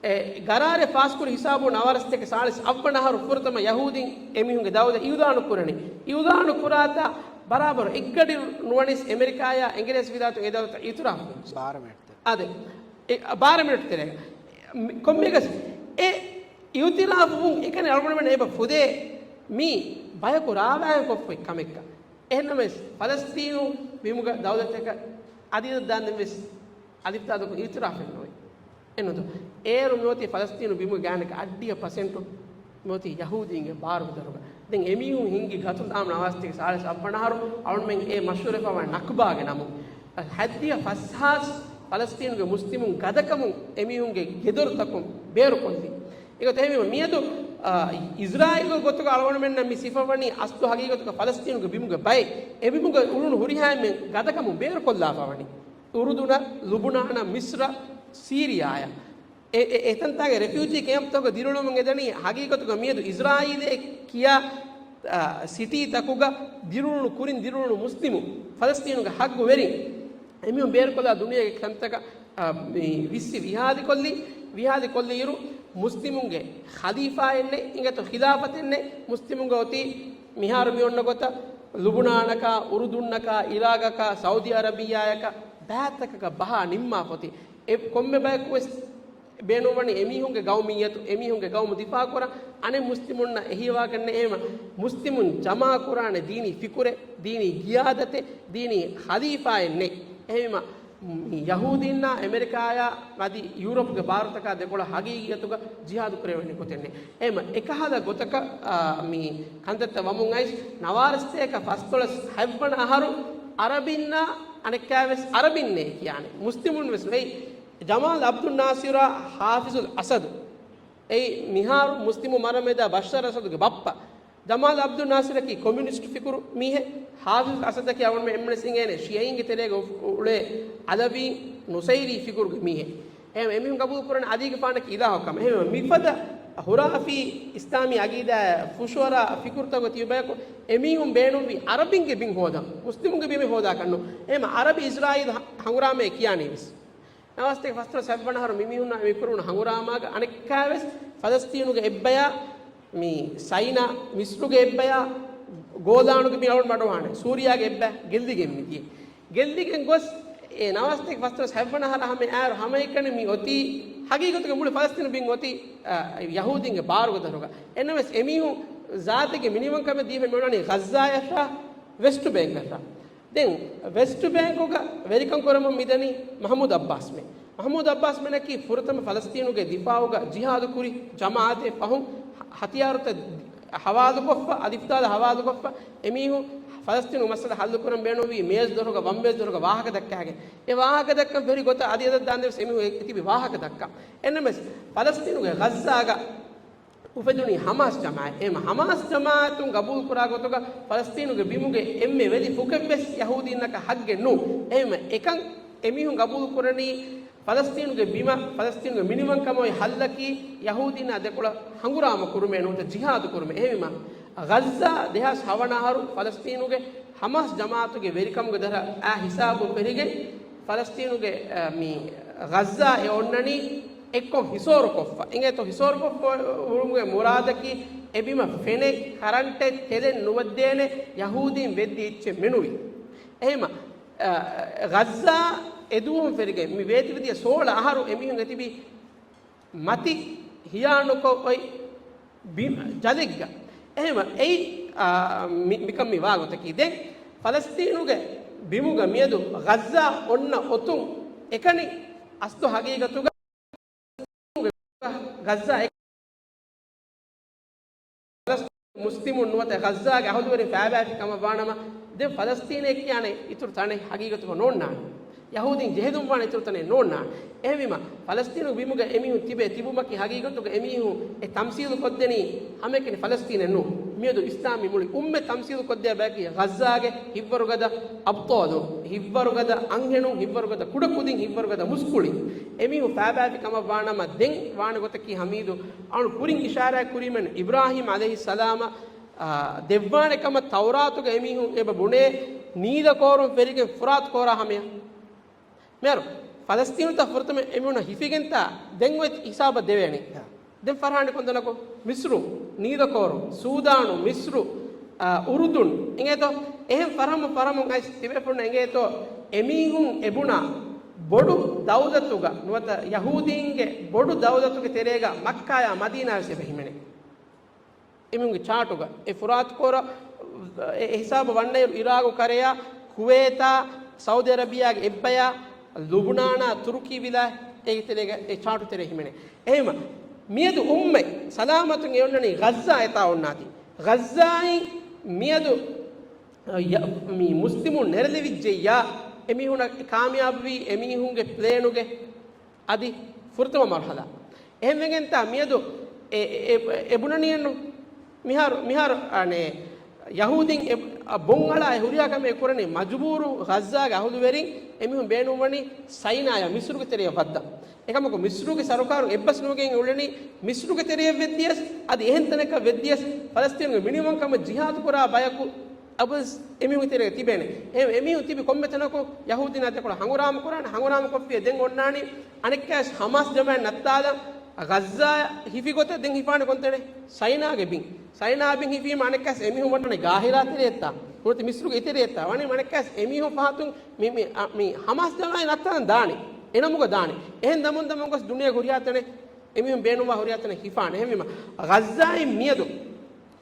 އެ ގަރާރެއް ފާސްކުރި ހިސާބުން ނަވާރަސަތޭކަ ސާޅީސް އަށްވަނަ އަހަރު ފުރަތަމަ ޔަހޫދީން އެމީހުންގެ ދައުލަތް އިއުލާނު ކުރަނީ. އިއުލާނު ކުރާތާ ބަރާބަރު އެއްގަޑި ނުވަނީސް އެމެރިކާޔާ އެނގިރޭސި ވިލާތުން އެ ދައުލަތަށް އިއުތިރާފު ވެއްޖެ. ބާރަ މިނެޓް ތެރޭ. އާދެ، އެ، ބާރަ މިނެޓް ތެރޭ. މި-، ކޮންމެއަކަސް އެ އިއުތިރާފުވުން އެކަނި އަޅުގަނޑުމެން އެބަ ފުދޭ މީ ބަޔަކު ރާވާން ކޮށްފައި ކަމެއްކަން. އެހެންނަމަވެސް، ފަލަސްތީނު ބިމުގަ ދައުލަތަކަށް އަދިދަށް ދާންދެން ވެސް އަލިފްތާލުކު އިއުތިރާފެއް ނުވޭ. އެނުދޯ. އޭރު މިއޮތީ ފަލަސްތީނު ބިމުގެ ގާނެކަ އައްޑިހަ ޕަސެންޓު މިއޮތީ ޔަހޫދީންގެ ބާރުގެ ދަރުގަ. ދެން އެމީހުން ހިންގި ގަތުލު އާމް ނަވާރަސަތޭކަ ސާޅީސް އަށްވަނަ އަހަރު އަޅުމެން އެ މަޝްހޫރުވެފަވާ ނަކުބާގެ ނަމުން. ހަތްދިހަ ފަސްހާސް ފަލަސްތީނުގެ މުސްލިމުން ގަދަކަމުން އެމީހުންގެ ގެދޮރުތަކުން ބޭރުކޮށްލި. އެގޮތަށް މިއަދު، އާ، އިޒްރާއީލު ގޮތުގަ އަޅުގަނޑުމެންނަށް މި ސިފަވަނީ އަސްލު ހަގީގަތުގަ ފަލަސްތީނުގެ ބިމުގެ ބައެއް އެ ބިމުގަ އުޅުނު ހުރިހާ އެންމެން ގަދަކަމުން ބޭރުކޮށްލާފަވަނީ. އުރުދުނަށް، ލުބުނާނަށް، މިސްރަށް، ސީރިޔާއަށް. އެ، އެ، އެތަންތާގެ ރެފިއުޖީ ކޭމްޕްތަކުގަ ދިރިއުޅެމުން އެދަނީ ހަގީގަތުގަ މިއަދު އިޒްރާއީލޭ ކިޔާ، އާ، ސިޓީތަކުގަ ދިރިއުޅުނު ކުރިން ދިރިއުޅުނު މުސްލިމު ފަލަސްތީނުގެ ހައްގުވެރިން އެމީހުން ބޭރުކޮށްލާ ދުނިޔޭގެ ކަންތަކަށް، އާ، މި ވިއްސި ވިހާދިކޮށްލި، ވިހާދިކޮށްލިއިރު، މުސްލިމުންގެ ޚަލީފާއެއް ނެތް، އިނގޭތޯ ޚިލާފަތެއް ނެތް. މުސްލިމުންގެ އޮތީ މިހާރު މި އޮންނަ ގޮތަށް ލުބުނާނަކާ، އުރުދުންނަކާ، އިރާގަކާ، ސައުދީ އަރަބިއްޔާޔަކަށް ބައިތަކަކަށް ބަހާ ނިންމާފަ އޮތީ. އެ ކޮންމެ ބަޔަކު ވެސް ބޭނުންވަނީ އެމީހުންގެ ގައުމިއްޔަތު، އެމީހުންގެ ގައުމު ދިފާއުކުރަން. އަނެއް މުސްލިމުންނަށް އެހީވާކަށް ނެތް. އެހެންވީމަ މުސްލިމުން ޖަމާކުރާނެ ދީނީ ފިކުރެއް، ދީނީ ގިޔާދަތެއް، ދީނީ ޚަލީފާއެއް ނެތް. އެހެންވީމަ މި ޔަހޫދީންނާ އެމެރިކާޔާ އަދި ޔޫރަޕްގެ ބާރުތަކާ ދެކޮޅަށް ހަގީގީއަތުގަ ޖިހާދު ކުރެވޭނެ ގޮތެއް ނެތް. އެހެންވީމަ އެކަހަލަ ގޮތަކަށް، އާ، މި ކަންތައްތައް ވަމުން އައިސް، ނަވާރަސަތޭކަ ފަސްދޮޅަސް ހަތްވަނަ އަހަރު އަރަބިންނާ އަނެއްކާވެސް އަރަބިންނޭ ކިޔާނެ. މުސްލިމުން ވެސް ނުވޭ. ޖަމާލް އަބްދުއް ނާސިރާ ހާފިޒުލް އަސަދު. އެއީ މިހާރު މުސްލިމު މަރަމެދާ ބަޝްޝާރް އަސަދުގެ ބައްޕަ. ޖަމާލް އަބްދުއް ނާސިރަކީ ކޮމިއުނިސްޓް ފިކުރު މީހެއް. ހާފިޒުލް އަސަދަކީ އަވަންމެ އެންމެންވެސް އިނގޭނެ ޝިޔައީންގެ ތެރޭގަ އު-، އުޅޭ އަލަވީ ނުސައިރީ ފިކުރުގެ މީހެއް. އެހެން އެމީހުން ގަބޫލު ކުރަން އަލީގެފާނަކީ އިލާހަކަމަށް. އެހެން މިފަދަ ހުރާފީ އިސްލާމީ އަގީދާ ފުށުއަރާ ފިކުރުތަކުގަ ތިބި ބަޔަކު އެމީހުން ބޭނުންވީ އަރަބިންގެ ބިން ހޯދަން، މުސްލިމުންގެ ބިމެއް ހޯދާކަށް ނޫން. އެހެން އަރަބި އިސްރާއީލް ހަ-، ހަނގުރާމައެއް ކިޔާނީ ވެސް. ނަވާރަސަތޭކަ ފަސްދޮޅަސް ހަތްވަނަ އަހަރު މި މީހުންނާ މި ކުރުނު ހަނގުރާމާގަ އަނެއްކާވެސް ފަލަސްތީނުގެ އެއްބަޔާ، މި ސައިނާ މިސްރުގެ އެއްބަޔާ، ގޯލާނުގެ މި އަޅުން މަޑުވާނެ، ސޫރިޔާގެ އެއްބަޔާ ގެއްލިގެން މިދިޔަ. ގެއްލިގެން ގޮސް އެ ނަވާރަސަތޭކަ ފަސްދޮޅަސް ހަތްވަނަ އަހަރަށް ހަމަ އައިރު ހަމައެކަނި މި އޮތީ ހަގީގަތުގަ މުޅި ފަލަސްތީނު ބިން އޮތީ، އަ، ޔަހޫދީންގެ ބާރުގެ ދަށުގަ. އެންނަމަވެސް އެމީހުން ޒާތެއްގެ މިނިވަންކަމެއް ދީފަ މިއޮންނަނީ ޣައްޒާއަށާ ވެސްޓް ބޭންކަށާ. ދެން ވެސްޓް ބޭންކުގަ ވެރިކަން ކުރަމުން މިދަނީ މަހްމޫދު އައްބާސްމެން. މަހްމޫދު އައްބާސްމެނަކީ ފުރަތަމަ ފަލަސްތީނުގެ ދިފާއުގަ ޖިހާދު ކުރި ޖަމާއަތެއް. ފަހުން ހަ-، ހަތިޔާރުތައް ހަވާލުކޮށްފަ، އަދިފްތާލަ ހަވާލުކޮށްފަ، އެމީހުން ފަލަސްތީނު މައްސަލަ ހައްލު ކުރަން ބޭނުންވީ މޭޒު ދޮރުގަ ވަން ވޭޒު ދޮރުގަ ވާހަކަ ދައްކާގެން. އެ ވާހަކަ ދައްކަން ފެރި ގޮތަށް އަދި އަދަށް ދާންދެން ވެސް އެމީހުން އެ ތިބި ވާހަކަ ދައްކަން. އެންނަމެސް ފަލަސްތީނުގެ ޣައްޒާގަ އުފެދުނީ ހަމާސް ޖަމާއަތް. އެހެން ހަމާސް ޖަމާއަތުން ގަބޫލު ކުރާ ގޮތުގަ ފަލަސްތީނުގެ ބިމުގެ އެންމެ ވެލި ފުކެއްވެސް ޔަހޫދީންނަކަށް ހައްގެއް ނޫން. އެހެން އެކަން އެމީހުން ގަބޫލު ކުރަނީ ފަލަސްތީނުގެ ބިމަށް، ފަލަސްތީނުގެ މިނިވަންކަމަށް އޮތް ހައްލަކީ ޔަހޫދީންނާ ދެކޮޅަށް ހަނގުރާމަ ކުރުމޭ ނުވަތަ ޖިހާދު ކުރުމޭ. އެހެންވީމަ، ޣައްޒާ ދެހާސް ހަވަނަ އަހަރު ފަލަސްތީނުގެ ހަމާސް ޖަމާއަތުގެ ވެރިކަމުގެ ދަށަށް އާ ހިސާބުން ފެށިގެން، ފަލަސްތީނުގެ، އަ، މި ޣައްޒާ އެ އޮންނަނީ އެއްކޮށް ހިސޯރުކޮށްފަ. އިނގޭތޯ ހިސޯރުކޮށްފަ ވުމުގެ މުރާދަކީ އެ ބިމަށް ފެނެއް، ކަރަންޓެއް، ތެލެއް ނުވަދޭނެ ޔަހޫދީން ވެއްދި އެއްޗެއް މެނުވީ. އެހެންވީމަ، އަ، ޣައްޒާ އެދުވަހުން ފެށިގެން މި ވޭތިވެދިޔަ ސޯޅަ އަހަރު އެމީހުން އެތިބީ މަތި ހިޔާނުކޮށް އޮތް ބި-، ޖަލެއްގަ. އެހެންވީމަ، އެއީ، އާ، މި-، މިކަން މި ވާ ގޮތަކީ. ދެން ފަލަސްތީނުގެ ބިމުގަ މިއަދު ޣައްޒާ އޮންނަ އޮތުން އެކަނި އަސްލު ހަގީގަތުގަ ޣައްޒާ އެ-، މުސްލިމުން ނުވަތަ ޣައްޒާގެ އަހުލުވެރިން ފައިބާފި ކަމަށް ވާނަމަ، ދެން ފަލަސްތީނޭ ކިޔާނެ އިތުރު ތަނެއް ހަގީގަތުގަ ނޯންނާނެ. ޔަހޫދީން ޖެހެދުން ވާނެ އިތުރު ތަނެއް ނޯންނާނެ. އެހެންވީމަ، ފަލަސްތީނު ބިމުގަ އެމީހުން ތިބޭ ތިބުމަކީ ހަގީގަތުގަ އެމީހުން އެ ތަމްސީލު ކޮށްދެނީ ހަމައެކަނި ފަލަސްތީނެއް ނޫން. މިއަދު އިސްލާމީ މުޅި އުއްމަތް ތަމްސީލު ކޮށްދޭ ބަޔަކީ ޣައްޒާގެ ހިއްވަރުގަދަ އަބްޠާލުން، ހިއްވަރުގަދަ އަންހެނުން، ހިއްވަރުގަދަ ކުޑަކުދިން، ހިއްވަރުގަދަ މުސްކުޅިން. އެމީހުން ފައިބާފި ކަމަށް ވާނަމަ، ދެން ވާނެ ގޮތަކީ ހަމީދު އަޅު ކުރިން އިޝާރާތް ކުރީމެން އިބްރާހީމް ޢަލައިހިއްސަލާމަށް، އާ، ދެއްވާނެ ކަމަށް ތައުރާތުގަ އެމީހުން އެބަ ބުނޭ ނީލަ ކޯރުން ފެށިގެން ފުރާތު ކޯރާ ހަމަޔަށް. މިހާރު ފަލަސްތީނުތައް ފުރަތަމަ އެމީހުނަށް ހިފިގެންތާ ދެން އޮތް ހިސާބަށް ދެވޭނެ. ދެން ފަރާނެ ކޮންތަނަކު؟ މިސްރު، ނީލަ ކޯރު، ސޫދާނު، މިސްރު، އާ، އުރުދުން އިނގޭތޯ؟ އެހެން ފަރަމު ފަރަމުން އައިސް ތިބޭފުޅުން އެނގޭތޯ؟ އެމީހުން އެބުނާ ބޮޑު ދައުލަތުގަ ނުވަތަ ޔަހޫދީންގެ ބޮޑު ދައުލަތުގެ ތެރޭގަ މައްކާޔާ މަދީނާ ވެސް އެބަ ހިމެނޭ. އެމީހުންގެ ޗާޓުގަ އެ ފުރާތު ކޯރަށް އެ ހިސާބަށް ވަންނައިރު، އިރާގު ކަރެޔާ، ކުވޭތާ، ސައުދީ އަރަބިޔާގެ އެއްބަޔާ، ލުބުނާނާ، ތުރުކީ ވިލާ، އޭގެ ތެރޭގަ އެ ޗާޓު ތެރޭ ހިމެނޭ. އެހެންވީމަ، މިއަދު އުއްމަތް ސަލާމަތުން އެ އޮންނަނީ ޣައްޒާ އެތާ އޮންނާތީ. ޣައްޒާއިން މިއަދު، އަ، ޔަ-، މި މުސްލިމުން ނެރެލެވިއްޖެއްޔާ، އެމީހުނަށް ކާމިޔާބުވީ އެމީހުންގެ ޕްލޭނުގެ އަދި ފުރަތަމަ މަރުހަލާ. އެހެންވެގެންތާ މިއަދު އެ، އެ، އެ، އެބުނަނީއެއްނު. މިހާރު، މިހާރު، އަނެ، ޔަހޫދީން އެ، އަ، ބޮން އަޅާ އެ ހުރިހާ ކަމެއް ކުރަނީ މަޖުބޫރު ޣައްޒާގެ އަހުލުވެރިން އެމީހުން ބޭނުންވަނީ ސައިނާޔާ މިސްރުގެ ތެރެޔަށް ވައްދަން. އެކަމަކު މިސްރުގެ ސަރުކާރުން އެއްބަސް ނުވެގެން އުޅެނީ މިސްރުގެ ތެރެޔަށް ވެއްދިޔަސް، އަދި އެހެން ތަނަކަށް ވެއްދިޔަސް، ފަލަސްތީނުގެ މިނިވަންކަމަށް ޖިހާދު ކުރާ ބަޔަކު އަބަދުވެސް އެމީހުންގެ ތެރޭގަ ތިބޭނެ. އެ، އެމީހުން ތިބި ކޮންމެ ތަނަކު ޔަހޫދީންނާ ދެކޮޅަށް ހަނގުރާމަ ކުރާނެ، ހަނގުރާމަ ކޮށްފިއްޔާ ދެން އޮންނާނީ އަނެއްކާވެސް ހަމާސް ޖަމާއަތް ނައްތާލަން، ޣައްޒާ ހިފި ގޮތަށް ދެން ހިފާނެ ކޮންތެރެ؟ ސައިނާގެ ބިން. ސައިނާ ބިން ހިފީމަ އަނެއްކާސް އެމީހުން ވަންނަނީ ގާހިރާ ތެރޭތާ، ނުވަތަ މިސްރުގެ އެތެރޭތާ. ވަނީ އަނެއްކާސް އެމީހުން ފަހަތުން މި، މި، އަ، މި ހަމާސް ދަޅާއި ނައްތާލަން ދާނީ. އެ ނަމުގަ ދާނީ. އެހެން ދަމުން ދަމުން ގޮސް ދުނިޔޭގެ ހުރިހާ ތަނެއް އެމީހުން ބޭނުންވާ ހުރިހާ ތަނެއް ހިފާނެ. އެހެންވީމަ، ޣައްޒާއިން މިއަދު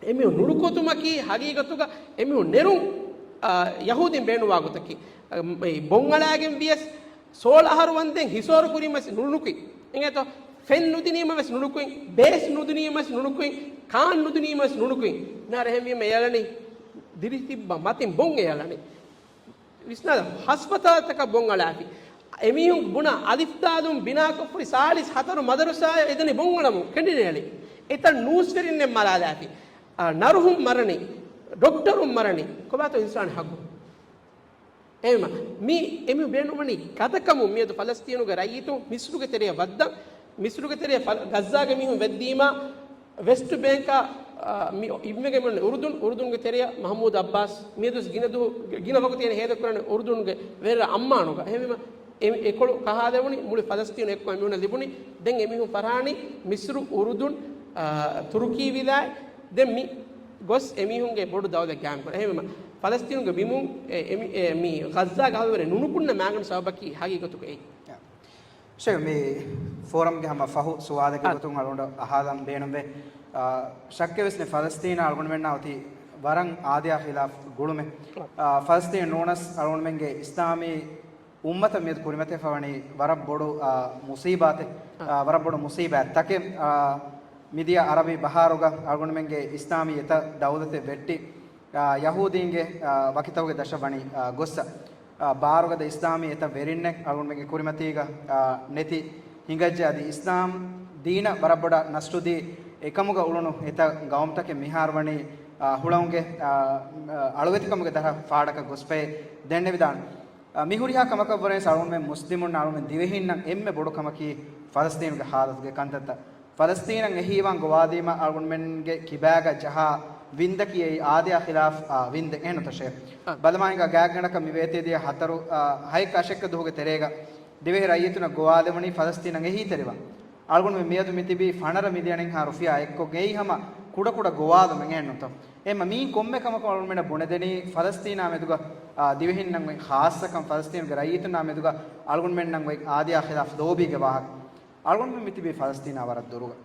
އެމީހުން ނުނުކުތުމަކީ ހަގީގަތުގަ އެމީހުން ނެރުން، އާ، ޔަހޫދީން ބޭނުންވާ ގޮތަކީ. އަ، މި ބޮންއަޅާގެން ވިޔަސް ސޯޅަ އަހަރު ވަންދެން ހިސޯރު ކުރީމަސް ނުނުކުތް. އިނގޭތޯ؟ ފެން ނުދިނީމަ ވެސް ނުނުކުތް، ބޭސް ނުދިނީމަ ވެސް ނުނުކުތް، ކާން ނުދިނީމަ ވެސް ނުނުކުތް. ނާރެ އެހެންވީމަ އެ އަޅަނީ ދިރިތިއްބަ މަތިން ބޮން އެ އަޅަނީ. ވިސްނާލަ، ހަސްޕަތާލުތަކަށް ބޮން އަޅާފި. އެމީހުން ބުނާ އަލިފްދާލުން ބިނާކޮށްފައި ސާޅީސް ހަތަރު މަދަރުސާއެއް އެދަނީ ބޮން އަޅަމުން ކެނޑިނޭޅި. އެތަން ނޫސްވެރިންނެއް މަރާލާފި. އާ، ނަރުހުން މަރަނީ، ޑޮކްޓަރުން މަރަނީ. ކޮބާތޯ އިންސާނީ ހައްގު؟ އެހެންވީމަ، މި އެމީހުން ބޭނުންވަނީ ގަދަކަމުން މިއަދު ފަލަސްތީނުގެ ރައްޔިތުން މިސްރުގެ ތެރެއަށް ވައްދަން، މިސްރުގެ ތެރެއަށް ފަލ-، ޣައްޒާގެ މީހުން ވެއްދީމާ، ވެސްޓް ބޭންކާ، އާ، މި އިވިގެން އުރުދުން، އުރުދުންގެ ތެރެއަށް މަހްމޫދު އައްބާސް މިއަދު ގިނަ ދުވަހު، ގިނަ ވަގުތެއް ހޭދަކުރަނީ އުރުދުންގެ ވެރިރަށް އައްމާނުގަ. އެހެންވީމަ، އެ-، އެކޮޅު ކަހާލެވުނީ މުޅި ފަލަސްތީނު އެއްކޮށް އެމީހުންނަށް ލިބުނީ. ދެން އެމީހުން ފަށާނީ މިސްރު، އުރުދުން، އާ، ތުރުކީ ވިލާތް. ދެން މި ގޮސް އެމީހުންގެ ބޮޑު ދައުލަތް ގާއިމް ކުރޭ. އެހެންވީމަ، ފަލަސްތީނުގެ ބިމުން އެ-، އެ-، މި ޣައްޒާގެ އަހުލުވެރިން ނުނުކުންނަ މާގަނޑު ސަބަބަކީ ހަގީގަތުގައި. ޝޭޚް، މި ފޯރަމްގެ ހަމަ ފަހު ސުވާލެއްގެ އަ. ގޮތުން އަޅުގަނޑަށް އަހާލަން ބޭނުންވޭ. އާ، ޝައްކެއް ވެސް ނެތް، ފަލަސްތީނާ އަޅުގަނޑުމެންނާ އޮތީ ވަރަށް އާދަޔާ ޚިލާފް ގުޅުމެއް. އަ. އާ، ފަލަސްތީން ނޫނަސް އަޅުގަނޑުމެންގެ އިސްލާމީ އުއްމަތަށް މިއަދު ކުރިމަތިވެފަ ވަނީ ވަރަށް ބޮޑު، އާ، މުސީބާތެއް، އަ. އާ، ވަރަށް ބޮޑު މުސީބާތް ތަކެއް. އާ، މިދިޔަ އަރަބި ބަހާރުގަ އަޅުގަނޑުމެންގެ އިސްލާމީ އެތައް ދައުލަތެއް ވެއްޓި، އާ، ޔަހޫދީންގެ، އާ، ވަކިތަކުގެ ދަށަށް ވަނީ، އާ، ގޮއްސަ. އާ، ބާރުގަދަ އިސްލާމީ އެތައް ވެރިންނެއް އަޅުގަނޑުމެންގެ ކުރިމަތީގަ، އާ، ނެތި ހިނގައްޖެ. އަދި އިސްލާމް ދީނަށް ވަރަށް ބޮޑަށް ނަސްރުދީ އެކަމުގަ އުޅުނު އެތައް ގައުމުތަކެއް މިހާރު ވަނީ، އާ، ހުޅަނގުގެ، އާ، އަޅުވެތިކަމުގެ ދަށަށް ފާޑަކަށް ގޮސްފައި ދެންނެވިދާނެ. އަ، މި ހުރިހާ ކަމަކަށްވުރެން އަޅުގަނޑުމެން މުސްލިމުންނަށް އަޅުގަނޑުމެން ދިވެހިންނަށް އެންމެ ބޮޑު ކަމަކީ ފަލަސްތީނުގެ ހާލަތުގެ ކަންތައްތައް. ފަލަސްތީނަށް އެހީވާން ގޮވާލީމަ އަޅުގަނޑުމެންގެ ކިބާގަ ޖަހާ ވިންދަކީ އެއީ އާދަޔާ ޚިލާފް، އާ، ވިންދެއް އެހެންތަ ޝޭޚް؟ އަ. ބަލަމާ ހިނގާ ގާތްގަނޑަކަށް މި ވޭތީ ދިޔަ ހަތަރު، އާ، ހަތް އަށެއްކަ ދުވަހުގެ ތެރޭގަ ދިވެހި ރައްޔިތުންނަށް ގޮވާލެވުނީ ފަލަސްތީނަށް އެހީތެރިވާން. އަޅުގަނޑުމެން މިއަދު މިތިބީ ފަނަރަ މިލިއަނެއްހާ ރުފިޔާ އެއްކޮށް އެއީ ހަމަ ކުޑަކުޑަ ގޮވާލުމެއް އެހެންނުތަ؟ އެހެންމަ މީން ކޮންމެ ކަމަކު އަޅުގަނޑުމެންނަށް ބުނެދެނީ ފަލަސްތީނާ މެދުގަ، އާ، ދިވެހިންނަށް އޮތް ޚާއްޞަކަން ފަލަސްތީނުގެ ރައްޔިތުންނާ މެދުގަ އަޅުގަނޑުމެންނަށް އޮތް އާދަޔާ ޚިލާފް ލޯބީގެ ވާހަކަ. އަޅުގަނޑުމެން މިތިބީ ފަލަސްތީނާ ވަރަށް ދުރުގަ.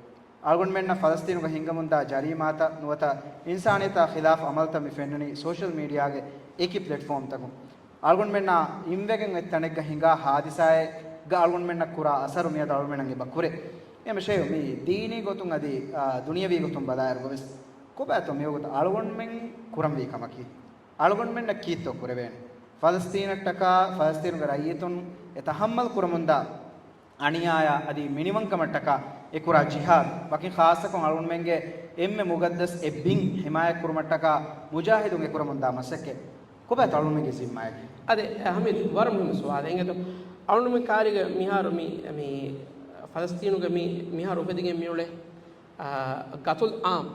އަޅުގަނޑުމެންނަށް ފަލަސްތީނުގަ ހިނގަމުންދާ ޖަރީމާތައް ނުވަތަ އިންސާނިއްޔަތާ ޚިލާފް އަމަލުތައް މި ފެންނަނީ ސޯޝަލް މީޑިއާގެ އެކި ޕްލެޓްފޯމްތަކުން. އަޅުގަނޑުމެންނާ އިންވެގެން އޮތް ތަނެއްގަ ހިނގާ ހާދިސާއެއްގަ އަޅުގަނޑުމެންނަށް ކުރާ އަސަރު މިއަދު އަޅުގަނޑުމެންނަށް އެބަ ކުރޭ. އެހެން ޝޭޚް މީ ދީނީ ގޮތުން އަދި، އާ، ދުނިޔަވީ ގޮތުން ބަލާއިރުގަ ވެސް ކޮބާތޯ މިވަގުތު އަޅުގަނޑުމެން ކުރަންވީ ކަމަކީ؟ އަޅުގަނޑުމެންނަށް ކީއްތޯ ކުރެވޭނެ؟ ފަލަސްތީނަށްޓަކާ ފަލަސްތީނުގެ ރައްޔިތުން އެ ތަހައްމަލް ކުރަމުންދާ އަނިޔާޔާ އަދި މިނިވަންކަމަށްޓަކާ އެ ކުރާ ޖިހާދު، ވަކިން ޚާއްޞަކޮށް އަޅުގަނޑުމެންގެ އެންމެ މުގައްދަސް އެއް ބިން ހިމާޔަތްކުރުމަށްޓަކާ މުޖާހިދުން އެކުރަމުންދާ މަސައްކަތް ކޮބާތޯ އަޅުގަނޑުމެންގެ ޒިންމާއަކީ؟ އަދި ހަމީދު ވަރަށް މުހިއްމު ސުވާލެއް. އިނގޭތޯ އަޅުގަނޑުމެން ކާރިގަ މިހާރު މި، މި ފަލަސްތީނުގެ މި، މިހާރު އުފެދިގެން މިއުޅޭ އާ، ގަތުލް އާމް،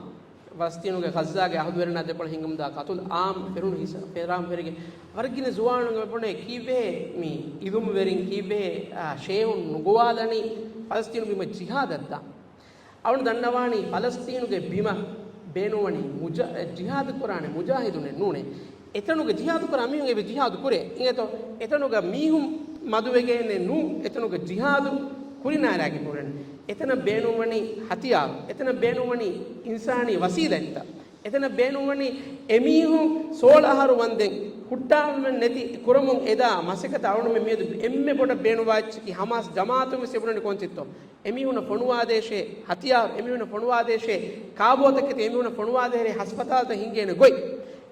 ފަލަސްތީނުގެ ޣައްޒާގެ އަހުލުވެރިންނާ ދެކޮޅަށް ހިނގަމުންދާ ގަތުލް އާމް ފެރުނު ހިސާ-، ފެރާން ފެރިގެން ވަރަށް ގިނަ ޒުވާނުން އެބުނޭ ކީއްވެހޭ މި އިލްމުވެރިން ކީއްވެހޭ، އާ، ޝޭހުން ނުގޮވާލަނީ ފަލަސްތީނު ބިމަށް ޖިހާދަށްދާން. އަޅުން ދަންނަވާނީ ފަލަސްތީނުގެ ބިމަށް ބޭނުންވަނީ މުޖަ-، ޖިހާދު ކުރާނެ މުޖާހިދުންނެއް ނޫނޭ. އެތަނުގަ ޖިހާދު ކުރާ މީހުން އެބަ ޖިހާދު ކުރޭ. އިނގޭތޯ އެތަނުގަ މީހުން މަދުވެގެނެއް ނޫން، އެތަނުގަ ޖިހާދު ކުރިނާރާގެ ނޫނެއް. އެތަނަށް ބޭނުންވަނީ ހަތިޔާރު، އެތަނަށް ބޭނުންވަނީ އިންސާނީ ވަސީލަތްތައް، އެތަނަށް ބޭނުންވަނީ އެމީހުން ސޯޅަ އަހަރު ވަންދެން ހުއްޓާލުމެއް ނެތި ކުރަމުން އެދާ މަސައްކަތަށް އަޅުގަނޑުމެން މިއަދު އެންމެ ބޮޑަށް ބޭނުންވާ އެއްޗަކީ ހަމާސް ޖަމާއަތުން ވެސް އެބުނަނީ ކޮންޗެއްތޯ؟ އެމީހުންނަށް ފޮނުވާދޭށޭ ހަތިޔާރު، އެމީހުންނަށް ފޮނުވާދޭށޭ ކާބޯތަކެތި، އެމީހުންނަށް ފޮނުވާދޭށޭ ހަސްޕަތާލުތައް ހިންގޭނެ ގޮތް.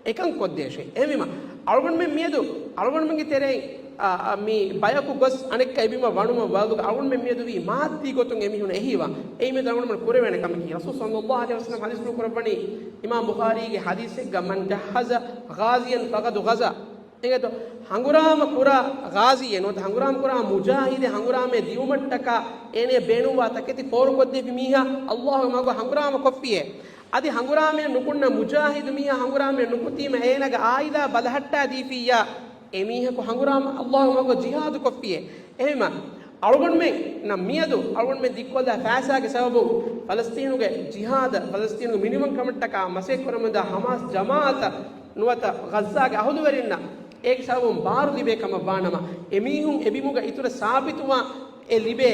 އެކަން ކޮށްދޭށޭ. އެހެންވީމަ، އަޅުގަނޑުމެން މިއަދު، އަޅުގަނޑުމެންގެ ތެރެއިން، އާ، އާ، މި ބަޔަކު ގޮސް އަނެއްކާ އެބިމަށް ވަނުމަށް ވަގުތު އަޅުގަނޑުމެން މިއަދު ވީ މާއްދީ ގޮތުން އެމީހުން އެހީވާ. އެއީ މިއަދު އަޅުގަނޑުމެން ކުރެވޭނެ ކަމަކީ. ރަސޫލު ޞައްލައްލާހު ޢަލައިހި ވަސައްލަމް ޙަދީޘްފުޅު ކުރައްވަނީ އިމާމް ބުޚާރީގެ ޙަދީޘެއްގަ، "مَنْ جَهَّزَ غَازِيًا فَقَدْ غَزَا." އެނގޭތޯ، ހަނގުރާމަ ކުރާ ޣާޒީއެއް ނުވަތަ ހަނގުރާމަ ކުރާ މުޖާހިދެއް، ހަނގުރާމައެއް ދިއުމަށްޓަކާ އޭނަޔަށް ބޭނުންވާ ތަކެތި ފޯރުކޮށްދީފި މީހާ އައްލާހުގެ މަގުގަ ހަނގުރާމަ ކޮށްފިއޭ. އަދި ހަނގުރާމައެއް ނުކުންނަ މުޖާހިދު މީހާ ހަނގުރާމައެއް ނުކުތީމަ އޭނާގެ އާއިލާ ބަލަހައްޓާ ދީފިއްޔާ، އެމީހަކު ހަނގުރާމަ އައްލާހު މަގު ޖިހާދު ކޮށްފިއޭ. އެހެންމަ، އަޅުގަނޑުމެންނަށް މިއަދު އަޅުގަނޑުމެން ދިއްކޮށްލާ ފައިސާގެ ސަބަބުން ފަލަސްތީނުގެ ޖިހާދަށް، ފަލަސްތީނުގެ މިނިވަންކަމަށްޓަކާ މަސައްކަތް ކުރަމުންދާ ހަމާސް ޖަމާއަތަށް ނުވަތަ ޣައްޒާގެ އަހުލުވެރިންނަށް އޭގެ ސަބަބުން ބާރު ލިބޭ ކަމަށް ވާނަމަ، އެމީހުން އެބިމުގަ އިތުރަށް ސާބިތުވާ އެ ލިބޭ،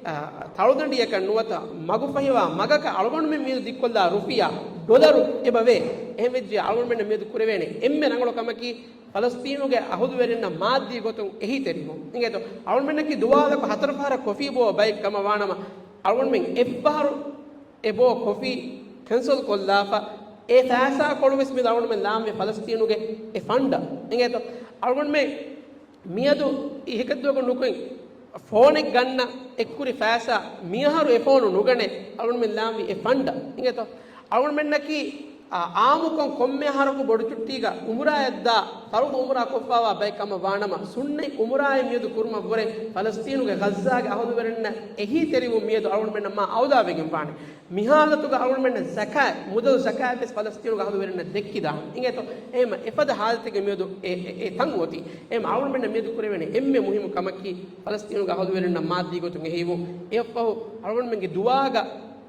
އާ، ތަޅުދަނޑިއަކަށް ނުވަތަ މަގުފަހިވާ މަގަކަށް އަޅުގަނޑުމެން މިއަދު ދިއްކޮށްލާ ރުފިޔާ، ޑޮލަރު އެބަވޭ. އެހެންވެއްޖެ އަޅުގަނޑުމެންނަށް މިއަދު ކުރެވޭނެ އެންމެ ރަނގަޅު ކަމަކީ، ފަލަސްތީނުގެ އަހުލުވެރިންނަށް މާއްދީ ގޮތުން އެހީތެރިވުން. އިނގޭތޯ؟ އަޅުމެންނަކީ ދުވާލަކު ހަތަރު ފަހަރަށް ކޮފީ ބޯ ބައެއް ކަމަށް ވާނަމަ، އަޅުމެން އެއްފަހަރު އެ ބޯ ކޮފީ ކެންސަލް ކޮށްލާފަ، އެ ފައިސާ ކޮޅު ވެސް މި އަޅުމެން ލާންވީ ފަލަސްތީނުގެ އެ ފަންޑަށް. އިނގޭތޯ؟ އަޅުމެން މިއަދު އިހެކެއްދުވަކު ނުކުތް ފޯނެއް ގަންނަ އެއްކުރި ފައިސާ މިއަހަރު އެ ފޯނު ނުގަނެ އަޅުމެން ލާންވީ އެ ފަންޑަށް. އިނގޭތޯ؟ އަޅުގަނޑުމެންނަކީ، އާ، އާއްމުކޮށް ކޮންމެ އަހަރަކު ބޮޑުޗުއްޓީގަ އުމުރާއަށްދާ، ފަރުޟު އުމުރާ ކޮށްފާވާ ބައެއް ކަމަށް ވާނަމަ، ސުންނަތް އުމުރާއެއް މިއަދު ކުރުމަށްވުރެ ފަލަސްތީނުގެ ޣައްޒާގެ އަހުލުވެރިންނަށް އެހީތެރިވުން މިއަދު އަޅުގަނޑުމެންނަށް މާ އައުލާވެގެން ވާނެ. މި ހާލަތުގަ އަޅުގަނޑުމެންނަށް ޒަކާތް، މުދަލު ޒަކާތް ވެސް ފަލަސްތީނުގެ އަހުލުވެރިންނަށް ދެއްކިދާނެ. އިނގޭތޯ؟ އެހެންމަ އެފަދަ ހާލަތެއްގަ މިއަދު އެ، އެ، އެ ތަން އޮތީ. އެހެންމަ އަޅުގަނޑުމެންނަށް މިއަދު ކުރެވޭނެ އެންމެ މުހިއްމު ކަމަކީ، ފަލަސްތީނުގެ އަހުލުވެރިންނަށް މާއްދީ ގޮތުން އެހީވުން. އެއަށްފަހު އަޅުގަނޑުމެންގެ ދުޢާގަ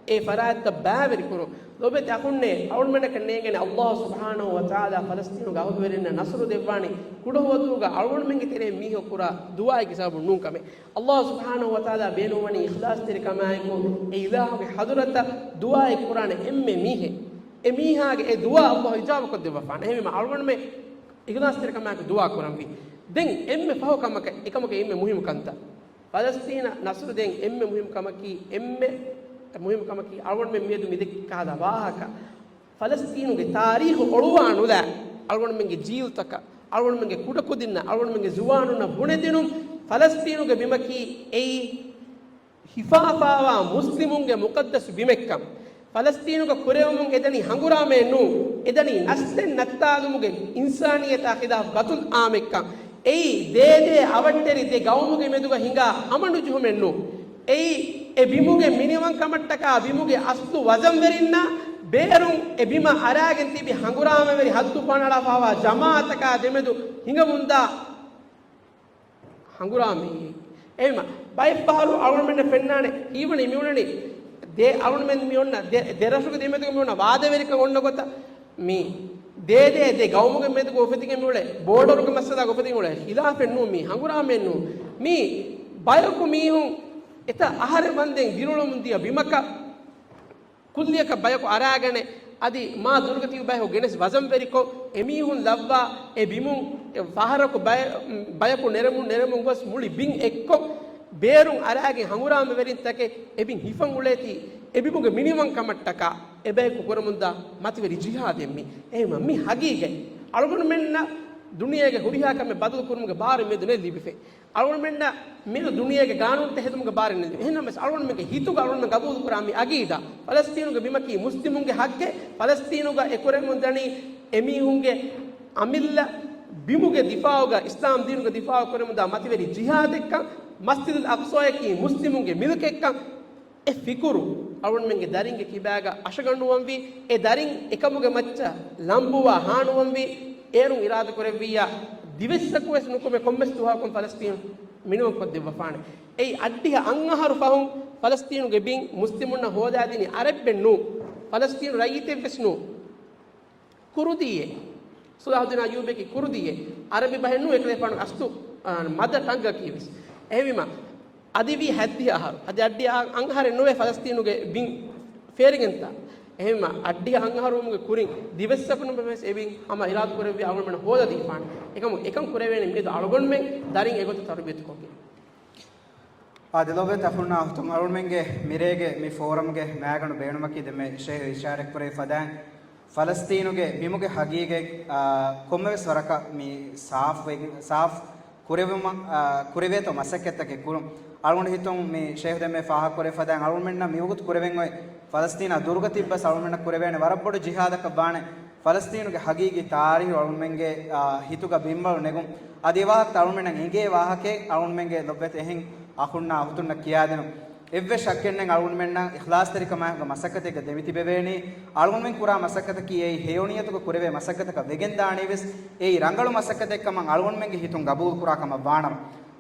އެ ފަރާތްތައް ބައިވެރިކުރުން. ލޯބިވެތި އަޚުންނޭ، އަޅުގަނޑުމެންނަކަށް ނޭނގޭނެ އައްލާހު ސުބްޙާނަހު ވަތަޢާލާ ފަލަސްތީނުގެ އަހުލުވެރިންނަށް ނަޞްރު ދެއްވާނީ ކުޑަހުވަދޫގަ އަޅުގަނޑުމެންގެ ތެރެއިން މީހަކު ކުރާ ދުޢާއެއްގެ ސަބަބުން ނޫން ކަމެއް. އައްލާހު ސުބްޙާނަހު ވަތަޢާލާ ބޭނުންވަނީ އިޚްލާޞްތެރިކަމާއެކު އެ އިލާހުގެ ޙަޟުރަތަށް ދުޢާއެއް ކުރާނެ އެންމެ މީހެއް. އެ މީހާގެ އެ ދުޢާ އައްލާހު އިޖާބަކޮށްދެއްވަފާނެ. އެހެންވީމަ އަޅުގަނޑުމެން އިޚްލާޞްތެރިކަމާއެކު ދުޢާ ކުރަންވީ. ދެން އެންމެ ފަހު ކަމަކަށް އެކަމުގެ އެންމެ މުހިއްމު ކަންތައް. ފަލަސްތީނަށް ނަޞްރު ދޭން އެންމެ މުހިއްމު ކަމަކީ، އެންމެ މުހިއްމު ކަމަކީ، އަޅުގަނޑުމެން މިއަދު މި ދެއްކި ކަހަލަ ވާހަކަ، ފަލަސްތީނުގެ ތާރީޚު އޮޅުވާނުލާ، އަޅުގަނޑުމެންގެ ޖީލްތަކަށް، އަޅުގަނޑުމެންގެ ކުޑަކުދިންނަށް، އަޅުގަނޑުމެންގެ ޒުވާނުންނަށް ބުނެދިނުން، ފަލަސްތީނުގެ ބިމަކީ އެއީ ހިފާފާވާ މުސްލިމުންގެ މުޤައްދަސު ބިމެއްކަން. ފަލަސްތީނުގަ ކުރެވެމުން އެދަނީ ހަނގުރާމައެއް ނޫން، އެދަނީ ނަސްލެއް ނައްތާލުމުގެ އިންސާނިއްޔަތާ ޚިލާފް ގަތުލް އާމެއްކަން. އެއީ ދޭދޭ އަވަށްޓެރި ދެ ގައުމުގެ މެދުގަ ހިނގާ ހަމަނުޖެހުމެއް ނޫން. އެއީ އެ ބިމުގެ މިނިވަންކަމަށްޓަކާ ބިމުގެ އަސްލު ވަޒަންވެރިންނާ ބޭރުން އެ ބިމަށް އަރާގެން ތިބި ހަނގުރާމަވެރި ހައްދު ފަނަޅަފާވާ ޖަމާއަތަކާ ދެމެދު ހިނގަމުންދާ ހަނގުރާމައެއް. އެހެންމަ ބައެއްފަހަރު އަޅުގަނޑުމެންނަށް ފެންނާނެ، ހީވަނީ މިއުޅެނީ ދެ އަޅުގަނޑުމެން މި އޮންނަ ދެ، ދެ ރަށުގެ ދެމެދުގަ މި އޮންނަ ވާދަވެރިކަން އޮންނަ ގޮތަށް މި ދޭދޭ ދެ ގައުމުގެ މެދުގަ އުފެދިގެން މި އުޅޭ ބޯޑަރުގެ މައްސަލާގަ އުފެދިގެން އުޅޭ ޚިލާފެއް ނޫން، މީ ހަނގުރާމައެއް ނޫން. މީ ބަޔަކު މީހުން އެތައް އަހަރެއް ވަންދެން ދިރިއުޅެމުން ދިޔަ ބިމަކަށް ކުއްލިއަކަށް ބަޔަކު އަރާގަނެ، އަދި މާ ދުރުގަ ތިބި ބަޔަކު ގެނެސް ވަޒަންވެރިކޮށް، އެމީހުން ލައްވާ އެ ބިމުން އެ ފަހަރަކު ބަޔަ-، ބަޔަކު ނެރެމުން ނެރެމުން ގޮސް މުޅި ބިން އެއްކޮށް، ބޭރުން އަރާގެން ހަނގުރާމަވެރިންތަކެއް އެ ބިން ހިފަން އުޅޭތީ، އެ ބިމުގެ މިނިވަންކަމަށްޓަކާ އެ ބަޔަކު ކުރަމުންދާ މަތިވެރި ޖިހާދެއް މީ. އެހެންމަ މި ހަގީގަތް އަޅުގަނޑުމެންނަށް ދުނިޔޭގެ ހުރިހާ ކަމެއް ބަދަލު ކުރުމުގެ ބާރު މިއަދު ނެތް ލިބިފަ. އަޅުގަނޑުމެންނަށް މިއަދު ދުނިޔޭގެ ގާނޫނުތައް ހެދުމުގެ ބާރެއް ނެތް. އެހެންނަމަވެސް އަޅުގަނޑުމެންގެ ހިތުގަ އަޅުގަނޑުމެން ގަބޫލުކުރާ މި އަގީދާ، ފަލަސްތީނުގެ ބިމަކީ މުސްލިމުންގެ ހައްގެއް، ފަލަސްތީނުގަ އެ ކުރެވެމުން ދަނީ އެމީހުންގެ އަމިއްލަ ބިމުގެ ދިފާއުގަ، އިސްލާމް ދީނުގެ ދިފާއު ކުރެމުންދާ މަތިވެރި ޖިހާދެއްކަން، މަސްޖިދުލް އަޤްޞާއަކީ މުސްލިމުންގެ މިލްކެއްކަން، އެ ފިކުރު އަޅުގަނޑުމެންގެ ދަރިންގެ ކިބާގަ އަށަގަނޑުވަންވީ، އެ ދަރިން އެކަމުގެ މައްޗަށް ލަނބުވާ ހާނުވަންވީ، އޭރުން އިރާދަކުރެއްވިއްޔާ، ދިވެއްސަކުވެސް ނުކުމެ ކޮންމެސް ދުވަހަކުން ފަލަސްތީނު މިނިވަންކޮށްދެއްވަފާނެ. އެއީ އަށްޑިހަ އަށްއަހަރު ފަހުން ފަލަސްތީނުގެ ބިން މުސްލިމުންނަށް ހޯދާދިނީ އަރަބްބެއް ނޫން. ފަލަސްތީނު ރައްޔިތެއްވެސް ނޫން. ކުރުދީއެއް. ޞަލާޙުއްދީން އައްޔޫބީ ކުރުދީއެއް. އަރަބި ބަހެއް ނޫން، އެކަލޭފާނުގެ އަސްލު، އާ، މަދަރ ޓަންގަކީ ވެސް. އެހެންވީމަ، އަދި ވީ ހައްދިހަ އަހަރު. އަދި އައްޑިހަ އަށް އަހަރެއް ނުވޭ ފަލަސްތީނުގެ ބިން ފޭރިގެންތާ. އެހެންވީމަ، އައްޑިހަ އަށް އަހަރު ވުމުގެ ކުރިން ދިވެއްސަކުން ވެސް އެ ބިން ހަމަ އިރާދަކުރެއްވި އަޅުގަނޑުމެން ހޯދަދީފާނެ. އެކަމު، އެކަން ކުރެވޭނެ މިއަދު އަޅުގަނޑުމެން ދަރިން އެގޮތަށް ތަރުބިޔަތުކޮށްގެން. އާ، ދެލޯބެ ތަފުންނާ ހުތުން އަޅުމެންގެ މިރޭގެ މި ފޯރަމްގެ މައިގަނޑު ބޭނުމަކީ ދެންމެ ޝޭހް އިޝާރަތްކުރެއްވި ފަދައިން، ފަލަސްތީނުގެ ބިމުގެ ހަގީގަތް، އާ، ކޮންމެވެސް ވަރަކަށް މި ސާފް ވެ-، ސާފް ކުރެވުމަށް، އާ، ކުރެވޭތޯ މަސައްކަތްތަކެއް ކުރުން. އަޅުގަނޑު ހިތުން މި ޝޭހް ދެންމެ ފާހަގަކުރެއްވި ފަދައިން އަޅުމެންނަށް މިވަގުތު ކުރެވެން އޮތް ފަލަސްތީނާ ދުރުގަ ތިއްބަސް އަޅުމެންނަށް ކުރެވޭނެ ވަރަށް ބޮޑު ޖިހާދަކަށް ވާނެ. ފަލަސްތީނުގެ ހަގީގީ ތާރީހު އަޅުމެންގެ، އާ، ހިތުގަ ބިންވަޅު ނެގުން. އަދި އެވާހަކަ އަޅުމެންނަށް އެނގޭ ވާހަކައެއް އަޅުމެންގެ ލޮބުވެތި އެހެން އަޚުންނާ އުޚުތުންނަށް ކިޔާދިނުން. އެއްވެސް ޝައްކެއްނެތް އަޅުމެންނަށް އިޚްލާޞްތެރިކަމާއެކު މަސައްކަތެއްގަ ދެމިތިބެވޭނީ. އަޅުމެން ކުރާ މަސައްކަތަކީ އެއީ ހެޔޮނިޔަތުގަ ކުރެވޭ މަސައްކަތަކަށް ވެގެންދާނީވެސް އެއީ ރަނގަޅު މަސައްކަތެއްކަމަށް އަޅުގަނޑުމެންގެ ހިތުން ގަބޫލުކުރާ ކަމަށް ވާނަމަ.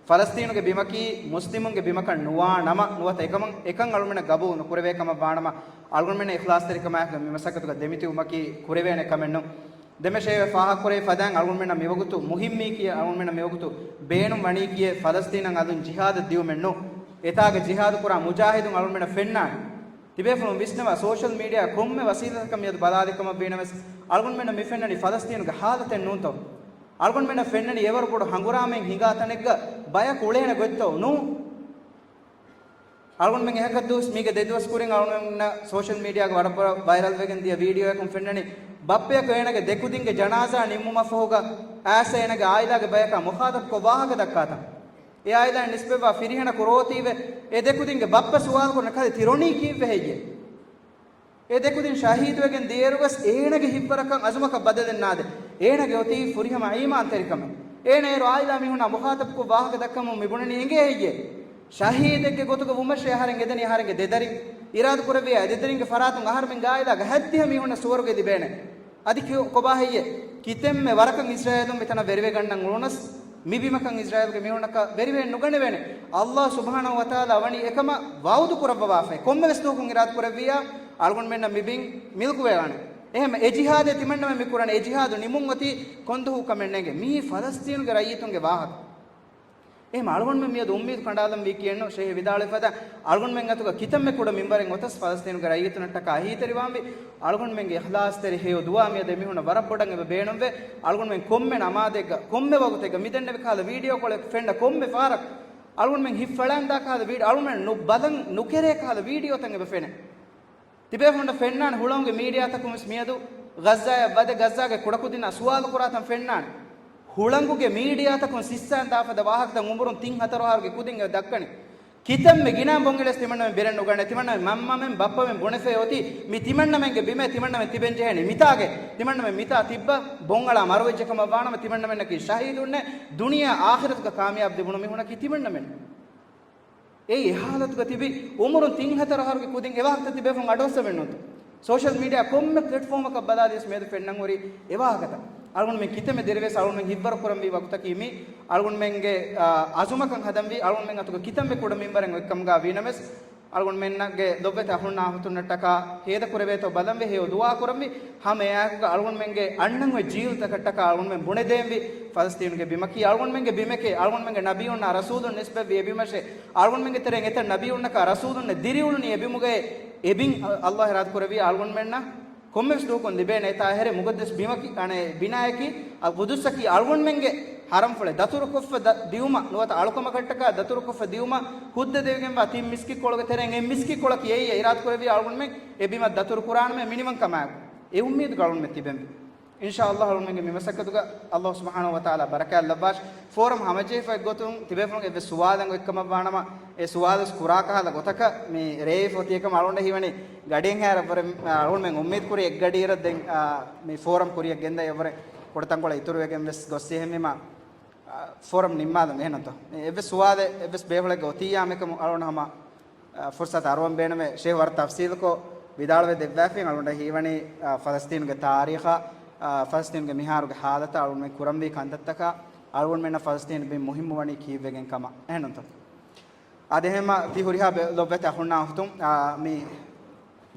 ފަލަސްތީނުގެ ބިމަކީ މުސްލިމުންގެ ބިމަކަށް ނުވާ ނަމަ، ނުވަތަ އެކަމަށް އެކަން އަޅުމެންނަށް ގަބޫލު ނުކުރެވޭ ކަމަށް ވާނަމަ، އަޅުގަނޑުމެންނަށް އިޚްލާޞްތެރިކަމާއެކުގެ މި މަސައްކަތުގަ ދެމިތިބުމަކީ ކުރެވޭނެ ކަމެއް ނޫން. ދެންމެ ޝޭވެ ފާހަގަކުރެވި ފަދައިން އަޅުގަނޑުމެންނަށް މިވަގުތު މުހިއްމީ ކިޔޭ، އަޅުގަނޑުމެންނަށް މިވަގުތު ބޭނުން ވަނީ ކިޔޭ ފަލަސްތީނަށް އަލުން ޖިހާދަށް ދިއުމެއް ނޫން. އެތާގަ ޖިހާދު ކުރާ މުޖާހިދުން އަޅުގަނޑުމެންނަށް ފެންނާނެ. ތިބޭފުޅުން ވިސްނަވާ، ސޯޝަލް މީޑިއާ ކޮންމެ ވަސީލަތަކަށް މިއަދު ބަލާލިކަމަށް ވީނަމަވެސް، އަޅުގަނޑުމެންނަށް މި ފެންނަނީ ފަލަސްތީނުގެ ހާލަތެއް ނޫންތޯ؟ އަޅުގަނޑުމެންނަށް ފެންނަނީ އެވަރު ބޮޑު ހަނގުރާމައެއް ހިނގާ ތަނެއްގަ ބަޔަކު އުޅޭނެ ގޮތްތޯ؟ ނޫން. އަޅުގަނޑުމެން އެހަކަށް ދުވަސް، މީގެ ދެ ދުވަސް ކުރިން އަޅުގަނޑުމެންނަށް ސޯޝަލް މީޑިއާގަ ވަރަށް ބޮޑަށް ވައިރަލް ވެގެން ދިޔަ ވީޑިއޯއަކުން ފެންނަނީ، ބައްޕަޔަކު އޭނަގެ ދެ ކުދިންގެ ޖަނާޒާ ނިންމުމަށްފަހުގަ އައިސް އޭނަގެ އާއިލާގެ ބަޔަކާ މުޚާޠަބްކޮށް ވާހަކަ ދައްކާތަން. އެ އާއިލާއިން ނިސްބަތްވާ ފިރިހެނަކު ރޯތީވެ، އެ ދެ ކުދިންގެ ބައްޕަ ސުވާލު ކުރަން ކަލޭ ތި ރޮނީ ކީއްވެ ހެއްޔޭ؟ އެ ދެ ކުދިން ޝަހީދުވެގެން ދިޔައިރުވެސް އޭނަގެ ހިތްވަރަކަށް އަޒުމަކަށް ބަދަލެއް ނާދޭ. އޭނަގެ އޮތީ ފުރިހަމަ އީމާންތެރިކަމެއް. އޭނަ އޭރު އާއިލާ މީހުންނާ މުޚާޠަބްކޮށް ވާހަކަ ދައްކަމުން މި ބުނަނީ އެނގޭ ހެއްޔޭ؟ ޝަހީދެއްގެ ގޮތުގަ ވުމަށޭ އަހަރެން އެދެނީ އަހަރެންގެ ދެދަރިން. އިރާދަކުރެއްވިއްޔާ އެ ދެދަރިންގެ ފަރާތުން އަހަރުމެންގެ އާއިލާގެ ހައްދިހަ މީހުންނަށް ސުވަރުގެ ލިބޭނެ. އަދި ކި-، ކޮބާ ހެއްޔޭ؟ ކިތަންމެ ވަރަކަށް އިސްރާއީލުން މިތަނަށް ވެރިވެގަންނަން އުޅުނަސް، މި ބިމަކަށް އިސްރާއީލުގެ މީހުންނަކަށް ވެރިވެ ނުގަނެވޭނެ. ﷲ ސުބްޙާނަހޫ ވަތަޢާލާ ވަނީ އެކަމަށް ވަޢުދު ކުރައްވަވާފައި. ކޮންމެވެސް ދުވަހަކުން އިރާދަ ކުރެއްވިއްޔާ، އަޅުގަނޑުމެންނަށް މި ބިން މިލްކުވެވާނެ. އެހެން އެ ޖިހާދޭ ތިމަންނަމެން މި ކުރަނީ. އެ ޖިހާދު ނިމުން އޮތީ ކޮންދުވަހު ކަމެއް ނޭނގެ. މީ ފަލަސްތީނުގެ ރައްޔިތުންގެ ވާހަކަ. އެހެން އަޅުގަނޑުމެން މިއަދު އުއްމީދު ކަނޑާލަން ވީ ކިޔެއްނު. ޝޭހް ވިދާޅުވި ފަދަ އަޅުގަނޑުމެން އަތުގަ ކިތަންމެ ކުޑަ މިންބަރެއް އޮތަސް ފަލަސްތީނުގެ ރައްޔިތުންނަށްޓަކާ އެހީތެރިވާންވީ. އަޅުގަނޑުމެންގެ އިޚްލާޞްތެރި ހެޔޮ ދުޢާ މިއަދު އެމީހުންނަށް ވަރަށް ބޮޑަށް އެބަ ބޭނުންވޭ. އަޅުގަނޑުމެން ކޮންމެ ނަމާދެއްގަ، ކޮންމެ ވަގުތެއްގަ މިދެންނެވި ކަހަލަ ވީޑިއޯ ކޮޅެއް ފެންނަ ކޮންމެ ފަހަރަކު އަޅުގަނޑުމެން ހިތް ފަޅާންދާ ކަހަލަ ވީޑިއޯ، އަޅުގަނޑުމެން ނު-، ބަލަން ނުކެރޭ ކަހަލަ ވީޑިއޯތައް އެބަ ފެނޭ. ތިބޭފުޅުންނަށް ފެންނާނެ ހުޅަނގުގެ މީޑިއާތަކުން ވެސް މިއަދު ޣައްޒާއަށް ވަދެ ޣައްޒާގެ ކުޑަކުދިންނާ ސުވާލު ކުރާތަން ފެންނާނެ. ހުޅަނގުގެ މީޑިއާތަކުން ސިއްސައިން ދާފަދަ ވާހަކަތައް އުމުރުން ތިން ހަތަރު އަހަރުގެ ކުދިން އެ ދައްކަނީ. ކިތަންމެ ގިނައިން ބޮން އިޅޭސް ތިމަންނަމެން ބެރެއް ނުގަނޭ. ތިމަންނަމެން މަންމަމެން ބައްޕަމެން ބުނެފައި އޮތީ މި ތިމަންނަމެންގެ ބިމޭ ތިމަންނަމެން ތިބެން ޖެހޭނީ މިތާގައޭ. ތިމަންނަމެން މިތާ ތިއްބަ ބޮންއަޅާ މަރުވެއްޖެ ކަމަށް ވާނަމަ ތިމަންނަމެންނަކީ ޝަހީދުންނޭ. ދުނިޔެ އާޚިރަތުގަ ކާމިޔާބު ލިބުނު މީހުންނަކީ ތިމަންނަމެން. އެއީ އެ ހާލަތުގަ ތިބި އުމުރުން ތިން ހަތަރު އަހަރުގެ ކުދިން އެ ވާހަކަތައް ތިބޭފުޅުން އަޑުއައްސަވެން ނޫންތޯ؟ ސޯޝަލް މީޑިއާ ކޮންމެ ޕްލެޓްފޯމަކަށް ބަލާލިޔަސް މިއަދު ފެންނަން ހުރި އެ ވާހަކަތައް. އަޅުގަނޑުމެން ކިތަންމެ ދެރަވެސް އަޅުގަނޑުމެން ހިތްވަރު ކުރަންވީ ވަގުތަކީ މި އަޅުގަނޑުމެންގެ، އާ، އަޒުމަކަށް ހަދަންވީ އަޅުގަނޑުމެން އަތުގަ ކިތަންމެ ކުޑަ މިންބަރެއް އޮތްކަމުގަ ވީނަމަވެސް، އަޅުގަނޑުމެންގެ ލޮބުވެތި އަޚުންނާ އުޚުތުންނަށްޓަކާ ހޭދަ ކުރެވޭތޯ ބަލަންވެ ހެޔޮ ދުޢާ ކުރަންވީ. ހަމަ އެއާއެކުގަ އަޅުގަނޑުމެންގެ އަންނަން އޮތް ޖީލުތަކަށްޓަކާ އަޅުގަނޑުމެން ބުނެދޭންވީ. ފަލަސްތީނުގެ ބިމަކީ އަޅުގަނޑުމެންގެ ބިމެކޭ. އަޅުގަނޑުމެންގެ ނަބިއްޔުންނާ ރަސޫލުން ނިސްބަތްވީ އެބިމަށޭ. އަޅުގަނޑުމެންގެ ތެރެއިން އެތައް ނަބިއްޔުންނަކާ ރަސޫލުންނެއް ދިރިއުޅުނީ އެބިމުގައޭ. އެބިން އަ-، ﷲ އިރާދަ ކުރެއްވީ އަޅުގަނޑުމެންނަށް ކޮންމެވެސް ދުވަހަކުން ލިބޭނެ. އެތާ އެހެރެ މުގައްދަސް ބިމަކީ، އަނެއް ބިނާޔަކީ، އަލްޤުދުސްއަކީ އަޅުގަނޑުމެންގެ ޙަރަމްފުޅެއް. ދަތުރުކޮށްފަ ދަ-، ދިއުމަށް ނުވަތަ އަޅުކަމަކަށްޓަކާ ދަތުރުކޮށްފަ ދިއުމަށް ހުއްދަ ދެވިގެންވާ ތިން މިސްކިތްކޮޅުގެ ތެރެއިން އެއް މިސްކިތްކޮޅަކީ އެއީ އިރާދަ ކުރެއްވީ އަޅުގަނޑުމެން އެ ބިމަށް ދަތުރު ކުރާނަމޭ މިނިވަންކަމާއެކު. އެ އުއްމީދުގަ އަޅުގަނޑުމެން ތިބެންވީ. އިންޝާﷲ އަޅުގަނޑުމެންގެ މި މަސައްކަތުގަ ﷲ ސުބްޙާނަހޫ ވަތަޢާލާ ބަރަކާތް ލައްވާށި. ފޯރަމް ހަމަޖެހިފައި ގޮތުން ތިބޭފުޅުން އެއްވެސް ސުވާލެއް އޮތްކަމަށްވާނަމަ، އެ ސުވާލުވެސް ކުރާ ކަހަލަ ގޮތަކަށް މި ރޭވިފަ އޮތީކަމަށް އަޅުގަނޑަށް ހީވަނީ ގަޑިއެއްހާއިރަށްވުރެ، އަޅުގަނޑުމެން އުއްމީދު ކުރި އެއްގަޑިއިރަށް ދެން، އާ، މި ފޯރަމް ކުރިއަށް ގެންދަ އެއްވުރެ ކުޑަތަންކޮޅެއް އިތުރުވެގެން ވެސް ގޮއްސި އެހެންވީމަ، އާ، ފޯރަމް ނިންމާލަން އެހެންތޯ؟ އެއްވެސް ސުވާލެއް އެއްވެސް ބޭފުޅެއްގެ އޮތިއްޔާމެކަމު އަޅުގަނޑު ހަމަ އަ، ފުރުސަތު އަރުވަން ބޭނުމޭ. ޝޭހް ވަރަށް ތަފްސީލުކޮށް ވިދާޅުވެ ދެއްވާފިން އަޅުގަނޑަށް ހީވަނީ، އަ، ފަލަސްތީނުގެ ތާރީޚާ، އަ، ފަލަސްތީނުގެ މިހާރުގެ ހާލަތާ އަޅުގަނޑުމެން ކުރަންވީ ކަންތައްތަކާ، އަޅުގަނޑުމެންނަށް ފަލަސްތީނު ބިން މުހިއްމު ވަނީ ކީއްވެގެން ކަމަށް. އެހެންނޫންތޯ؟ އަދި އެހެންމަ ތި ހުރިހާ ބެ-، ލޮބުވެތި އަޚުންނާ އުޚުތުން، އަ، މި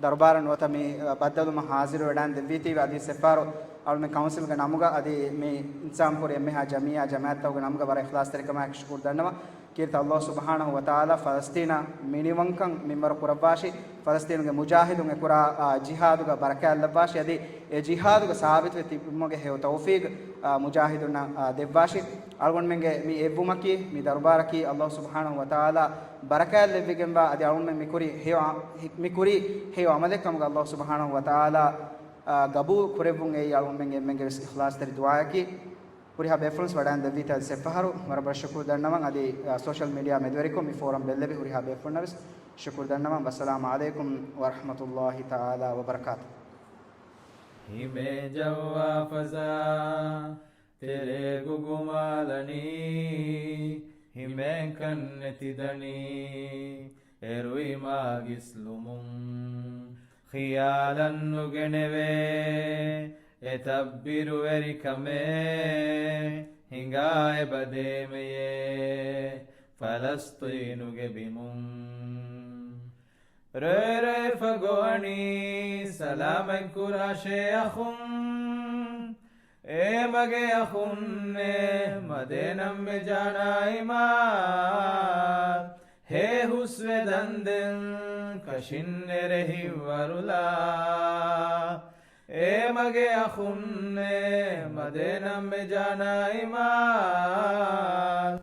ދަރުބާރަށް ނުވަތަ މި، އަ، ބައްދަލުވުމަށް ހާޒިރު ވެޑާން ދެއްވީތީވެ އަދި ސެފާރު އަޅުމެން ކައުންސިލްގެ ނަމުގަ އަދި މި އިންތިޒާމް ކުރި އެންމެހާ ޖަމިއްޔާ ޖަމާއަތްތަކުގެ ނަމުގަ ވަރަށް އިޚްލާޞްތެރިކަމާއެކު ޝުކުރު ދަންނަވަން. ކީރިތި ﷲ ސުބްޙާނަހޫ ވަތަޢާލާ ފަލަސްތީނަށް މިނިވަންކަން މިންވަރު ކުރައްވާށި. ފަލަސްތީނުގެ މުޖާހިދުން އެކުރާ، އާ، ޖިހާދުގަ ބަރަކާތް ލައްވާށި. އަދި އެ ޖިހާދުގަ ސާބިތުވެ ތިބުމުގެ ހެޔޮ ތައުފީޤު، އާ، މުޖާހިދުންނަށް، އާ، ދެއްވާށި. އަޅުގަނޑުމެންގެ މި އެއްވުމަކީ، މި ދަރުބާރަކީ ﷲ ސުބްޙާނަހޫ ވަތަޢާލާ ބަރަކާތް ލެއްވިގެންވާ، އަދި އަޅުގަނޑުމެން މިކުރި ހެޔޮ އަ-، މިކުރީ ހެޔޮ ޢަމަލެއް ކަމުގަ ﷲ ސުބްޙާނަހޫ ވަތަޢާލާ، އާ، ގަބޫލު ކުރެއްވުން އެއީ އަޅުގަނޑުމެންގެ އެންމެންގެ ވެސް އިޚްލާޞްތެރި ދުޢާއަކީ. ހުރިހާ ބޭފުޅުން ވެޑާން ދެއްވީތާ އަދި ސެފަހަރު ވަރަށް ބޮޑަށް ޝުކުރު ދަންނަވަން. އަދި، އާ، ސޯޝަލް މީޑިއާ މެދުވެރިކޮށް މި ފޯރަމް ބެއްލެވި ހުރިހާ ބޭފުޅުންނަށް ވެސް ޝުކުރު ދަންނަވަން. ވައްސަލާމު ޢަލައިކުމް ވަރަޙްމަތުﷲ ތަޢާލާ ވަބަރަކާތު. ހިމޭޖައްވާ ފަޒާ ތެރޭގު ގުމާލަނީ، ހިމޭންކަން ނެތިދަނީ، އެރުވީމާ ގިސްލުމުން ޚިޔާލަށް ނުގެނެވޭ، އެތައް ބިރުވެރިކަމެއް ހިނގާ އެބަދޭމެޔޭ ފަލަސްޠީނުގެ ބިމުން. ރޭރޭ ފަގޮވަނީ ސަލާމަތްކުރާށޭ އަޚުން. އޭ މަގޭ އަޚުންނޭ މަދޭ ނަންމެ ޖާނާއިމާ. ހޭ ހުސްވެ ދަންދެން ކަށިން ނެރެ ހިތްވަރުލާ. އޭ މަގޭ އަޚުންނޭ މަދޭ ނަންމެ ޖާނާއިމާ.